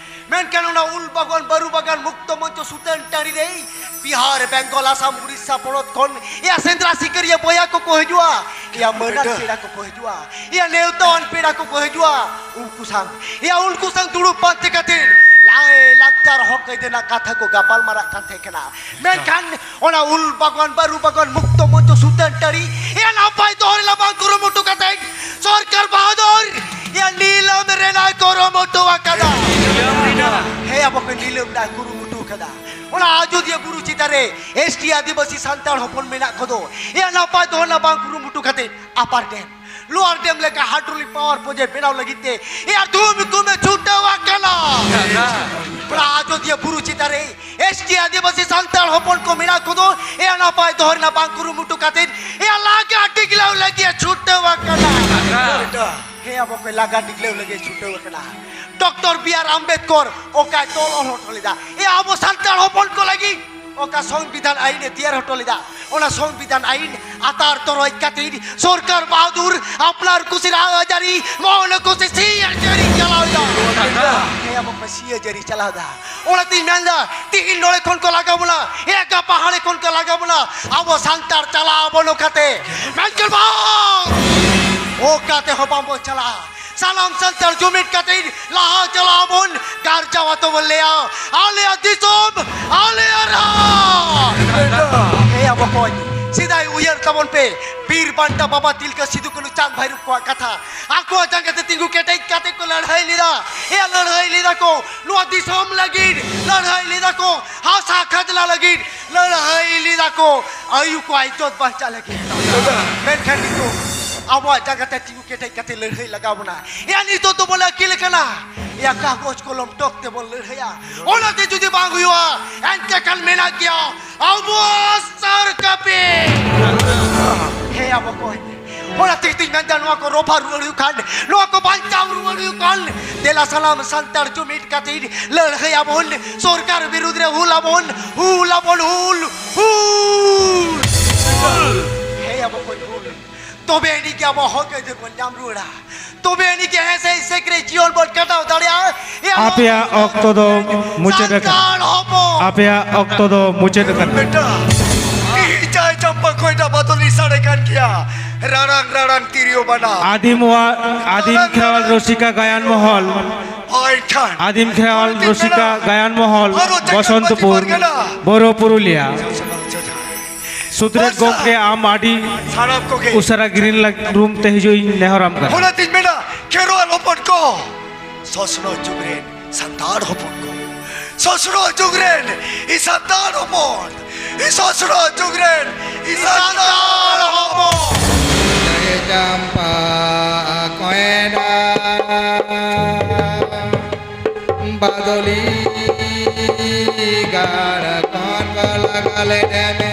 ᱢᱮᱱᱠᱷᱟᱱ ᱚᱱᱟ ᱩᱞ ᱵᱟᱜᱟᱱ, ᱵᱟᱹᱨᱩ ᱵᱟᱜᱟᱱ, ᱢᱩᱠᱛᱚ ᱢᱚᱧᱪᱚ, ᱥᱩᱛᱟᱹᱱ ᱴᱟᱺᱰᱤ ᱨᱮ ᱵᱤᱦᱟᱨ, ᱵᱮᱝᱜᱚᱞ, ᱟᱥᱟᱢ, ᱩᱲᱤᱥᱥᱟ ᱯᱚᱱᱚᱛ ᱠᱷᱚᱱ ᱮᱭᱟ ᱥᱮᱸᱫᱽᱨᱟ ᱥᱤᱠᱟᱹᱨᱤᱭᱟᱹ ᱵᱚᱭᱦᱟ ᱠᱚᱠᱚ ᱦᱤᱡᱩᱜᱼᱟ, ᱮᱭᱟ ᱢᱟᱹᱱᱟᱱ ᱯᱮᱲᱟ ᱠᱚᱠᱚ ᱦᱤᱡᱩᱜᱼᱟ, ᱮᱭᱟ ᱱᱮᱣᱛᱟᱣᱟᱱ ᱯᱮᱲᱟ ᱠᱚᱠᱚ ᱦᱤᱡᱩᱜᱼᱟ᱾ ᱩᱱᱠᱩ ᱥᱟᱝ, ᱮᱭᱟ ᱩᱱᱠᱩ ᱥᱟᱝ ᱫᱩᱲᱩᱵ ᱯᱟᱱᱛᱮ ᱠᱟᱛᱮ ᱞᱟᱭ ᱞᱟᱠᱪᱟᱨ ᱦᱚᱠ ᱟᱹᱭᱫᱟᱹᱨ ᱨᱮᱱᱟᱜ ᱠᱟᱛᱷᱟ ᱠᱚ ᱜᱟᱯᱟᱞ ᱢᱟᱨᱟᱜ ᱠᱟᱱ ᱛᱟᱦᱮᱸ ᱠᱟᱱᱟ᱾ ᱢᱮᱱᱠᱷᱟᱱ ᱚᱱᱟ ᱩᱞ ᱵᱟᱜᱟᱱ, ᱵᱟᱹᱨᱩ ᱵᱟᱜᱟᱱ, ᱢᱩᱠᱛᱚ ᱢᱚᱧᱪᱚ, ᱥᱩᱛᱟᱹᱱ ᱴᱟᱺᱰᱤ, ᱮᱭᱟ ᱱᱟᱯᱟᱭ ᱫᱚᱦᱚ ᱨᱮᱱᱟᱜ ᱵᱟᱝ ᱠᱩᱨᱩᱢᱩᱴᱩ ᱠᱟᱛᱮ ᱥᱚᱨᱠᱟᱨ ᱵᱟᱦᱟᱫᱩᱨ ᱮᱭᱟ ᱱᱤᱞᱟᱹᱢ ᱨᱮᱱᱟᱜ ᱠᱩᱨᱩᱢᱩᱴᱩ ᱟᱠᱟᱫᱟ᱾ ᱱᱤᱞᱟᱹᱢ ᱨᱮᱱᱟᱜ? ᱦᱮᱸ, ᱟᱵᱚ ᱠᱚ ᱱᱤᱞᱟᱹᱢ ᱨᱮᱱᱟᱜ ᱠᱩᱨᱩᱢᱩᱴᱩ ᱠᱟᱫᱟ᱾ ᱚᱱᱟ ᱟᱡᱚᱫᱤᱭᱟᱹ ᱵᱩᱨᱩ ᱪᱮᱛᱟᱱ ᱨᱮ ᱮᱥ ᱴᱤ ᱟᱹᱫᱤᱵᱟᱹᱥᱤ ᱥᱟᱱᱛᱟᱲ ᱦᱚᱯᱚᱱ ᱢᱮᱱᱟᱜ ᱠᱚᱫᱚ, ᱮᱭᱟ ᱱᱟᱯᱟᱭ ᱫᱚᱦᱚ ᱨᱮᱱᱟᱜ ᱵᱟᱝ ᱠᱩᱨᱩᱢᱩᱴᱩ ᱠᱟᱛᱮ ᱟᱯᱟᱨ ᱰᱮᱢ, ᱞᱳᱣᱟᱨ ᱰᱮᱢ ᱞᱮᱠᱟ ᱦᱟᱭᱰᱨᱳᱞᱤᱠ ᱯᱟᱣᱟᱨ ᱯᱨᱚᱡᱮᱠᱴ ᱵᱮᱱᱟᱣ ᱞᱟᱹᱜᱤᱫ ᱛᱮ ᱮᱭᱟ ᱫᱷᱩᱢ ᱫᱷᱩᱢ ᱮ ᱪᱷᱩᱴᱟᱹᱣ ᱟᱠᱟᱱᱟ᱾ ᱚᱱᱟ ᱟᱡᱚᱫᱤᱭᱟᱹ ᱵᱩᱨᱩ ᱪᱮᱛᱟᱱ ᱨᱮ ᱮᱥ ᱴᱤ ᱟᱹᱫᱤᱵᱟᱹᱥᱤ ᱥᱟᱱᱛᱟᱲ ᱦᱚᱯᱚᱱ ᱠᱚ ᱢᱮᱱᱟᱜ ᱠᱚᱫᱚ, ᱮᱭᱟ ᱱᱟᱯᱟᱭ ᱫᱚᱦᱚ ᱨᱮᱱᱟᱜ ᱵᱟᱝ ᱠᱩᱨᱩᱢᱩᱴᱩ ᱠᱟᱛᱮ ᱮᱭᱟ ᱞᱟᱜᱟ ᱰᱤᱜᱽᱞᱟᱹᱣ ᱞᱟᱹᱜᱤᱫ ᱮ ᱪᱷᱩᱴᱟᱹᱣ ᱟᱠᱟᱱᱟ᱾ ᱦᱮᱸ, ᱟᱵᱚ ᱠᱚ ᱞᱟᱜᱟ ᱰᱤᱜᱽᱞᱟᱹᱣ ᱞᱟᱹᱜᱤᱫ ᱮ ᱪᱷᱩᱴᱟᱹᱣ ᱟᱠᱟᱱᱟ᱾ ᱰᱚᱠᱴᱚᱨ ᱵᱤ ᱟᱨ ᱟᱢᱵᱮᱫᱠᱚᱨ ᱚᱠᱟᱭ ᱛᱚᱞ ᱚᱞ ᱦᱚᱴᱚ ᱞᱮᱫᱟ? ᱮᱭᱟ ᱟᱵᱚ ᱥᱟᱱᱛᱟᱲ ᱦᱚᱯᱚᱱ ᱠᱚ ᱞᱟᱹᱜᱤᱫ ᱚᱠᱟ ᱥᱚᱝᱵᱤᱫᱷᱟᱱ ᱟᱭᱤᱱ ᱮ ᱛᱮᱭᱟᱨ ᱦᱚᱴᱚ ᱞᱮᱫᱟ, ᱚᱱᱟ ᱥᱚᱝᱵᱤᱫᱷᱟᱱ ᱟᱭᱤᱱ ᱟᱛᱟᱨ ᱛᱚᱨᱚᱡ ᱠᱟᱛᱮ ᱥᱚᱨᱠᱟᱨ ᱵᱟᱦᱟᱫᱩᱨ ᱟᱯᱱᱟᱨ ᱠᱩᱥᱤ ᱨᱟᱡᱽᱟᱹᱨᱤ ᱢᱚᱱ ᱠᱩᱥᱤ ᱥᱤᱭᱟᱹ ᱡᱟᱹᱨᱤ ᱪᱟᱞᱟᱣ ᱮᱫᱟ᱾ ᱦᱮᱸ, ᱟᱵᱚ ᱠᱚ ᱥᱤᱭᱟᱹ ᱡᱟᱹᱨᱤ ᱪᱟᱞᱟᱣ ᱮᱫᱟ᱾ ᱚᱱᱟᱛᱤᱧ ᱢᱮᱱᱫᱟ, ᱛᱤᱦᱤᱧ ᱱᱚᱰᱮ ᱠᱷᱚᱱ ᱠᱚ ᱞᱟᱜᱟ ᱵᱚᱱᱟ, ᱮ ᱜᱟᱯᱟ ᱦᱟᱸᱰᱮ ᱠᱷᱚᱱ ᱠᱚ ᱞᱟᱜᱟ ᱵᱚᱱᱟ, ᱟᱵᱚ ᱥᱟᱱᱛᱟᱲ ᱪᱟᱞᱟᱜ ᱟᱵᱚᱱ ᱚᱠᱟᱛᱮ? ᱢᱮᱱᱠᱷᱟᱱ ᱵᱟᱝ, ᱚᱠᱟ ᱛᱮᱦᱚᱸ ᱵᱟᱝᱵᱚᱱ ᱪᱟᱞᱟᱜᱼᱟ᱾ ᱥᱟᱱᱟᱢ ᱥᱟᱱᱛᱟᱲ ᱡᱩᱢᱤᱫ ᱠᱟᱛᱮ ᱞᱟᱦᱟ ᱪᱟᱞᱟᱜ ᱟᱵᱚᱱ, ᱜᱟᱨᱡᱟᱣ ᱟᱛᱮ ᱵᱚᱱ ᱞᱟᱹᱭᱟ, ᱟᱞᱮᱭᱟᱜ ᱫᱤᱥᱚᱢ, ᱟᱞᱮᱭᱟᱜ ᱨᱟᱡᱽ᱾ ᱦᱮᱸ, ᱟᱵᱚ ᱠᱚ ᱥᱮᱫᱟᱭ ᱩᱭᱦᱟᱹᱨ ᱛᱟᱵᱚᱱ ᱯᱮ, ᱵᱤᱨ ᱵᱟᱱᱴᱟ ᱵᱟᱵᱟ ᱛᱤᱞᱠᱟᱹ ᱥᱤᱫᱩ ᱠᱟᱹᱱᱩ ᱪᱟᱸᱫ ᱵᱷᱟᱭᱨᱳ ᱠᱚᱣᱟᱜ ᱠᱟᱛᱷᱟ, ᱟᱠᱚᱣᱟᱜ ᱡᱟᱸᱜᱟ ᱛᱮ ᱛᱤᱸᱜᱩ ᱠᱮᱴᱮᱡ ᱠᱟᱛᱮ ᱠᱚ ᱞᱟᱹᱲᱦᱟᱹᱭ ᱞᱮᱫᱟ᱾ ᱮᱭᱟ, ᱞᱟᱹᱲᱦᱟᱹᱭ ᱞᱮᱫᱟ ᱠᱚ ᱱᱚᱣᱟ ᱫᱤᱥᱚᱢ ᱞᱟᱹᱜᱤᱫ, ᱞᱟᱹᱲᱦᱟᱹᱭ ᱞᱮᱫᱟ ᱠᱚ ᱦᱟᱥᱟ ᱠᱷᱟᱡᱽᱱᱟ ᱞᱟᱹᱜᱤᱫ, ᱞᱟᱹᱲᱦᱟᱹᱭ ᱞᱮᱫᱟ ᱠᱚ ᱟᱭᱩ ᱠᱚᱣᱟᱜ ᱤᱡᱽᱡᱚᱛ ᱵᱟᱧᱪᱟᱣ ᱞᱟᱹᱜᱤᱫ᱾ ᱢᱮᱱᱠᱷᱟᱱ ᱱᱤᱛᱚᱜ ᱟᱵᱚᱣᱟᱜ ᱡᱟᱸᱜᱟ ᱛᱮ ᱛᱤᱸᱜᱩ ᱠᱮᱴᱮᱡ ᱠᱟᱛᱮ ᱞᱟᱹᱲᱦᱟᱹᱭ ᱞᱟᱜᱟᱣ ᱵᱚᱱᱟ᱾ ᱮᱭᱟ, ᱱᱤᱛᱚᱜ ᱫᱚᱵᱚᱱ ᱟᱹᱠᱤᱞ ᱟᱠᱟᱱᱟ᱾ ᱮᱭᱟ, ᱠᱟᱜᱚᱡᱽ ᱠᱚᱞᱚᱢ ᱴᱚᱠ ᱛᱮᱵᱚᱱ ᱞᱟᱹᱲᱦᱟᱹᱭᱟ᱾ ᱚᱱᱟᱛᱮ ᱡᱩᱫᱤ ᱵᱟᱝ ᱦᱩᱭᱩᱜᱼᱟ, ᱮᱱᱛᱮ ᱠᱷᱟᱱ ᱢᱮᱱᱟᱜ ᱜᱮᱭᱟ ᱟᱵᱚᱣᱟᱜ ᱥᱟᱨ ᱠᱟᱹᱯᱤ᱾ ᱦᱮᱸ, ᱟᱵᱚ ᱠᱚ ᱚᱱᱟ ᱛᱮᱜᱮ ᱛᱤᱧ ᱢᱮᱱᱫᱟ, ᱱᱚᱣᱟ ᱠᱚ ᱨᱚᱯᱷᱟ ᱨᱩᱣᱟᱹᱲ ᱦᱩᱭᱩᱜ ᱠᱷᱟᱱ, ᱱᱚᱣᱟ ᱠᱚ ᱵᱟᱧᱪᱟᱣ ᱨᱩᱣᱟᱹᱲ ᱦᱩᱭᱩᱜ ᱠᱷᱟᱱ, ᱫᱮᱞᱟ ᱥᱟᱱᱟᱢ ᱥᱟᱱᱛᱟᱲ ᱡᱩᱢᱤᱫ ᱠᱟᱛᱮ ᱞᱟᱹᱲᱦᱟᱹᱭ ᱟᱵᱚᱱ, ᱥᱚᱨᱠᱟᱨ ᱵᱤᱨᱩᱫᱽ ᱨᱮ ᱦᱩᱞ ᱟᱵᱚᱱ, ᱦᱩᱞ ᱟᱵᱚᱱ, ᱦᱩᱞ, ᱦᱩᱞ᱾ ᱦᱮᱸ, ᱟᱵᱚ ᱠᱚ ᱦᱩᱞ᱾ ᱛᱚᱵᱮ ᱟᱹᱱᱤᱡ ᱜᱮ ᱟᱵᱚ ᱦᱚᱠ ᱟᱹᱭᱫᱟᱹᱨ ᱵᱚᱱ ᱧᱟᱢ ᱨᱩᱣᱟᱹᱲᱟ᱾ ᱛᱚᱵᱮ ᱟᱹᱱᱤᱡ ᱜᱮ ᱦᱮᱸᱥᱮ ᱦᱤᱥᱮᱠ ᱨᱮ ᱡᱤᱭᱚᱱ ᱵᱚᱱ ᱠᱷᱟᱸᱰᱟᱣ ᱫᱟᱲᱮᱭᱟᱜᱼᱟ᱾ ᱮ ᱟᱵᱚ ᱟᱯᱮᱭᱟᱜ ᱚᱠᱛᱚ ᱫᱚ ᱢᱩᱪᱟᱹᱫ ᱟᱠᱟᱱᱟ᱾ ᱥᱟᱱᱛᱟᱲ ᱦᱚᱯᱚᱱ᱾ ᱟᱯᱮᱭᱟᱜ ᱚᱠᱛᱚ ᱫᱚ ᱢᱩᱪᱟᱹᱫ ᱟᱠᱟᱱᱟ᱾ ᱵᱮᱴᱟ, ᱤᱧ ᱪᱟᱭ ᱪᱟᱢᱯᱟ ᱠᱷᱚᱱ ᱰᱟᱵᱟ ᱫᱚ ᱱᱤᱥᱟᱲᱮ ᱠᱟᱱ ᱜᱮᱭᱟ᱾ ᱨᱟᱲᱟᱝ ᱨᱟᱲᱟᱝ ᱛᱤᱨᱭᱳ ᱵᱟᱱᱟᱢ᱾ ᱟᱹᱫᱤᱢ ᱚᱣᱟ-, ᱟᱹᱫᱤᱢ ᱠᱷᱮᱨᱣᱟᱞ ᱨᱩᱥᱤᱠᱟ ᱜᱟᱭᱟᱱ ᱢᱚᱦᱚᱞ᱾ ᱦᱳᱭ ᱠᱷᱟᱱ᱾ ᱟᱹᱫᱤᱢ ᱠᱷᱮᱨᱣᱟᱞ ᱨᱩᱥᱤᱠᱟ ᱜᱟᱭᱟᱱ ᱢᱚᱦᱚᱞ, ᱵᱷᱟᱨᱚᱛ ᱡᱟᱠᱟᱛ ᱵᱚᱥᱚᱱᱛᱯᱩᱨ, ᱯᱟᱹᱨᱥᱤ ᱯᱟᱨᱜᱟᱱᱟ᱾ ᱵᱳᱨᱳ ᱯᱩᱨᱩᱞᱤᱭᱟ᱾ ᱥᱩᱫᱷᱨᱮᱡ ᱜᱚᱢᱠᱮ, ᱟᱢ ᱟᱹᱰᱤ ᱥᱟᱱᱟᱢ ᱠᱚᱜᱮ ᱩᱥᱟᱹᱨᱟ ᱜᱨᱤᱱ ᱞᱟᱭᱤᱴ ᱨᱩᱢ ᱛᱮ ᱦᱤᱡᱩᱜ ᱤᱧ ᱱᱮᱦᱚᱨᱟᱢ ᱠᱟᱱᱟ᱾ ᱚᱱᱟᱛᱤᱧ ᱢᱮᱱᱟ, ᱠᱷᱮᱨᱣᱟᱞ ᱦᱚᱯᱚᱱ ᱠᱚ, ᱥᱚᱥᱱᱚᱜ ᱡᱩᱜᱽ ᱨᱮᱱ ᱥᱟᱱᱛᱟᱲ ᱦᱚᱯᱚᱱ ᱠᱚ, ᱥᱚᱥᱱᱚᱜ ᱡᱩᱜᱽ ᱨᱮᱱ ᱤᱥᱟᱱᱛᱟᱲ ᱦᱚᱯᱚᱱ, ᱥᱚᱥᱱᱚᱜ ᱡᱩᱜᱽ ᱨᱮᱱ ᱤᱥᱟᱱᱛᱟᱲ ᱦᱚᱯᱚᱱ᱾ ᱪᱟᱢᱯᱟ ᱠᱚᱭᱰᱟ ᱵᱟᱫᱚᱞᱤ ᱜᱟᱲ ᱠᱷᱚᱱ ᱠᱚ ᱞᱟᱜᱟ ᱞᱮᱫᱮ ᱢᱮ᱾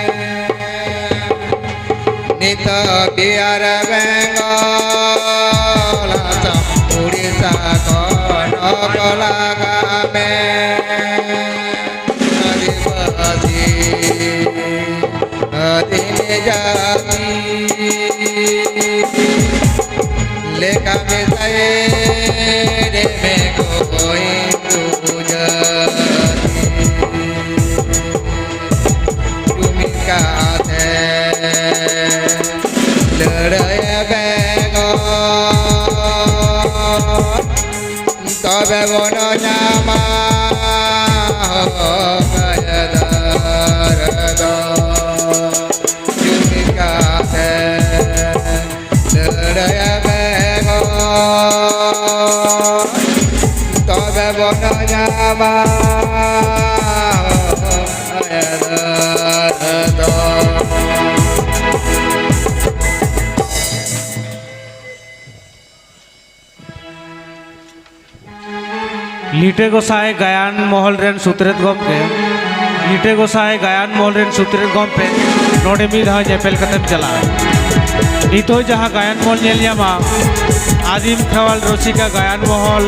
ᱱᱤᱛᱚᱜ ᱵᱤᱦᱟᱨ ᱵᱮᱝᱜᱚᱞ ᱟᱥᱟᱢ ᱩᱲᱤᱥᱥᱟ ᱠᱷᱚᱱ ᱠᱚ ᱞᱟᱜᱟ ᱢᱮ᱾ ᱟᱹᱫᱤᱵᱟᱹᱥᱤ ᱟᱹᱫᱤᱢ ᱡᱟᱹᱛᱤ ᱞᱮᱠᱟ ᱢᱮᱥᱟᱭᱮ ᱨᱮ ᱢᱮ ᱜᱚ ᱦᱤᱱᱫᱩ ᱡᱟᱹᱛᱤ᱾ ᱡᱩᱢᱤᱫ ᱠᱟᱛᱮ ᱞᱟᱹᱲᱦᱟᱹᱭ ᱵᱮᱜᱚᱨ ᱛᱚᱵᱮ ᱵᱚᱱ ᱧᱟᱢᱟ ᱦᱚᱠ ᱟᱹᱭᱫᱟᱹᱨ ᱫᱚ᱾ ᱡᱩᱢᱤᱫ ᱠᱟᱛᱮ ᱞᱟᱹᱲᱦᱟᱹᱭ ᱵᱮᱜᱚᱨ ᱛᱚᱵᱮ ᱵᱚᱱ ᱧᱟᱢᱟ ᱦᱚᱠ ᱟᱹᱭᱫᱟᱹᱨ ᱫᱚ᱾ ᱞᱤᱴᱟᱹ ᱜᱚᱸᱥᱟᱭ ᱜᱟᱭᱟᱱ ᱢᱚᱦᱚᱞ ᱨᱮᱱ ᱥᱩᱛᱨᱮᱛ ᱜᱚᱢᱠᱮ, ᱞᱤᱴᱟᱹ ᱜᱚᱸᱥᱟᱭ ᱜᱟᱭᱟᱱ ᱢᱚᱦᱚᱞ ᱨᱮᱱ ᱥᱩᱛᱨᱮᱛ ᱜᱚᱢᱠᱮ, ᱱᱚᱰᱮ ᱢᱤᱫ ᱫᱷᱟᱣ ᱧᱮᱯᱮᱞ ᱠᱟᱛᱮᱢ ᱪᱟᱞᱟᱜᱼᱟ᱾ ᱱᱤᱛᱚᱜ ᱡᱟᱦᱟᱸ ᱜᱟᱭᱟᱱ ᱢᱚᱦᱚᱞ ᱧᱮᱞ ᱧᱟᱢᱟ, ᱟᱹᱫᱤᱢ ᱠᱷᱮᱨᱣᱟᱞ ᱨᱩᱥᱤᱠᱟ ᱜᱟᱭᱟᱱ ᱢᱚᱦᱚᱞ,